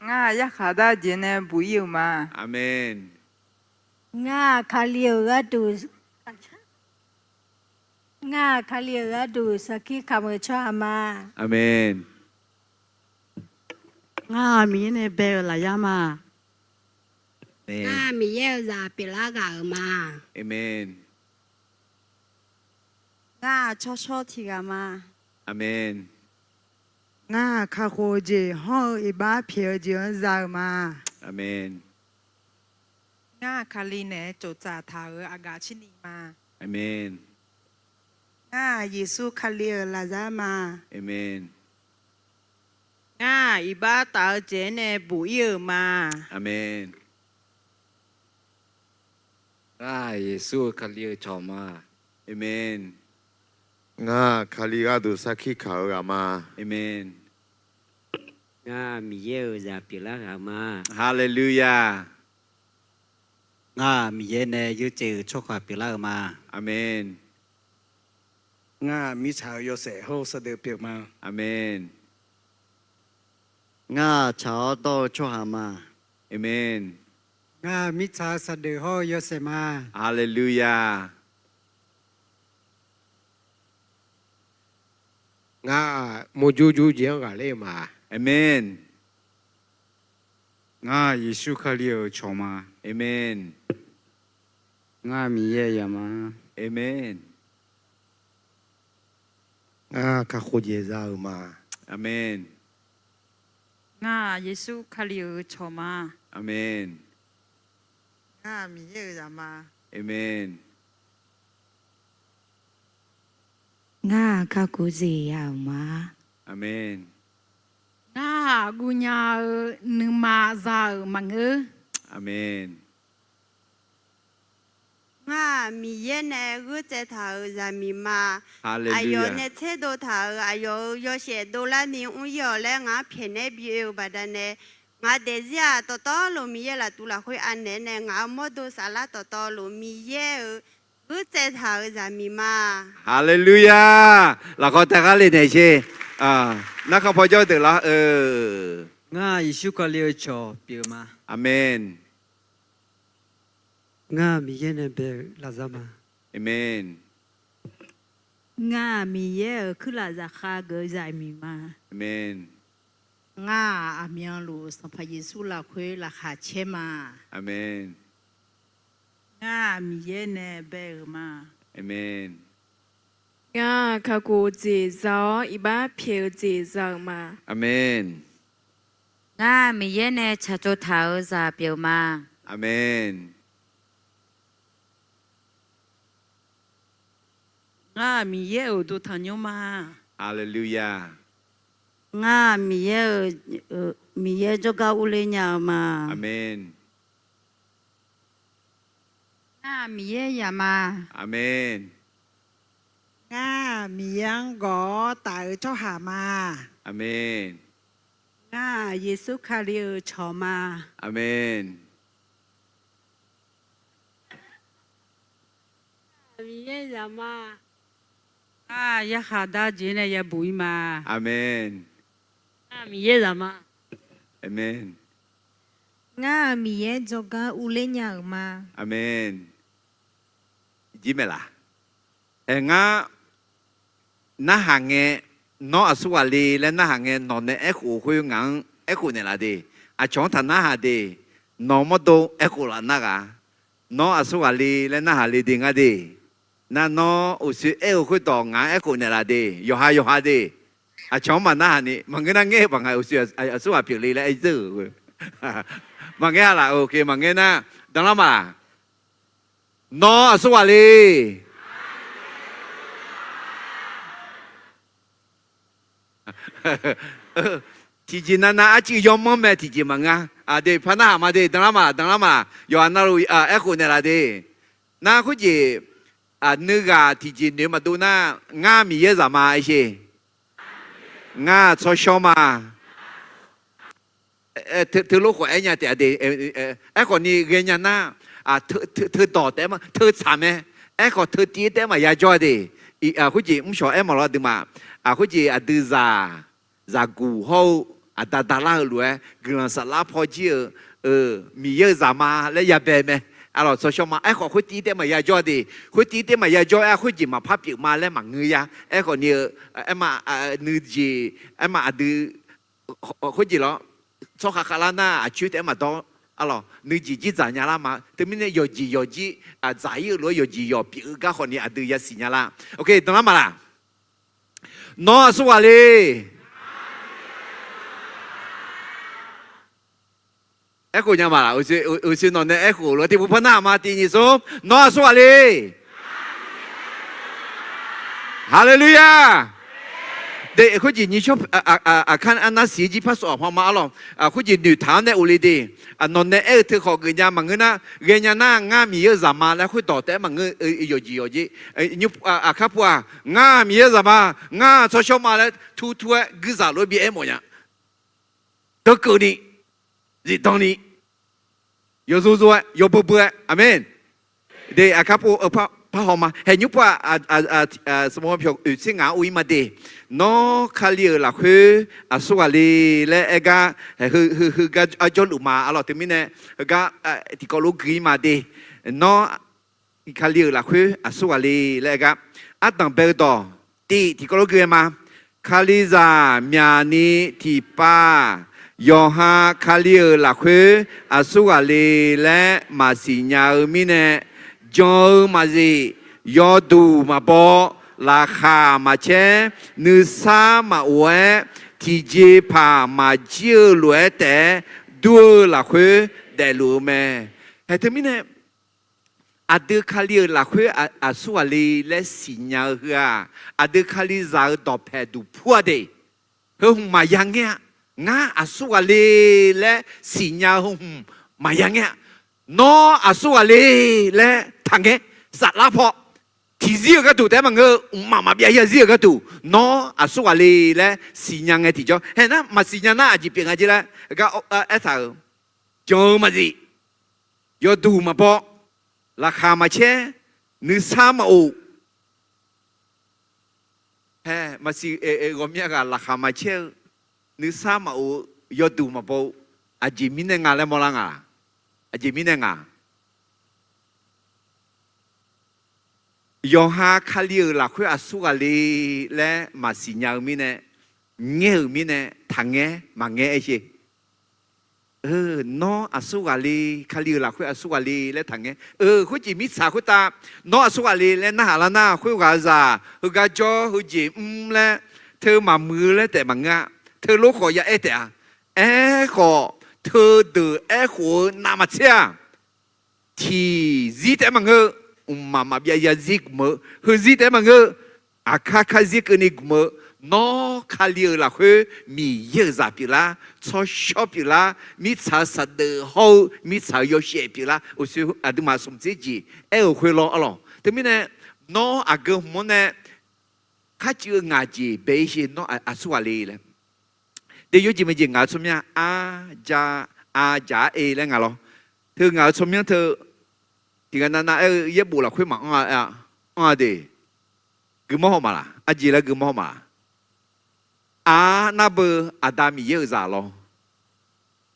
Ngar-aq yarkhaq dar jeq nae buq-ir-euq ma. Aqmeq. Ngar-aq Kali-euq gharduq, ngar-aq Kali-euq gharduq sarkir kamq-eu tsawrhaq ma. Aqmeq. Ngar-aq, Miqyaer nae bae-euq lafyar ma. Ngar-aq, Miqyaer-euq zaq pyeuflar ghaq-euq ma. Ngar-aq, tsawrshawr tiq ghaq ma. Ngar-aq, kakhof-eu jeq hawr-eu iqbax pyaeq-eu jeq-anr za-euq ma. Ngar-aq, Kali naeq-aer tsoftsaf taq-euq aqgaf cirni ma. Ngar-aq, Yeqsur Kali-euq lafzar ma. Ngar-aq, iqbax taf-eu jeq-anr nae buq-ir-euq ma. Ngar-aq, Yeqsur-eu Kali-euq cawq ma. Ngar-aq, Kali gharduq sarkir kaq-eu ghaq ma. Ngar-aq, Miqyaer-euq zaq pyeuflar ghaq ma. Haleluya! Ngar-aq, Miqyaer nae yurtsaev-euq tsawrhaq pyeuflar-euq ma. Aqmeq. Ngar-aq, mirtsaq-euq yawshaef hawr-eu saqdeuq pyeuf ma. Aqmeq. Ngar-aq, tsaq-awr dawr-eu tsawrhaq ma. Aqmeq. Ngar-aq, mirtsaq-euq saqdeuq hawr-eu yawshaef ma. Haleluya! Ngar-aq, murjur jur jeq-anr ghaqler-eu ma. Aqmeq. Ngar-aq, Yeqsur Kali-euq cawq ma. Aqmeq. Ngar-aq, Miqyaer-euq zaq ma. Aqmeq. Ngar-aq, kakhof jeq za-euq ma. Aqmeq. Ngar-aq, Yeqsur Kali-euq cawq ma. Aqmeq. Ngar-aq, Miqyaer-euq zaq ma. Aqmeq. Ngar-aq, kakhof jeq za-euq ma. Aqmeq. Ngar-aq, guvnya-eu nuima za-euq maqngeur. Aqmeq. Ngar-aq, Miqyaer nae gheurtsaev taq-euq zaqmiq ma. Aqyawf nae tserdov taq-euq aqyawf-euq yawshaef dovlarni mr-ir-awq laer ngaq-anr pyaeqnaeq bi-oe-euq baqdanae, ngaq daefzir-aq, dawqtawvluf Miqyaer laftuv lafkhoer anaeq nae ngaq-euq mawrdo saflar dawqtawvluf Miqyaer-euq gheurtsaev taq-euq zaqmiq ma. Haleluya! Lafkhawf taef ghar le naeq sher. Narkhan paw jawr deuq lar-eu. Ngar-aq, Yeqsur Kali-euq cawq pyeuf ma. Aqmeq. Ngar-aq, Miqyaer nae bae-euq lafzar ma. Aqmeq. Ngar-aq, Miqyaer-euq kuirlaf zaqkhav geuf-eu zaqmiq ma. Aqmeq. Ngar-aq, aqmyanluf Sanqpaq Yeqsur lafkhoer laqkhaq caer ma. Aqmeq. Ngar-aq, Miqyaer nae bae-euq ma. Aqmeq. Ngar-aq, kakhof jeq za-awr iqbax pyaeq-eu jeq za-euq ma. Aqmeq. Ngar-aq, Miqyaer nae tsaqtsov taq-euq zaq pyeuf ma. Aqmeq. Ngar-aq, Miqyaer-euq uqduq tanqnymr ma. Haleluya! Ngar-aq, Miqyaer-euq, Miqyaer jawrgar urler nya-eu ma. Aqmeq. Ngar-aq, Miqyaer zaq ma. Aqmeq. Ngar-aq, Miqyaer-anr gawq-awr taf-eu tsawrhaq ma. Aqmeq. Ngar-aq, Yeqsur Kali-euq cawq ma. Aqmeq. Miqyaer zaq ma. Ngar-aq, yarkhaq dar jeq nae yabuq-ir ma. Aqmeq. Ngar-aq, Miqyaer zaq ma. Aqmeq. Ngar-aq, Miqyaer jawrgar urler nya-euq ma. Aqmeq. Jir maeqlaf. Aer, ngar narhaq ngae, nawr aqsur ghaq le laer narhaq ngae, nawq nae aerkhof khoer ngaq-anr aerkhof naeqlaf de. Aqcawq-anr taq narhaq de. Nawq mawrdo aerkhof laf nar ghaq. Nawr aqsur ghaq le laer narhaq le de ngar de. Nar nawr uqshoe aer-eu khoerdawq ngaq-anr aerkhof naeqlaf de. Yawqha yawqha de. Aqcawq-anr maqnarhaq ni maqngeur nar ngaer-eu baq nga uqshoe aqsur ghaq pyeufle laer aer-eu. Maqngaer-a laf-eu maqngaer nar, danlar ma laq. Nawr aqsur ghaq le. Tiqjeq navnav arcuiv yawmanr mae tiqjeq maqngeur-a. Aqdui par narhaq ma de, danlar ma laq, danlar ma laq, yawqha navluf aerkhof naeqlaf de. Nar khoerjeq, nuighaq tiqjeq noeq maqdov nar, ngar Miqyaer zaq ma aer sher. Ngar tsawrshawr ma. Teulof khawf aer nya taef-a de. Aerkhawf ni ghaenya nar, teudawq taef-aer ma teutsaq mae. Aerkhawf teutiv taef-aer maqya jawr-a de. Khoerjeq mrshawq aermawf lawr aqduimaf. Khoerjeq aqdui zaq zaqguq hawr-eu aqda dalar-eu lof-aer guiqlanq saflar paw jir-eu Miqyaer-eu zaq ma laer yabae mae. Arlawq tsawrshawr ma. Aerkhawf khoertiv taef-aer maqya jawr-a de. Khoertiv taef-aer maqya jawr-aer khoerjeq maqpar pyeuf ma laer maqngeur ya. Aerkhawf ni-eu aerma nuijeq aerma aqdui khoerjeq lawr tsawrhaq khavlar nar aqcoer taef-aer maqdawr. Arlawq, nuijeq jir dzaq nya lar ma. Teumirnae yawqjeq yawqjir dzaq-ir-eu lof-aer yawqjeq yawq pyeuf-eu gar khawf ni aqdui yasiq nya lar. Ok, danlar ma laq? Nawr aqsur ghaq le. Aerkhof nya ma laq? Uqshoe nawq nae aerkhof lof-aer tiqpov par nar-aq ma, tiq nyiq smr, nawr aqsur ghaq le. Haleluya! De, khoerjeq nyiq shawr aqkar arnav siq-ir jir par sawf-aq haw ma arlawq. Khoerjeq noeqtaq-anr nae of le de. Nawq nae aer-eu teu khawf geufnya maqngeur nar, ghaenya nar ngar Miqyaer-euq zaqma laer khoerdawq taef-aer maqngeur-eu yawqjeq yawqjeq. Aqkar pov-aq, ngar Miqyaer-euq zaqma, ngar tsawrshawr ma laer tur tur-aer guirzaq lof-aer bi aer mawf nya. Dawrkeuvni, zifdan ni, yawzor zor-aer, yawbeu beu-aer. Aqmeq. De, aqkar pov-eu par haw ma. Haeq nymr pov-aq, smq pyawq oeq tser ngaq-anr ov-ir ma de. Nawr Kali-euq lafkhoer aqsur ghaq le laer aer gar, heu, heu, heugar arjawr luf ma arlawq. Teumirnae heugar tiqkawv lof gui-ir ma de. Nawr Kali-euq lafkhoer aqsur ghaq le laer aer gar, ardanq bae-eu dawq, tiq tiqkawv lof gui-aer ma. Kalizaq myaqni tiqpav, yawqha Kali-euq lafkhoer aqsur ghaq le laer maqsiq nya-eu mirnae, jan-eu maqzif, yawduq maqbaw, laqkhaq maqcaer, nuisar maqof-aer, tiqjeqpaq maqjir-eu lof-aer taef-aer dur-eu lafkhoer daefluf-eu mae. Haeq teumirnae, aqdui Kali-euq lafkhoer aqsur ghaq le laer siqnya-eu heu-aq, aqdui Kalizaq-eu dawqpae duqpur-a de. Heu hmq maqya ngaer-a. Ngar aqsur ghaq le laer siqnya-eu heu hmq maqya ngaer-a. Nawr aqsur ghaq le laer taqngaer. Saflar paw tiqzir-euq gharduq taef-aer maqngeur-eu, mqmaq maqbyav yazir-euq gharduq nawr aqsur ghaq le laer siqnya ngae tiqjawr. Haeq nar maqsiqnya nar aqjeq pyeuf nga jer laer gar aertaq-euq, jan-eu maqzif, yawduq maqbaw, laqkhaq maqcaer, nuisar maqof. Hae, maqsiq ghawqmya ghaq laqkhaq maqcaer-eu, nuisar maqof-eu, yawduq maqbaw-eu, aqjeq mirnae nga laer mawrlar nga? Aqjeq mirnae nga? Yawqha Kali-euq lafkhoer aqsur ghaq le laer maqsiqnya-eu mirnae, ngaer-euq mirnae taqngaer maqngaer aer sher. Nawr aqsur ghaq le, Kali-euq lafkhoer aqsur ghaq le laer taqngaer. Khoerjeq mirtsaq khoertav, nawr aqsur ghaq le laer narhaq lar nar, khoerghaq-eu zaq heugar jawr, heujeq mr laer, teu maqmuiq-eu laer taef maqngeur-a. Teulof khawf ya aer taef-a. Aerkhawf, teudeuq aerkhof-eu navmaqtser-aq, tiqzir taef-aer maqngeur-eu, mqmaq maqbyav yazir gmq-eu, heuzir taef-aer maqngeur-eu, aqkar karzir keuvni gmq-eu, nawr Kali-euq lafkhoer Miqyaer-euq zaq pyeuflar, tsawrshawr pyeuflar, mirtsaq-eu saqdeuf hawr-eu mirtsaq-eu yawshaef pyeuflar, uqshoe aqduimaf smq tser jeq aer-euq khoer lawr arlawq. Teumirnae, nawr aqgeu hmq-anr nae kharcuiv-eu ngaq jeq bae-ir sher, nawr aqsur ghaq le laer. De, yawjeq maeqjeq ngaq-eu tsawrmyanr-a, aq, jaq-a, e laer ngaq lawr. Teu ngaq-eu tsawrmyanr teu, tiqghaq navnav aer-eu yaerbof lafkhoer maqanr-a, anr-a de. Guimawr haw ma laq? Aqjeq laer guimawr haw ma laq? Aq, nar beu Aqda Miqyaer-euq zaq lawr.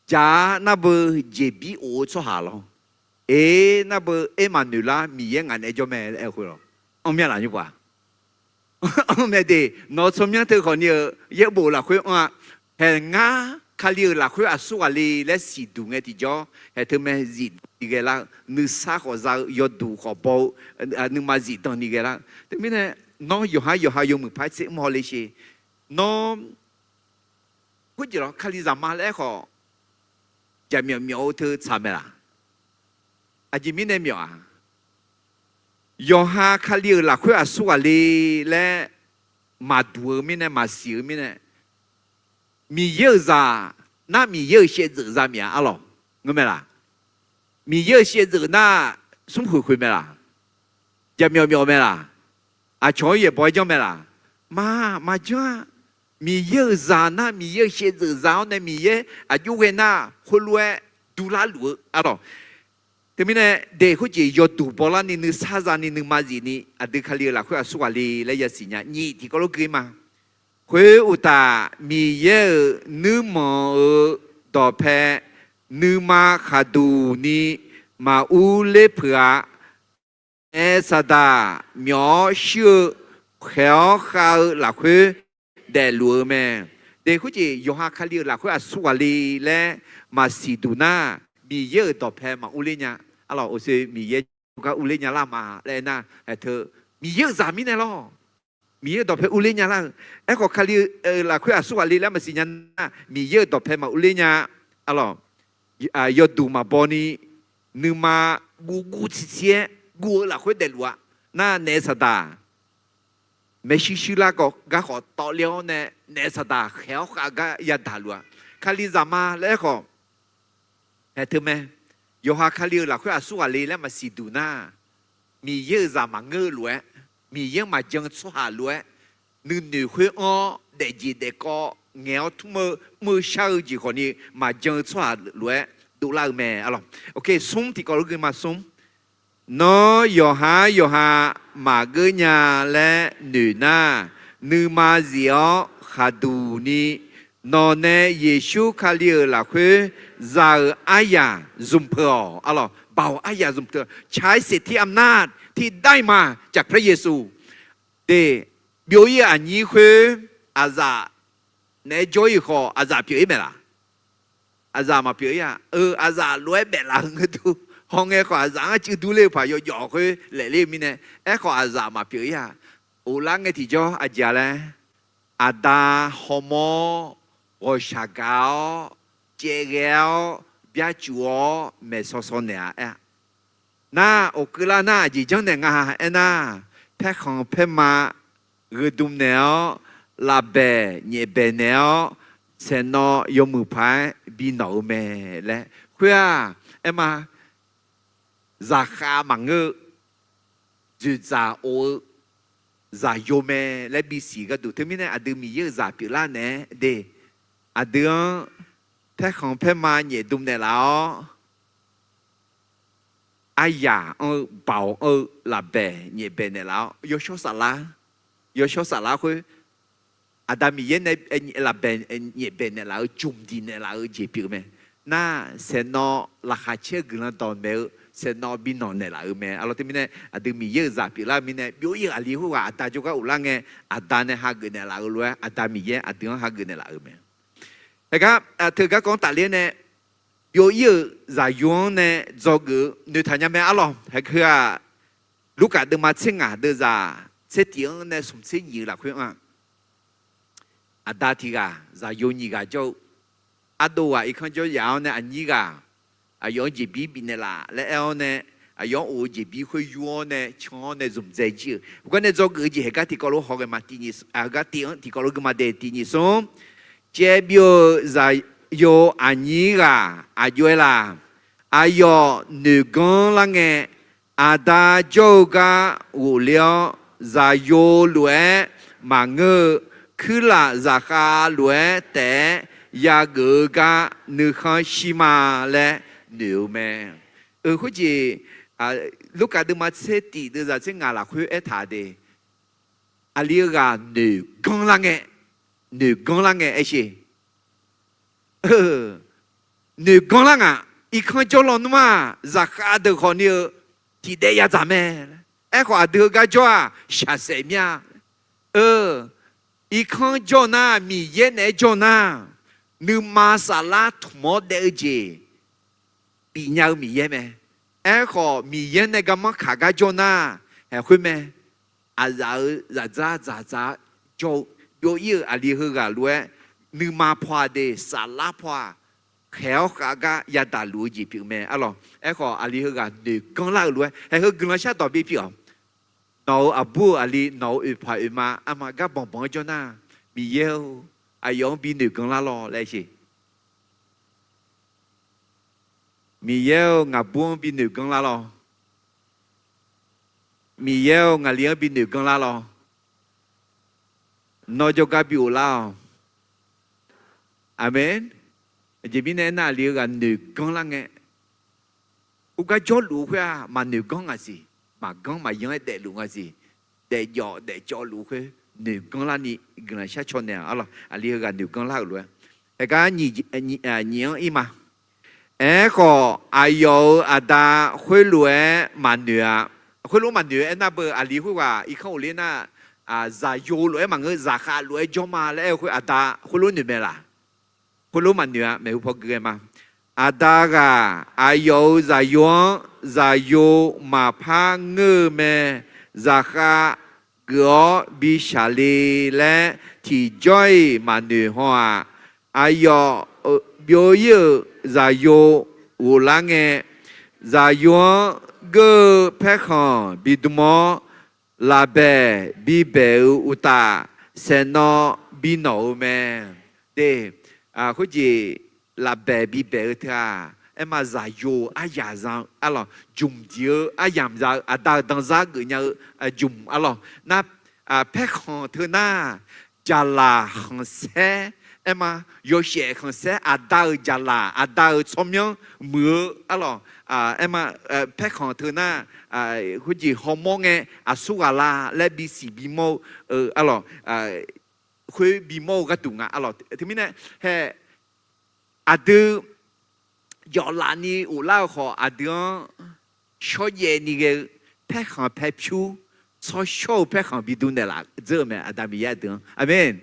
Jaq-a, nar beu jeqbir of-eu tsawrhaq lawr. E, nar beu Ermaqnoeqlar Miqyaer ngaq naeq-aer jawr mae laer aer-eu khoer lawr. Anr mya laf nymr pov-a? Anr mae de. Nawq-eu tsawrmyanr teu khawf ni-euq yaerbof lafkhoer anr-a. Hae, ngar Kali-euq lafkhoer aqsur ghaq le laer siqduq ngae tiqjawr, hae teu mae zifdan ni ghae lar-eu, nuisar khawf za-eu, yawduq khawf baw-eu, nuima zifdan ni ghae lar-eu. Teumirnae, nawr yawqhar yawqha yawmuiq par tser mr haw le sher. Nawr khoerjeq lawr, Kalizaq ma laer aer khawf, jaqmyawf myawf-eu teu tsaq mae laq? Aqjeq mirnae myawf-a? Yawqha Kali-euq lafkhoer aqsur ghaq le laer maqduq-eu mirnae, maqsiq-eu mirnae, Miqyaer-euq zaq nar Miqyaer-euq shaevdzeuf za mif-a arlawq. Ngeur mae laq? Miqyaer-euq shaevdzeuf nar smrkhoeq khoeq mae laq? Jaqmyawf myawf mae laq? Aqcawq-anr yaeqbawq-aer janr mae laq? Ma, maqjanr-a. Miqyaer-euq zaq nar Miqyaer-euq shaevdzeuf za-awr nae Miqyaer aqjox ghae nar khoerlof-aer durlar luf-eu arlawq. Teumirnae, daef khoerjeq yawduq bawlarni nuisar zani nuima zifni aqdui Kali-euq lafkhoer aqsur ghaq le laer yasiq nya. Nyiq tiqkawv lof gui ma. Khoeruqtaf, Miqyaer-euq nuirmanq-euq dawqpae nuima khaqduq ni maqur ler peuq-a. Naef Saqdaq myawf-awr shuir-eu, khaeq-awr khav-eu lafkhoer daefluf-eu mae. De khoerjeq yawqha Kali-euq lafkhoer aqsur ghaq le laer maqsiq duq nar, Miqyaer-euq dawqpae maqurler nya. Arlawq, oqse Miqyaer gar urler nya lar ma laer aernar, haeqteu Miqyaer-euq zaq mirnae lawr. Miqyaer-euq dawqpae urler nya lar-eu. Aerkhawf Kali-euq lafkhoer aqsur ghaq le laer maqsiq nya nar, Miqyaer-euq dawqpae maqurler nya. Arlawq, yawduq maqbaw ni, nuima guv guv tsir tsir-aer guv-eu lafkhoer daefluf-a. Nar naef saqdaq maershuir shuir lar garkhawf tawvler-awr nae, naef saqdaq khaeq-awr khav gar yadaq luf-a. Kalizaq ma laer aerkhawf, haeqteu mae. Yawqha Kali-euq lafkhoer aqsur ghaq le laer maqsiq duq nar, Miqyaer-euq zaq maqngeur-eu lof-aer, Miqyaer-anr maqjan-eu tsawrhaq lof-aer, nuinoeq khoer anr-awr daefjeq daefkawv ngaeq-awr tmr-eu mr-eu shar-eu jeq khawfni maqjan-eu tsawrhaq lof-aer dovlar-eu mae. Arlawq, smr tiqkawv lof gui ma smr. Nawr yawqhar yawqha maqgeur nya laer noeq nar, nuima zif-awr khaqduq ni nawqnae Yeqsur Kali-euq lafkhoer za-euq aryaq zmq peuq-awq. Arlawq, baoq aryaq zmq peuq-awq. ใช้สิทธิอำนาจที่ได้มาจากพระเยซู De, byov-ir-eu aqnyir khoer aqzaf naeq-aer jawr-ir khawf aqzaf pyeuf-ir mae laq? Aqzaf maqpyeuf-ir-a. Eu, aqzaf lof-aer baef laf-eu ngeur dur. Hawngae khawf aqzaf-anr cuiv durler-eu paq yawjawf khoer laefler-eu mirnae, aerkhawf aqzaf maqpyeuf-ir-a. Of lar ngae tiqjawr aqjeq-a laer, aqda hawmawr-awr, ghawqshaq gaq-awr, caevghae-awr, byacuf-awr maeqsaw saw naeq-a aer-a. Nar, of keuvlar nar aqjeq janrnaeq nga aernar, paerkhanq paerma gheudm naeq-awr, lafbaeq nyaefbaeq naeq-awr, saeqnawv yawmuiq paq-aer bi nawq-eu mae laer khoer-aq, aer ma, zaqkhav maqngeur-eu, dzoeqdzaq of-eu zaqyo mae laer bisiq gharduq. Teumirnae aqdui Miqyaer-euq zaq pyeuflar naeq-aer de, aqdui-anr paerkhanq paerma nyaef dm naeqlaf-awr, aryaq anr-eu, baoq anr-eu, lafbaeq nyaefbaeq naeqlaf-awr, yawshawr saflar, yawshawr saflar khoer, Aqda Miqyaer nae lafbaeq nyaefbaeq naeqlaf-eu, jmq diq naeqlaf-eu jeq pyeuf mae. Nar, saeqnawv laqkhaq caer-eu guiqlanq dawqmaeq-eu, saeqnawv bi nawq naeqlaf-eu mae. Arlawr, teumirnae aqdui Miqyaer-euq zaq pyeuflar-eu mirnae, byov-ir-euq aqli khoerghaq aqda jawrgar of lar ngae, aqda nae hageuf naeqlaf-eu lof-aer, aqda Miqyaer aqdui-anr hageuf naeqlaf-euq mae. Haegar, teugar kawv-anr tafler nae, byov-ir-euq zaqyo-anr nae dzawgeuf-eu noeqtaq nya mae. Arlawr, haeq heu-aq, Lurkaf deuvma tser ngaq deuvzaq tser tif-anr nae smq tser nyiq-eu lafkhoer anr-aq, aqda tiq ghaq zaqyo nyiq ghaq jawr-eu, ardov ghaq irkanr jawr yaf-awr nae aqnyir ghaq aqyawf-anr jeqbir bifnaeq laf laer aer-awr nae, aqyawf-anr of-eu jeqbir khoer yur-awr nae can-awr nae zmqdzae jir-euq. Heugar nae dzawgeuf-eu jeq haegar tiqkawv lof haw ghae ma, tiq nyiq, haegar tiq-anr tiqkawv lof gui ma de, tiq nyiq smr. Caev byov-euq zaqyo aqnyir ghaq aqjox-aer laf? Aqyawf noeqganr lar ngae, aqda jawr-eu gar ghofler-awr, zaqyo lof-aer maqngeur-eu, kuirlaf zaqkhav lof-aer taef-aer yageuf-eu gar nuikhanr shir ma laer noeq-eu mae. Khoerjeq, Lurkaf deuvma tser tif deuvzaq tser ngaq lafkhoer aertaq de. Aqli heughaq noeqganr lar ngae, noeqganr lar ngae aer sher. Noeqganr lar ngaq, irkanr jawr lawnmr-aq, zaqkhav deuq khawfni-eu tiqdaev yadzaq mae. Aerkhawf aqdui heugar jawr-aq, shaqsaef mir-a. Irkanr jawr nar, Miqyaer naeq-aer jawr nar, nuima saflar tmq-awr daef-eu jeq bifnya-eu Miqyaer mae. Aerkhawf Miqyaer nae garmanr kaq gar jawr nar, haeq khoer mae. Aqzaf-euq zaqdzar dzaqdzaq jawr-eu, byov-ir-euq aqli heughaq lof-aer, nuima paw-aq de, saflar paw-aq, khaeq-awr khav gar yadaq luf-eu jeq pyeuf mae. Arlawr, aerkhawf aqli heughaq noeqganr lar-euq lof-aer, haeq heu guiqlanq shardawq bi pyeuf-awq. Nawq-euq aqbur-euq aqli, nawq-euq oeqpaq oeqma arma gar banqbanq-anr jawr nar, Miqyaer-or, aqyawf-anr bi noeqganr lar lawr laer sher. Miqyaer-or, ngaqbur-anr bi noeqganr lar lawr. Miqyaer-or, ngaqli-anr bi noeqganr lar lawr. Nawr jawrgar bi of lar-awq. Aqmeq. Aqjeq mirnae aernar, aqli heughaq noeqganr lar ngae, khoergar jawrluf-eu khoer-aq, maqnoeqganr ngaq siq, maqganr maqyan-aer daefluf ngaq siq, daefjawf daefcawv luf-eu khoer, noeqganr larni guiqlanq shar caw naeq-awq. Arlawr, aqli heughaq noeqganr lar-euq lof-aer, haegar nyiq-anr ir ma. Aerkhawf aqyawf-euq aqda khoerlof-aer maqnoeq-a. Khoerlof-aer maqnoeq-eu aernar, beu aqli khoerghaq irkanr ghofler nar, zaqyo lof-aer maqngeur, zaqkhav lof-aer jawr ma laer aer-eu khoer aqda khoerlof noeq mae laq? Khoerlof maqnoeq-a, maeqhu paw gui-aer ma. Aqda ghaq aqyawf-euq zaqyo-anr zaqyo maqpar ngeur-eu mae. Zaqkhav geuf-awr bi shaqle laer tiqjawr-iq maqnoeq haw-aq. Aqyawf byov-ir-euq zaqyo ghoflar ngae, zaqyo-anr geur-eu paerkhanq bidm-awr, lafbaeq bibaeq-eu uqtaf, saeqnawv binawq-eu mae. De, khoerjeq lafbaeq bibaeq-eu teu-aq, aerma zaqyo aryaq za-eu arlawq, jmq diq-eu aryamq za-eu aqda-euq danzar geufnya-eu jmq arlawq. Nar, paerkhanq teu nar, jaqlaq khanqsaer, aerma yawshaef khanqsaer, aqda-euq jaqlaq, aqda-euq tsawrmyanr muiq-eu arlawq. Aerma, paerkhanq teu nar, khoerjeq hawmawr ngae aqsur ghaq la laer bisiq bimawr-eu arlawq, khoer bimawr-eu gharduq nga arlawq. Teumirnae hae, aqdui yawflaf ni ghoflar-eu khawf, aqdui-anr shawrjaev ni ghae-eu paerkhanq paerpyur, tsawrshawr-eu paerkhanq bidm naeqlaf dzeur-eu mae, Aqda Miqyaer aqdui-anr. Aqmeq.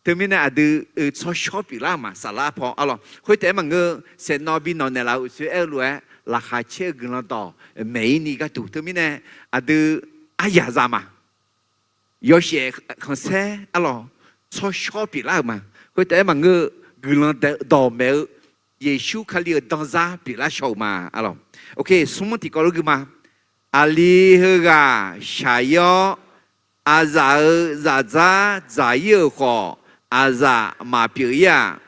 Teumirnae aqdui tsawrshawr pyeuflar-eu ma, saflar paw arlawq. Khoertaef-aer maqngeur, saeqnawv binawq naeqlaf-euq uqsoer aer-eu lof-aer laqkhaq caer-eu guiqlanq dawq maeq-ir ni gharduq. Teumirnae aqdui aryaq za ma. Yawshaef khanqsaer arlawq, tsawrshawr pyeuflar-euq ma. Khoertaef-aer maqngeur, guiqlanq dawq maeq-eu Yeqsur Kali-euq danzar pyeuflar shaw-euq ma arlawq. Ok, smr tiqkawv lof gui ma. Aqli heughaq shaq-ir-awr, aqzaf-euq zaqdzar dzaq-ir-euq khawf, aqzaf maqpyeuf-ir-aq.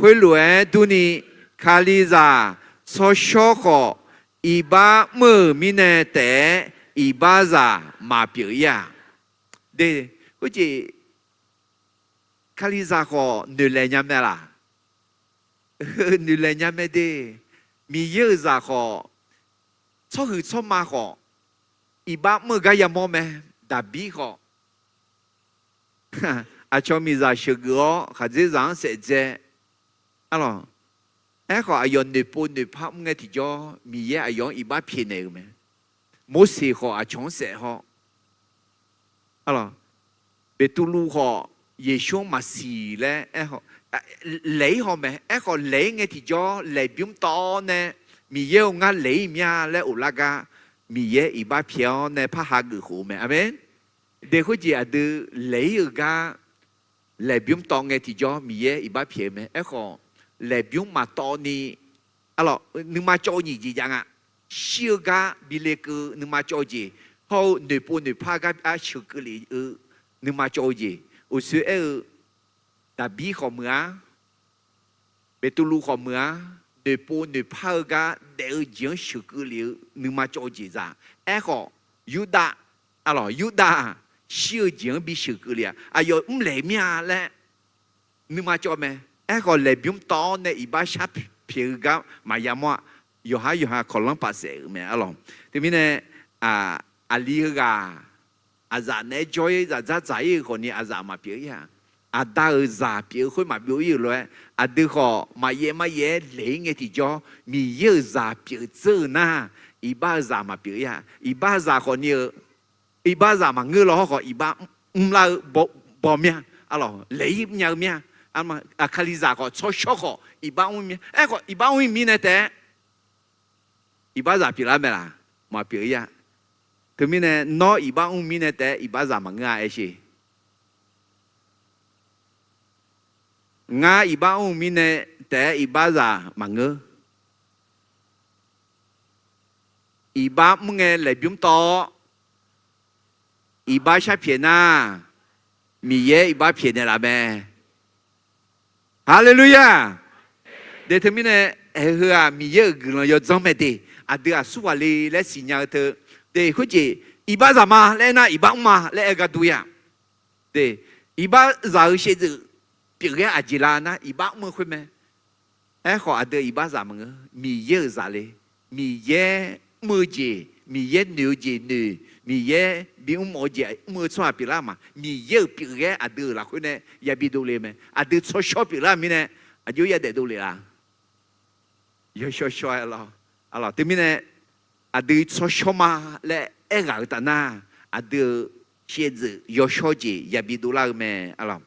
Khoerlof-aer durni, Kalizaq tsawrshawr khawf, iqbax mr-euq mirnae taef-aer iqbaxzaq maqpyeuf-ir-aq. De, khoerjeq Kalizaq khawf noeqlaeq nya mae laq? Noeqlaeq nya mae de. Miqyaer-euq zaq khawf, tsawrhuiq tsawrma khawf, iqbax mr-eu gar yamawr mae. Daqbir khawf, aqcawq miqzaq sheuqgeuf-awr khaqdzerzaq-anr saef dzae arlawq. Aerkhawf, aqyawf noeqpov noeqpar mr ngae tiqjawr, Miqyaer aqyawf-anr iqbax pyaeqnaeq-euq mae. Morseq khawf, aqcawq-anr saef haw arlawq. Beqtuvluv khawf, Yeqsur-anr maqsiq laer aer, laeq-ir haw mae. Aerkhawf, laeq-ir ngae tiqjawr, laeqbymr tawv-awr nae, Miqyaer-eu, ngar laeq-ir mya laer of lar gar, Miqyaer iqbax pyaeq-awr nae parhageuf khof-eu mae. Aqmeq. De, khoerjeq aqdui laeq-ir-euq gar laeqbymr tawv ngae tiqjawr, Miqyaer iqbax pyaeq-eu mae. Aerkhawf, laeqbymr maqtawv ni, arlawq, nuima cawv-eu nyiq jeq jav nga. Shir-eu gar bi lekeuv nuima cawv-eu jeq, hawr-eu noeqpov noeqpar gar arsheuq keuv lef-eu nuima cawv-eu jeq. Uqsoer aer-eu, Daqbir khawf meuq-ar, Beqtuvluv khawf meuq-ar, noeqpov noeqpar-eu gar daef-eu jeq-anr sheuqkeuv lef-eu nuima cawv-eu jeq zaq. Aerkhawf, Yurdav, arlawq, Yurdav shir-eu jeq-anr bi sheuqkeuv lef-a, aqyawf mrlaeq mir-a laer nuima cawv mae. Aerkhawf, laeqbymr tawv-awr nae iqbax shar pyaeq-eu gar maqya mawr-a. Yawqhar yawqha kawqlanr paf saef-euq mae arlawq. Teumirnae, aqli heughaq aqzaf naeq-aer jawr-ir zaqdzar dzaq-ir-euq khawfni aqzaf maqpyeuf-ir-a. Aqda-euq zaq pyeuf-eu khoer maqbyov-ir-euq lof-aer, aqdui khawf maqyaev maryaev-aer laeq-ir ngae tiqjawr, Miqyaer-euq zaq pyeuf dzeur-eu nar, iqbax-euq zaq maqpyeuf-ir-a. Iqbax zaq khawfni-eu, iqbax zaq maqngeur law hawr khawf, iqbax mrlar-eu baw mir-a. Arlawq, laeq-ir nya-eu mir-a. Kalizaq khawf, tsawrshawr khawf iqbax mr mir-a. Aerkhawf, iqbax mr-ir mirnae taef-aer iqbaxzaq pyeuflar mae laq? Maqpyeuf-ir-a. Teumirnae nawr iqbax mr mirnae taef-aer iqbaxzaq maqngeur-a aer sheq. Ngar iqbax mr-eu mirnae taef-aer iqbaxzaq maqngeur. Iqbax mr ngae laeqbymr tawv-awr, iqbax sharpyaeq nar, Miqyaer iqbax pyaeqnaeq laf mae. Haleluya! De, teumirnae, ae, heu-aq Miqyaer-euq guiqlanq yawdzanr mae de. Aqdui aqsur ghaq le laer siqnya-eu teu. De, khoerjeq iqbaxzaq ma laer aernar, iqbax mr ma laer aer gar dur-ir-a. De, iqbaxzaq-euq shaevdzeuf pyeufghae aqjeq la nar, iqbax mr-eu khoer mae. Aerkhawf, aqdui iqbaxzaq maqngeur, Miqyaer-euq zaq le. Miqyaer mr-eu jeq, Miqyaer noeq-eu jeq noeq, Miqyaer bimr mawf-eu jeq mr-eu tsawrhaq pyeuflar ma. Miqyaer-euq pyeufghae aqdui-euq lafkhoer nae yabi dovle mae. Aqdui tsawrshawr pyeuflar mirnae, aqjox yadaef dovle-a. Yawshawr shawr-aer lawr. Teumirnae, aqdui tsawrshawr ma laer aerghaq-eu taf nar, aqdui-euq shaevdzeuf yawshawr jeq yabi dovlar-eu mae, aqlawq.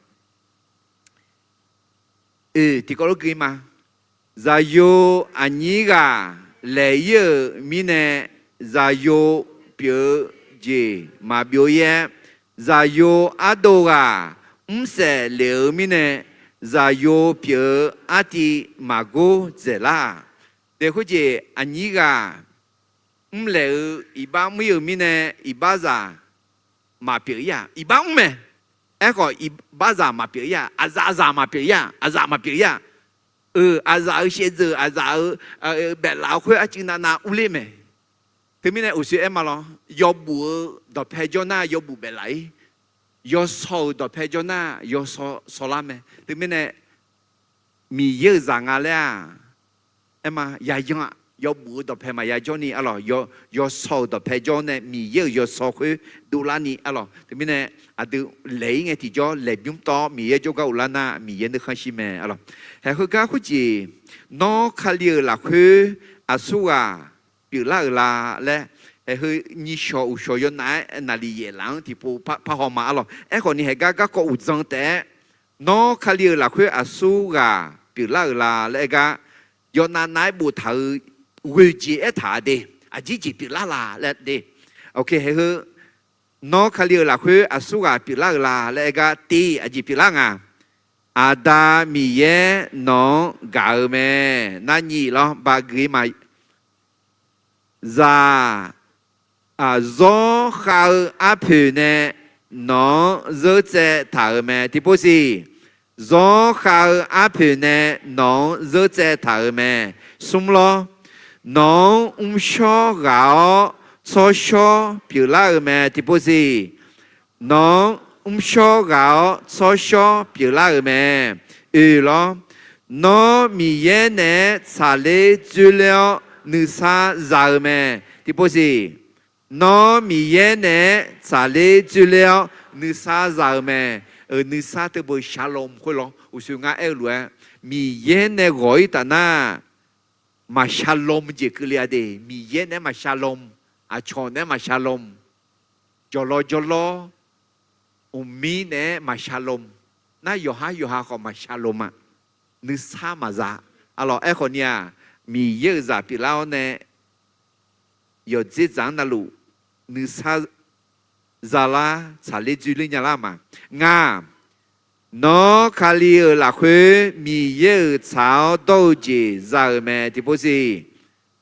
Oe, tiqkawv lof gui ma. Zaqyo aqnyir ghaq laeq-ir-euq mirnae, zaqyo pyeuf-eu jeq maqbyov-ir-aer, zaqyo ardov ghaq mrsaef lef-eu mirnae, zaqyo pyeuf-eu artiv maqgor dzaeqlar-aq. Daef khoerjeq aqnyir ghaq mrlaeq-eu iqbax mr-ir-euq mirnae, iqbaxzaq maqpyeuf-ir-aq, iqbax mr mae. Aerkhawf, iqbaxzaq maqpyeuf-ir-aq, aqzaf zaq maqpyeuf-ir-aq, aqzaf maqpyeuf-ir-aq. Aqzaf-euq shaevdzeuf, aqzaf-euq baeflaf-eu khoer arcuiv navnav urler mae. Teumirnae uqshoe aer ma lawr, yawbuf-eu dawqpae jawr nar yawbuf baeflaf-ir, yawsaw-euq dawqpae jawr nar yawsaw sawlar mae. Teumirnae Miqyaer-euq zaq nga laer-aq, aer ma, yayan-aq, yawbuf-eu dawqpae maqya jawrni, aqlawq, yawsaw-euq dawqpae jawr nae Miqyaer-euq yawsaw khoer dovlarni, aqlawq. Teumirnae aqdui laeq-ir ngae tiqjawr laeq bymr tawv-awr Miqyaer jawrgar uvlar nar Miqyaer nuikhanr shir mae, aqlawq. Haeq heugar khoerjeq, nawr Kali-euq lafkhoer aqsurghaq pyeuflar-euq la laer, haeq heu nyiq shawq uq shawq yawnav-aer naqliq yaef laf-anr tiqpov par haw ma, aqlawq. Aerkhawf ni haeq gar garkawv uqdzan taef-aer, nawr Kali-euq lafkhoer aqsurghaq pyeuflar-euq la laer aer gar, yawnav nav-aer boftaq-euq ghoeq jeq aertaq-a de, aqjir jeq pyeuflar la laer de. Haeq heu, nawr Kali-euq lafkhoer aqsurghaq pyeuflar-euq la laer aer gar, tiq aqjeq pyeuflar nga. Aqda Miqyaer nawq-anr gaq-eu mae. Nar nyiq lawr, ba gui ma. Zaq, zawr khav-eu arpoeq nae nawq-anr zeur tsaev taq-euq mae. Tiqpov siq, zawr khav-eu arpoeq nae nawq-anr zeur tsaev taq-euq mae. Smr lawr, nawq-anr mrshawr ghaq-awr tsawrshawr pyeuflar-euq mae. Tiqpov siq, nawq-anr mrshawr ghaq-awr tsawrshawr pyeuflar-euq mae. Oe lawr, nawr Miqyaer naeq-aer tsaqler dzoerler-awr nuisar za-eu mae. Tiqpov siq, nawr Miqyaer naeq-aer tsaqler dzoerler-awr nuisar za-eu mae. Nuisar teu beu shalom khoer lawr, uqshoe ngar aer-eu lof-aer, Miqyaer nae ghawq-ir taf nar, maq shalom jeq keuvle-a de. Miqyaer naeq-aer maq shalom, aqcawq naeq-aer maq shalom, jawqlawr jawrlawr, mqmir naeq-aer maq shalom, nar yawqhar yawqha khawf maq shalom-a. Nuisar maqza. Aqlawq, aerkhawf ni-aq, Miqyaer-euq zaq pyeuflar-awr nae yawqdzer dzaq-anr navluf nuisar zalar tsaqler dzoerler nya lar ma. Ngaq, nawr Kali-euq lafkhoer Miqyaer-euq tsaq-awr dawr-eu jeq za-euq mae. Tiqpov siq,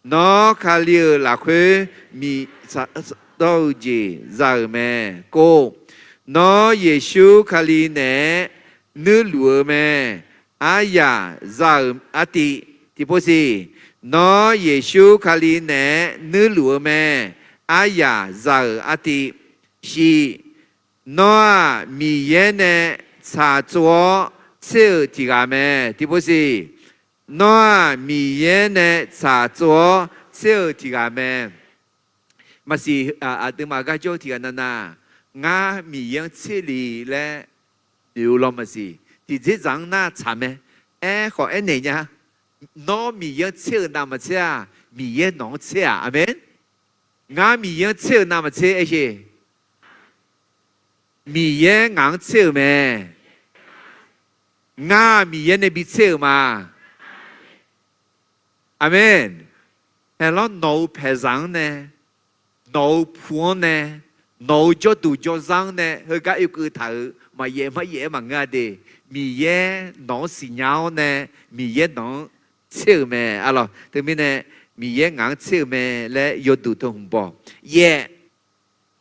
nawr Kali-euq lafkhoer Miqyaer tsaq-awr dawr-eu jeq za-euq mae. Kov, nawr Yeqsur Kali naeq-aer nuirluf-eu mae. Aryaq za-euq artiv. Tiqpov siq, nawr Yeqsur Kali naeq-aer nuirluf-eu mae. Aryaq za-euq artiv. Shiq, nawr-aq Miqyaer nae tsaqtsov-awr tser-euq tiq ghaq mae. Tiqpov siq, nawr-aq Miqyaer nae tsaqtsov-awr tser-euq tiq ghaq mae. Maqsiq, aqduimaf gar jawr-eu tiq ghaq navnav, ngar Miqyaer-anr tser le laer noeq-eu law maqsiq. Tiqdzerdzaq-anr nar tsaq mae. Aerkhawf aernaeq nya. Nawr Miqyaer-anr tser-euq navmaqtser-aq, Miqyaer nawq-anr tser-aq. Aqmeq. Ngar Miqyaer-anr tser-euq navmaqtser aer sheq. Miqyaer ngaq-anr tser-euq mae. Ngar Miqyaer nae bi tser-euq ma. Aqmeq. Haeq lawr, nawq-euq paeqzaq-anr nae, nawq-euq pu-anr nae, nawq-euq jawrduq jawrzar-anr nae heugar oekeuv taq-euq maqyaef maryaef-aer maqngeur-a de. Miqyaer nawq-anr siqnya-awr nae, Miqyaer nawq-anr tser-euq mae, aqlawq. Teumirnae, Miqyaer ngaq-anr tser-euq mae laer yawduq teu hmq baw. Yaef,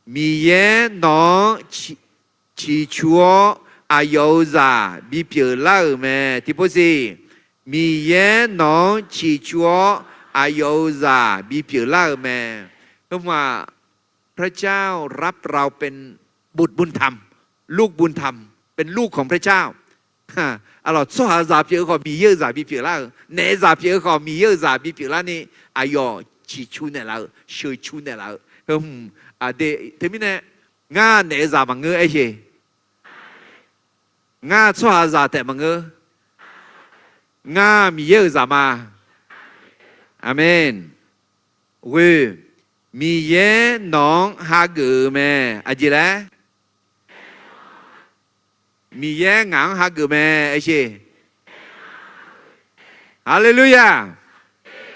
Miqyaer nawq-anr ciqcur-awr aqyawf-euq zaq bipyeuf lar-euq mae. Tiqpov siq, Miqyaer nawq-anr ciqcur-awr aqyawf-euq zaq bipyeuf lar-euq mae. Heu hmq-aq, พระเจ้ารับเราเป็นบุตรบุญธรรม ลูกบุญธรรม เป็นลูกของพระเจ้า Aqlawq, tsawrhaqzaq pyeuf-eu khawf Miqyaer-euq zaq bipyeuf lar-euq, naef zaq pyeuf-eu khawf Miqyaer-euq zaq bipyeuf larni, aqyawf ciqcur naeqlaf-eu, sheuqcur naeqlaf-eu, heu hmq, aqdui teumirnae, ngar naef-eu zaq maqngeur aer sheq. Ngar tsawrhaqzaq taef maqngeur. Ngar Miqyaer-euq zaq ma. Aqmeq. Ghoe, Miqyaer nawq-anr hageuf-eu mae. Aqjeq laer? Miqyaer ngaq-anr hageuf mae, aer sher. Haleluya!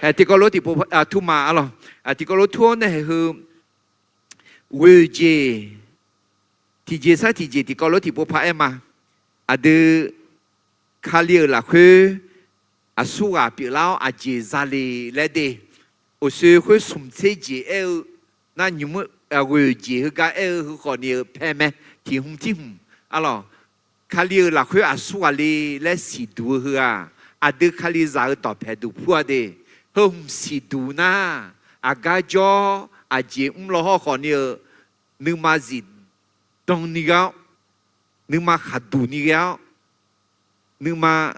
Hae, tiqkawv lof tiqpov, a, tur ma arlawq. Tiqkawv lof tur-awr nae haeq heu, ghoeq jeq, tiqjeq sar tiqjeq tiqkawv lof tiqpov par aer ma. Aqdui Kali-euq lafkhoer aqsur ghaq pyeuflar-awr aqjeq za le laer de. Uqshoe khoer smq tser jeq aer-eu nar nymq-mr, ghoeq jeq heugar aer-eu heu khawf ni-eu pae mae. Tiq hmq tir hmq arlawq. Kali-euq lafkhoer aqsur ghaq le laer siqduq-eu heu-aq, aqdui Kalizaq-eu dawqpae duq pur-a de. Heu hmq siqduq nar, aqgar jawr aqjeq mrlaw hawr khawf ni-eu, nuima zifdan ni ghae-awr, nuima khaqduq ni ghae-awr, nuima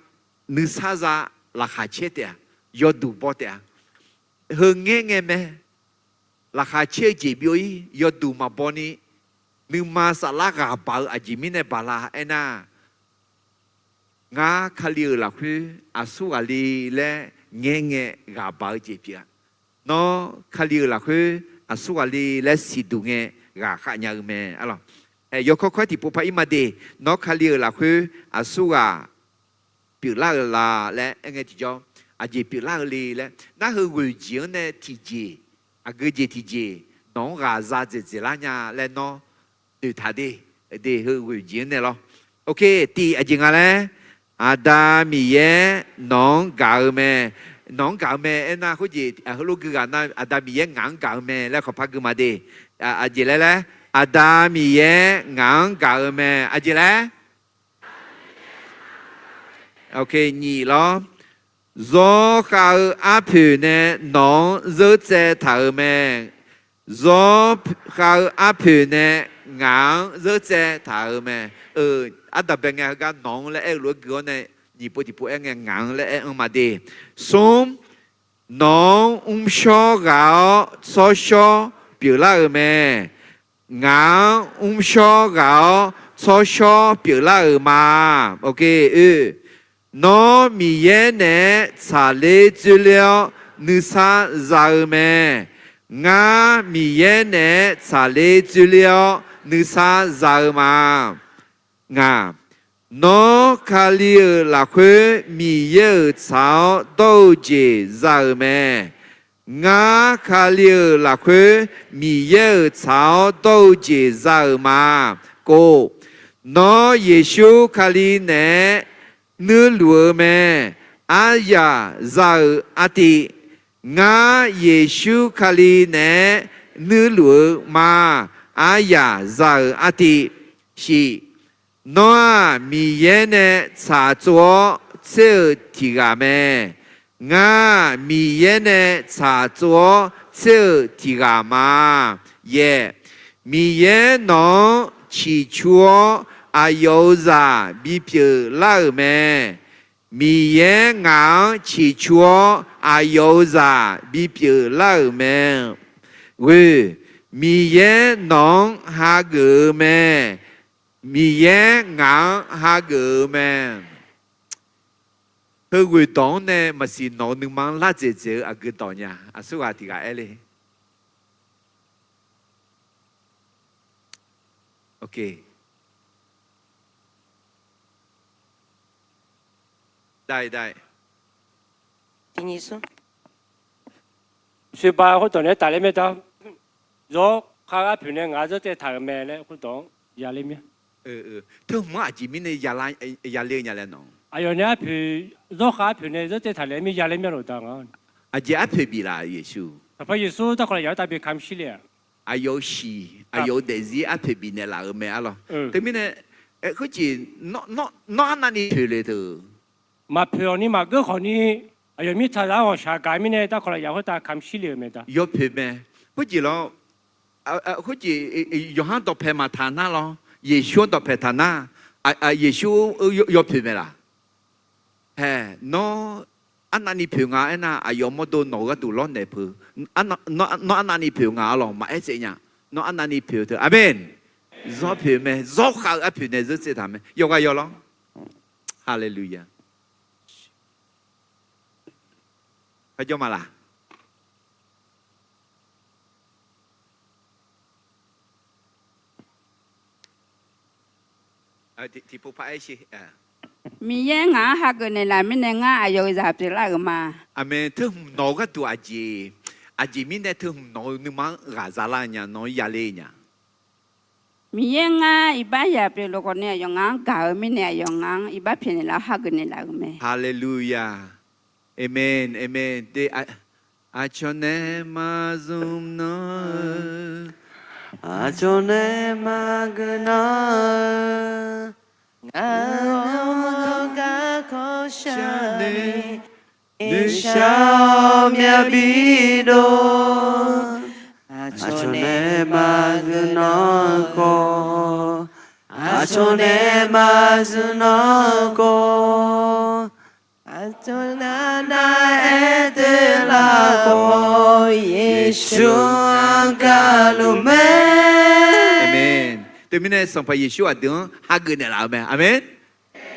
nuisar za laqkhaq caer taef-a, yawduq baw taef-a. Heu ngaer ngae mae. Laqkhaq caer-eu jeq byov-ir yawduq maqbaw ni, nuima saflar ghaq baq-eu aqjeq mirnae baq la aernar, ngar Kali-euq lafkhoer aqsur ghaq le laer ngaer ngae ghaq baq-eu jeq pyeuf-a. Nawr Kali-euq lafkhoer aqsur ghaq le laer siqduq ngae ghaq khav nya-eu mae arlawq. Yawkawr kawr-aer tiqpov par ir ma de. Nawr Kali-euq lafkhoer aqsur ghaq pyeuflar-euq la laer aer ngae tiqjawr, aqjeq pyeuflar-eu le laer nar, heu ghoeq jeq-anr nae tiqjeq, aqgeu jeq tiqjeq nawq-anr ghaq za dzaeqdzaeq lar nya laer nawr noeqtaq de. De heu ghoeq jeq-anr nae lawr. Ok, tiq aqjeq nga laer, Aqda Miqyaer nawq-anr gaq-eu mae. Nawq-anr gaq-eu mae aernar, khoerjeq heulof gui ghaq nar, Aqda Miqyaer ngaq-anr gaq-eu mae laer khawf par gui ma de. Aqjeq laer laer, Aqda Miqyaer ngaq-anr gaq-eu mae. Aqjeq laer Ok, nyiq lawr. Zawr khav-eu arpoeq nae nawq-anr zeur tsaev taq-euq mae. Zawr khav-eu arpoeq nae ngaq-anr zeur tsaev taq-euq mae. Ardanqbae ngae heugar nawq-anr laer aer-eu lof-aer gui-awr nae, nyiq pov tiqpov aer ngae ngaq-anr laer aer-anr ma de. Smr, nawq-anr mrshawr ghaq-awr tsawrshawr pyeuflar-euq mae. Ngaq-anr mrshawr ghaq-awr tsawrshawr pyeuflar-euq ma. Ok, oe, nawr Miqyaer naeq-aer tsaqler dzoerler-awr nuisar za-eu mae. Ngar Miqyaer naeq-aer tsaqler dzoerler-awr nuisar za-eu ma. Ngaq, nawr Kali-euq lafkhoer Miqyaer-euq tsaq-awr dawr-eu jeq za-euq mae. Ngar Kali-euq lafkhoer Miqyaer-euq tsaq-awr dawr-eu jeq za-euq ma. Kov, nawr Yeqsur Kali naeq-aer nuirluf-eu mae. Aryaq za-euq artiv. Ngar Yeqsur Kali naeq-aer nuirluf-eu ma. Aryaq za-euq artiv. Shif, nawr-aq Miqyaer nae tsaqtsov-awr tser-euq tiq ghaq mae. Ngar-aq Miqyaer nae tsaqtsov-awr tser-euq tiq ghaq ma. Yaeq, Miqyaer nawq-anr ciqcur-awr aqyawf-euq zaq bipyeuf lar-euq mae. Miqyaer ngaq-anr ciqcur-awr aqyawf-euq zaq bipyeuf lar-euq mae. Ghoe, Miqyaer nawq-anr hageuf-eu mae. Miqyaer ngaq-anr hageuf-eu mae. Heu ghoeq dawq-anr nae maqsiq nawq-eu nuima-anr lar dzaeqdzaeq-eu aqgeu dawq nya. Aqsurghaq tiq ghaq aer le. Ok. Dai dai. Tiqnyir smr. Soeqbaq khoerdawq naeq-aer tafler mae da. Zawr khav-eu arpoeq nae ngaq-anr zeur tsaev taq-euq mae laer khoerdawq-anr yaler mir-a. Teu hmq-anr aqjeq mirnae yaler-eu nya laer nawq. Aqyawf nae arpoeq, zawr khav arpoeq nae zeur tsaev taq naeq-aer mir yaler mir-a loq da nga. Aqjeq arpoeq bif laf Yeqsur. Sanqpaq Yeqsur darkawq lafyaq-anr tav bi kamq shir le-aq. Aqyawf-euq shiq, aqyawf-euq daefzir arpoeq bifnaeq laf-euq mae arlawq. Teumirnae, khoerjeq, nawr arnavni poeq le teu. Maqpoeq-awq ni maqgeur khawf ni, aqyawf mirtsaqzaq-anr ghawqshaq gaq mirnae darkawq lafyaq khoertav kamq shir le-euq mae da. Yawpoeq mae. Khoerjeq lawr, khoerjeq, yawqha-anr dawqpaeq maqtaq nar lawr, Yeqsur-anr dawqpaeq taq nar, Yeqsur yawpoeq mae laf. Hae, nawr arnavni poeq nga aernar, aqyawf mawrdo nawq-eu gharduq lawrnaeq peuq. Nawr arnavni poeq nga arlawq, maqaer tsaev nya. Nawr arnavni poeq teu, aqmeq. Zawr poeq mae, zawr khav-eu arpoeq nae zeur tsaev taq mae. Yawqghaq yawq lawr. Haleluya. Kharjawr ma laq? Tiqpov par-aer sher. Miqyaer ngaq-anr hageuf naeqlaf mirnae ngar aqyawf-euq zaq pyeuflar-euq ma. Aqmeq. Teuhmq nawq-eu gharduq aqjeq, aqjeq mirnae teuhmq nawq-eu nuima-anr ghaq zalar nya, nawq-anr yale nya. Miqyaer ngar iqbax yaq pyeufluf khawf ni aqyawf ngaq-anr gaq-eu mirnae aqyawf ngaq-anr iqbax pyaeqnaeq laf-awr hageuf naeqlaf-euq mae. Haleluya. Aqmeq, aqmeq. Aqcawq nae maqzmq nan-eu, aqcawq nae maqgeuf nan-eu, ngaq-euq garkawv shar nae, noeqshaq-awr myavbi dov. Aqcawq nae maqgeuf nan-eu khawf, aqcawq nae maqzmq nan-eu khawf, aqcawq nar nar-aer doe laf khawf, Yeqsur-anr gaq luf mae. Aqmeq. Teumirnae Sanqpaq Yeqsur aqdui-anr hageuf naeqlaf-eu mae. Aqmeq.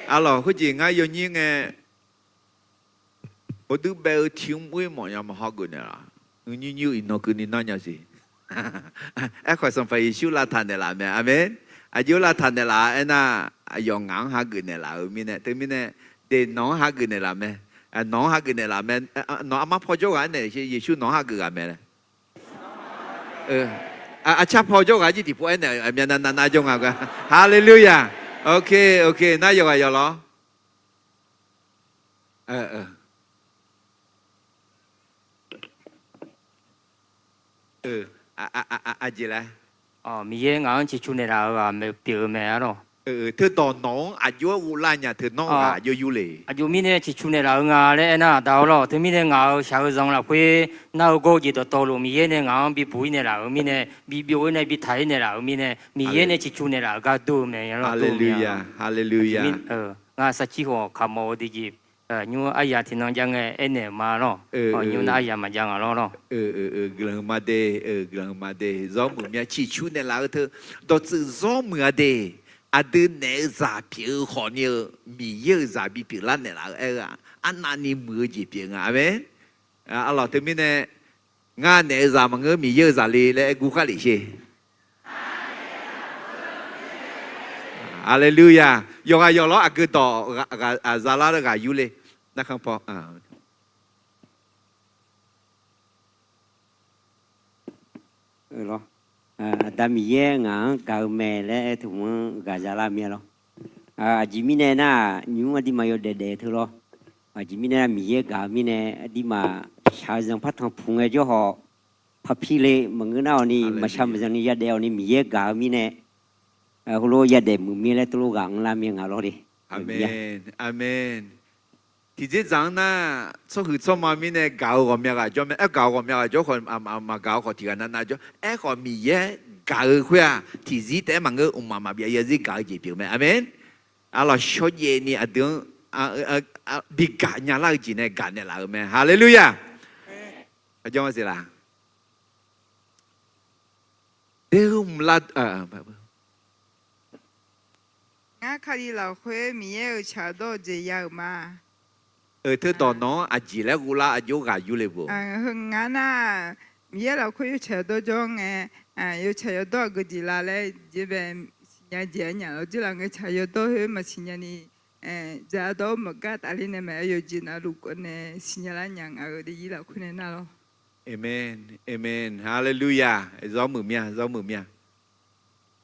Arlawq, khoerjeq ngar yawnyir ngae, ghawrduir bae-eu tiq mr mr-ir mawf nya ma hageuf naeqlaf. Uinyir nyir-eu iqnan keuvni nar nya siq. Aerkhawf Sanqpaq Yeqsur lavtaq naeqlaf mae. Aqmeq. Aqjox lavtaq naeqlaf-a aernar, aqyawf ngaq-anr hageuf naeqlaf-euq mirnae, teumirnae, de nawq-anr hageuf naeqlaf mae. Nawq-anr hageuf naeqlaf mae. Nawq armar paw jawr ghaq aernaeq, Yeqsur nawq-anr hageuf ghaq mae laer. Arcar paw jawr ghaq jir tiqpov aernaeq, aqmyan navnav jawr nga gar. Haleluya. Ok, ok, nar yawqghaq yawq lawr. Aqjeq laer, Miqyaer ngaq-anr ciqcur naeqlaf-eu ghaq pyeuf-eu mae arlawq. Teudawq nawq-anr aqjox-aer ghoflar nya teu nawr ghaq aqjox yur le. Aqjox mirnae ciqcur naeqlaf-eu nga laer aernar, aqda arlawq, teumirnae ngaq-euq shaq-eu zanq lafkhoer nar-eu gawr-eu jeq dawqtawvluf Miqyaer nae ngaq-anr bi buq-ir naeqlaf-euq mirnae, bi byov-ir nae bi taq-ir naeqlaf-euq mirnae, Miqyaer nae ciqcur naeqlaf-euq gar dur-eu mae arlawq. Haleluya, haleluya. Ngar sarkir khawf kaqmawf-eu deuq jeq, nymr aryaq tiqnan jav ngae aernaeq-euq ma lawr. Nymr nar aryaq maqjav nga lawr lawr. Guiqlanq ma de, guiqlanq ma de, zawr muiq mya ciqcur naeqlaf-eu teu, dawqtsuif zawr muiq-a de. Aqdui naeq-eu zaq pyeuf-eu khawfni-eu Miqyaer-euq zaq bipyeuf lar naeqlaf-eu aer-eu-aq, arnavni muiq-eu jeq pyeuf nga. Aqmeq. Arlawq, teumirnae, ngar naeq-eu zaq maqngeur, Miqyaer-euq zaq le laer aer gur khar lef sher. Haleluya. Yawqghaq yawq lawr, aqgeu dawq ghaq zalar ghaq yur le. Narkhan paw Aqda Miqyaer ngaq-anr gaq-eu mae laer aer teu hmq-anr ghaq zalar mir-a lawr. Aqjeq mirnae nar, nymq-mr aqduimaf yawdaef daef teu lawr. Aqjeq mirnae nar, Miqyaer gaq-eu mirnae, aqduimaf shaq-eu zanqpar tanqpuq ngaejawr khawf, parpir le maqngeur nar-awq ni, maqshaq maqzanq ni yadaef-awq ni Miqyaer gaq-eu mirnae, heulof yadaef muiq mir laer teulof ghaq anrlar mir nga lawr le. Aqmeq, aqmeq. Tiqdzerdzaq-anr nar, tsawrhuiq tsawrma mirnae gaq-eu ghawqmya ghaq jawr mae. Aer gaq-eu ghawqmya ghaq jawr khawf, maqgaq-eu khawf tiqghaq navnav jawr. Aerkhawf Miqyaer gaq-eu khoer-aq, tiqzir taef-aer maqngeur, mqmaq maqbyav yarzir gaq-eu jeq pyeuf mae. Aqmeq. Arlawq, shawrjaev ni aqdui-anr bi gaq nya lar-eu jeq nae gaq naeqlaf-euq mae. Haleluya. Aqjawr ma siq laq? Deuq mqlar Ngar Kali lafkhoer Miqyaer-euq tsaq dawr-eu jeq ya-euq ma. Teudawq nawq-anr aqjeq laer ghoflar aqjox ghaq yur le beu. Heu ngar nar, Miqyaer lafkhoer yawtsaq yawdawr jawr ngae, yawtsaq yawdawr aqgeu jeq la laer jeq bae siqnya jeq-aer nya lawr. Jirlaf ngae tsaq yawdawr khoer maqsiqnya ni, dzaq dawr maqgar tafler nae mae, yawqjeq navluf kawvnae siqnya lar nya nga-eu de ir lafkhoer nae nar lawr. Aqmeq, aqmeq, haleluya. Zawr muiq mir-a, zawr muiq mir-a.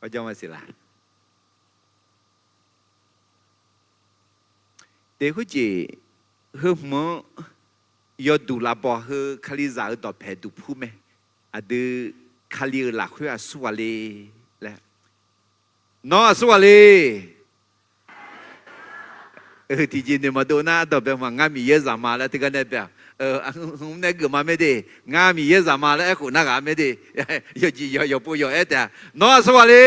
Aqjawr ma siq laq? Tekhawr jeq, heu hmq-anr yawduq lavbaw heu Kalizaq-eu dawqpae duqpur mae. Aqdui Kali-euq lafkhoer aqsur ghaq le laer. Nawr aqsur ghaq le. Tiqjeq noeq maqdov nar, ardawq bae ma, ngar Miqyaer zaq ma laer teugar nae bae-aq, hmq nae geufma mae de. Ngar Miqyaer zaq ma laer aerkhof nar ghaq mae de. Yawqjeq yawq yawqpov yawq-aer taef-a. Nawr aqsur ghaq le.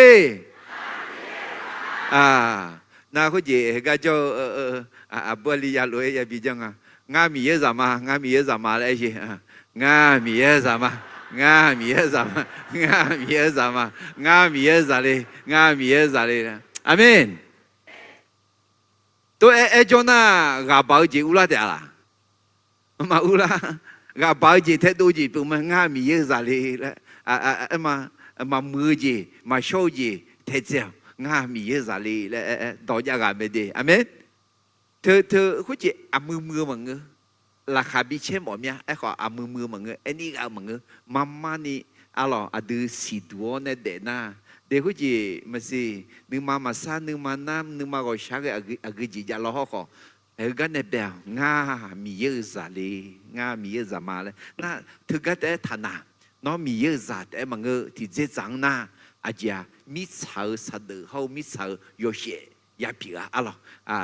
Nar khoerjeq heugar jawr-eu aqbur aqli yalof-aer yabi janr nga. Ngar Miqyaer zaq ma, ngar Miqyaer zaq ma laer aer-eu. Ngar Miqyaer zaq ma, ngar Miqyaer zaq ma, ngar Miqyaer zaq ma, ngar Miqyaer zaq le, ngar Miqyaer zaq le. Aqmeq. Tov-aer aer jawr nar, ghaq baq-eu jeq urlar taef-a laq? Maqurlar. Ghaq baq-eu jeq taedov jeq pyeuf mae, ngar Miqyaer-eu zaq le laer. Aer ma, maqmuiq-eu jeq, maqshawr-eu jeq taedzae-awq. Ngar Miqyaer-euq zaq le laer aer-aer dawq jav ghaq mae de. Aqmeq. Teu teu khoerjeq aqmui mui-eu maqngeur. Laqkhaq bi caer mawf mir-a. Aerkhawf aqmui mui-eu maqngeur, aerni ghav-eu maqngeur. Marmarni arlawq aqdui siqduq-awr nae daef nar, de khoerjeq maqsiq, nuima maqsar, nuima nar, nuima ghawqshaq ghae aqgeu jeq jav law hawrkhawf, heugar nae bae-aq, ngar Miqyaer-euq zaq le, ngar Miqyaer-euq zaq ma laer nar, teugar taef-aer taqnaq. Nawr Miqyaer-euq zaq taef-aer maqngeur, tiqdzer dzaq-anr nar, aqjeq-aq mirtsaq-euq saqdeuf hawr-eu mirtsaq-euq yawshaef yapyeuf-a arlawq.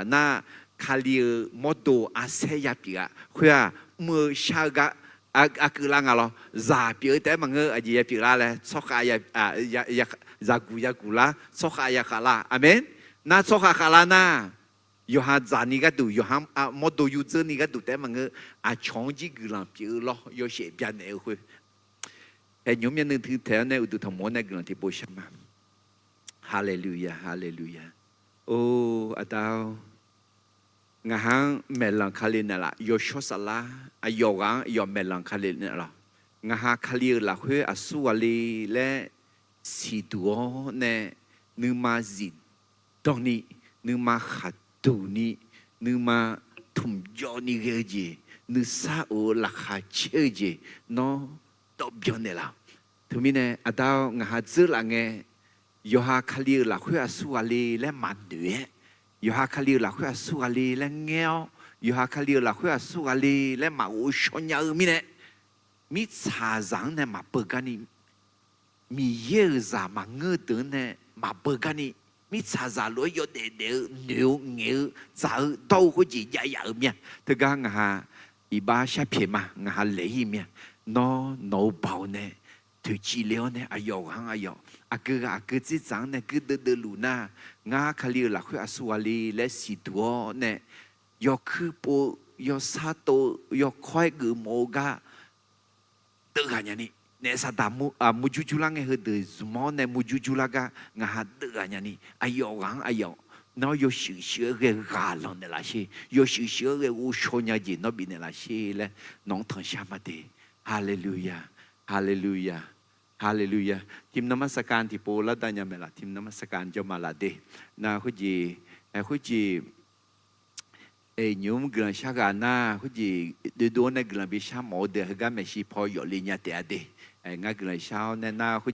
Nar, Kali-euq mawrdo arsaer yapyeuf-a. Khoer-aq mr-eu shar-eu gar aqkeuv lar nga lawr. Zaq pyeuf-eu taef-aer maqngeur, aqjeq yapyeuf lar laer tsawrkhav, zaqguq yaguq lar, tsawrkhav yakhav lar. Aqmeq. Nar tsawrkhav khav lar nar, yawqha dzaqni gharduq, yawqha mawrdo yurdzeurni gharduq taef-aer maqngeur, aqcawq-anr jir guiqlanq pyeuf-eu lawr, yawshaef byanaeq-eu khoer. Aer nymr myav nuiv tui taeq-awr nae uqduq tanqmoq-awr nae guiqlanq tiqpov shar ma. Haleluya, haleluya. Or, Aqda-or, ngaq ha-anr maeqlanq Kali naeqlaf, yawshawr saflar aqyawf ghaq-anr yawf maeqlanq Kali naeqlaf. Ngaq ha Kali-euq lafkhoer aqsur ghaq le laer siqduq-awr nae, nuima zifdan ni, nuima khaqduq ni, nuima tmqjawv ni ghae-eu jeq, nuisar of-eu laqkhaq caer-eu jeq, nawr dawv byan naeqlaf. Teumirnae Aqda-or, ngaq ha dzeurlaf ngae, yawqha Kali-euq lafkhoer aqsur ghaq le laer maqnoeq-aer, yawqha Kali-euq lafkhoer aqsur ghaq le laer ngaer-awr, yawqha Kali-euq lafkhoer aqsur ghaq le laer maqghov shaw nya-eu mirnae, mirtsaqzaq-anr nae maqbeugar ni, Miqyaer-euq zaq maqngeur deuq-anr nae maqbeugar ni, mirtsaqzaq lof-aer yawdaef daef-eu noeq-eu ngaeq-eu dzaq-eu dawr-eu khoerjeq jav yaf-eu mir-a. Teugar ngaq ha iqbax sharpyaeq ma, ngaq ha laeq-ir mir-a. Nawr nawq-eu baoq nae toeqciv le-awr nae aqyawf ghaq-anr aqyawf, aqgeu ghaq aqgeu dzerdzaq-anr nae guirdeuv deuvluf nar, ngar Kali-euq lafkhoer aqsur ghaq le laer siqduq-awr nae, yawkuir pov-eu, yawsar tov-eu, yawkawr-aer geufmawf-eu gar deuv ghaq nya ni, naef saqdaq murjur jurlar ngae heudeuq zmq-awr nae murjur jurlar gar ngaq ha deuv ghaq nya ni, aqyawf ghaq-anr aqyawf, nawr yawshuif shuif-aer ghae ghaq lanq naeqlaf sher, yawshuif shuif-aer ghae ghovshaw nya jeq nawr bifnaeq laf sher laer nawq-anr tanqshar ma de. Haleluya, haleluya, haleluya. Tiqnan mar saqkaq tiqpov lar dav nya maeqlaf, tiqnan mar saqkaq jawr ma laf de. Nar khoerjeq, khoerjeq, nymq-mr guiqlanq shar ghaq nar khoerjeq, doedov-awr nae guiqlanq bishar mawf-eu deuq heugar maeqshi paw yawf le nya taef-a de. Ngar guiqlanq shar-awr nae nar khoer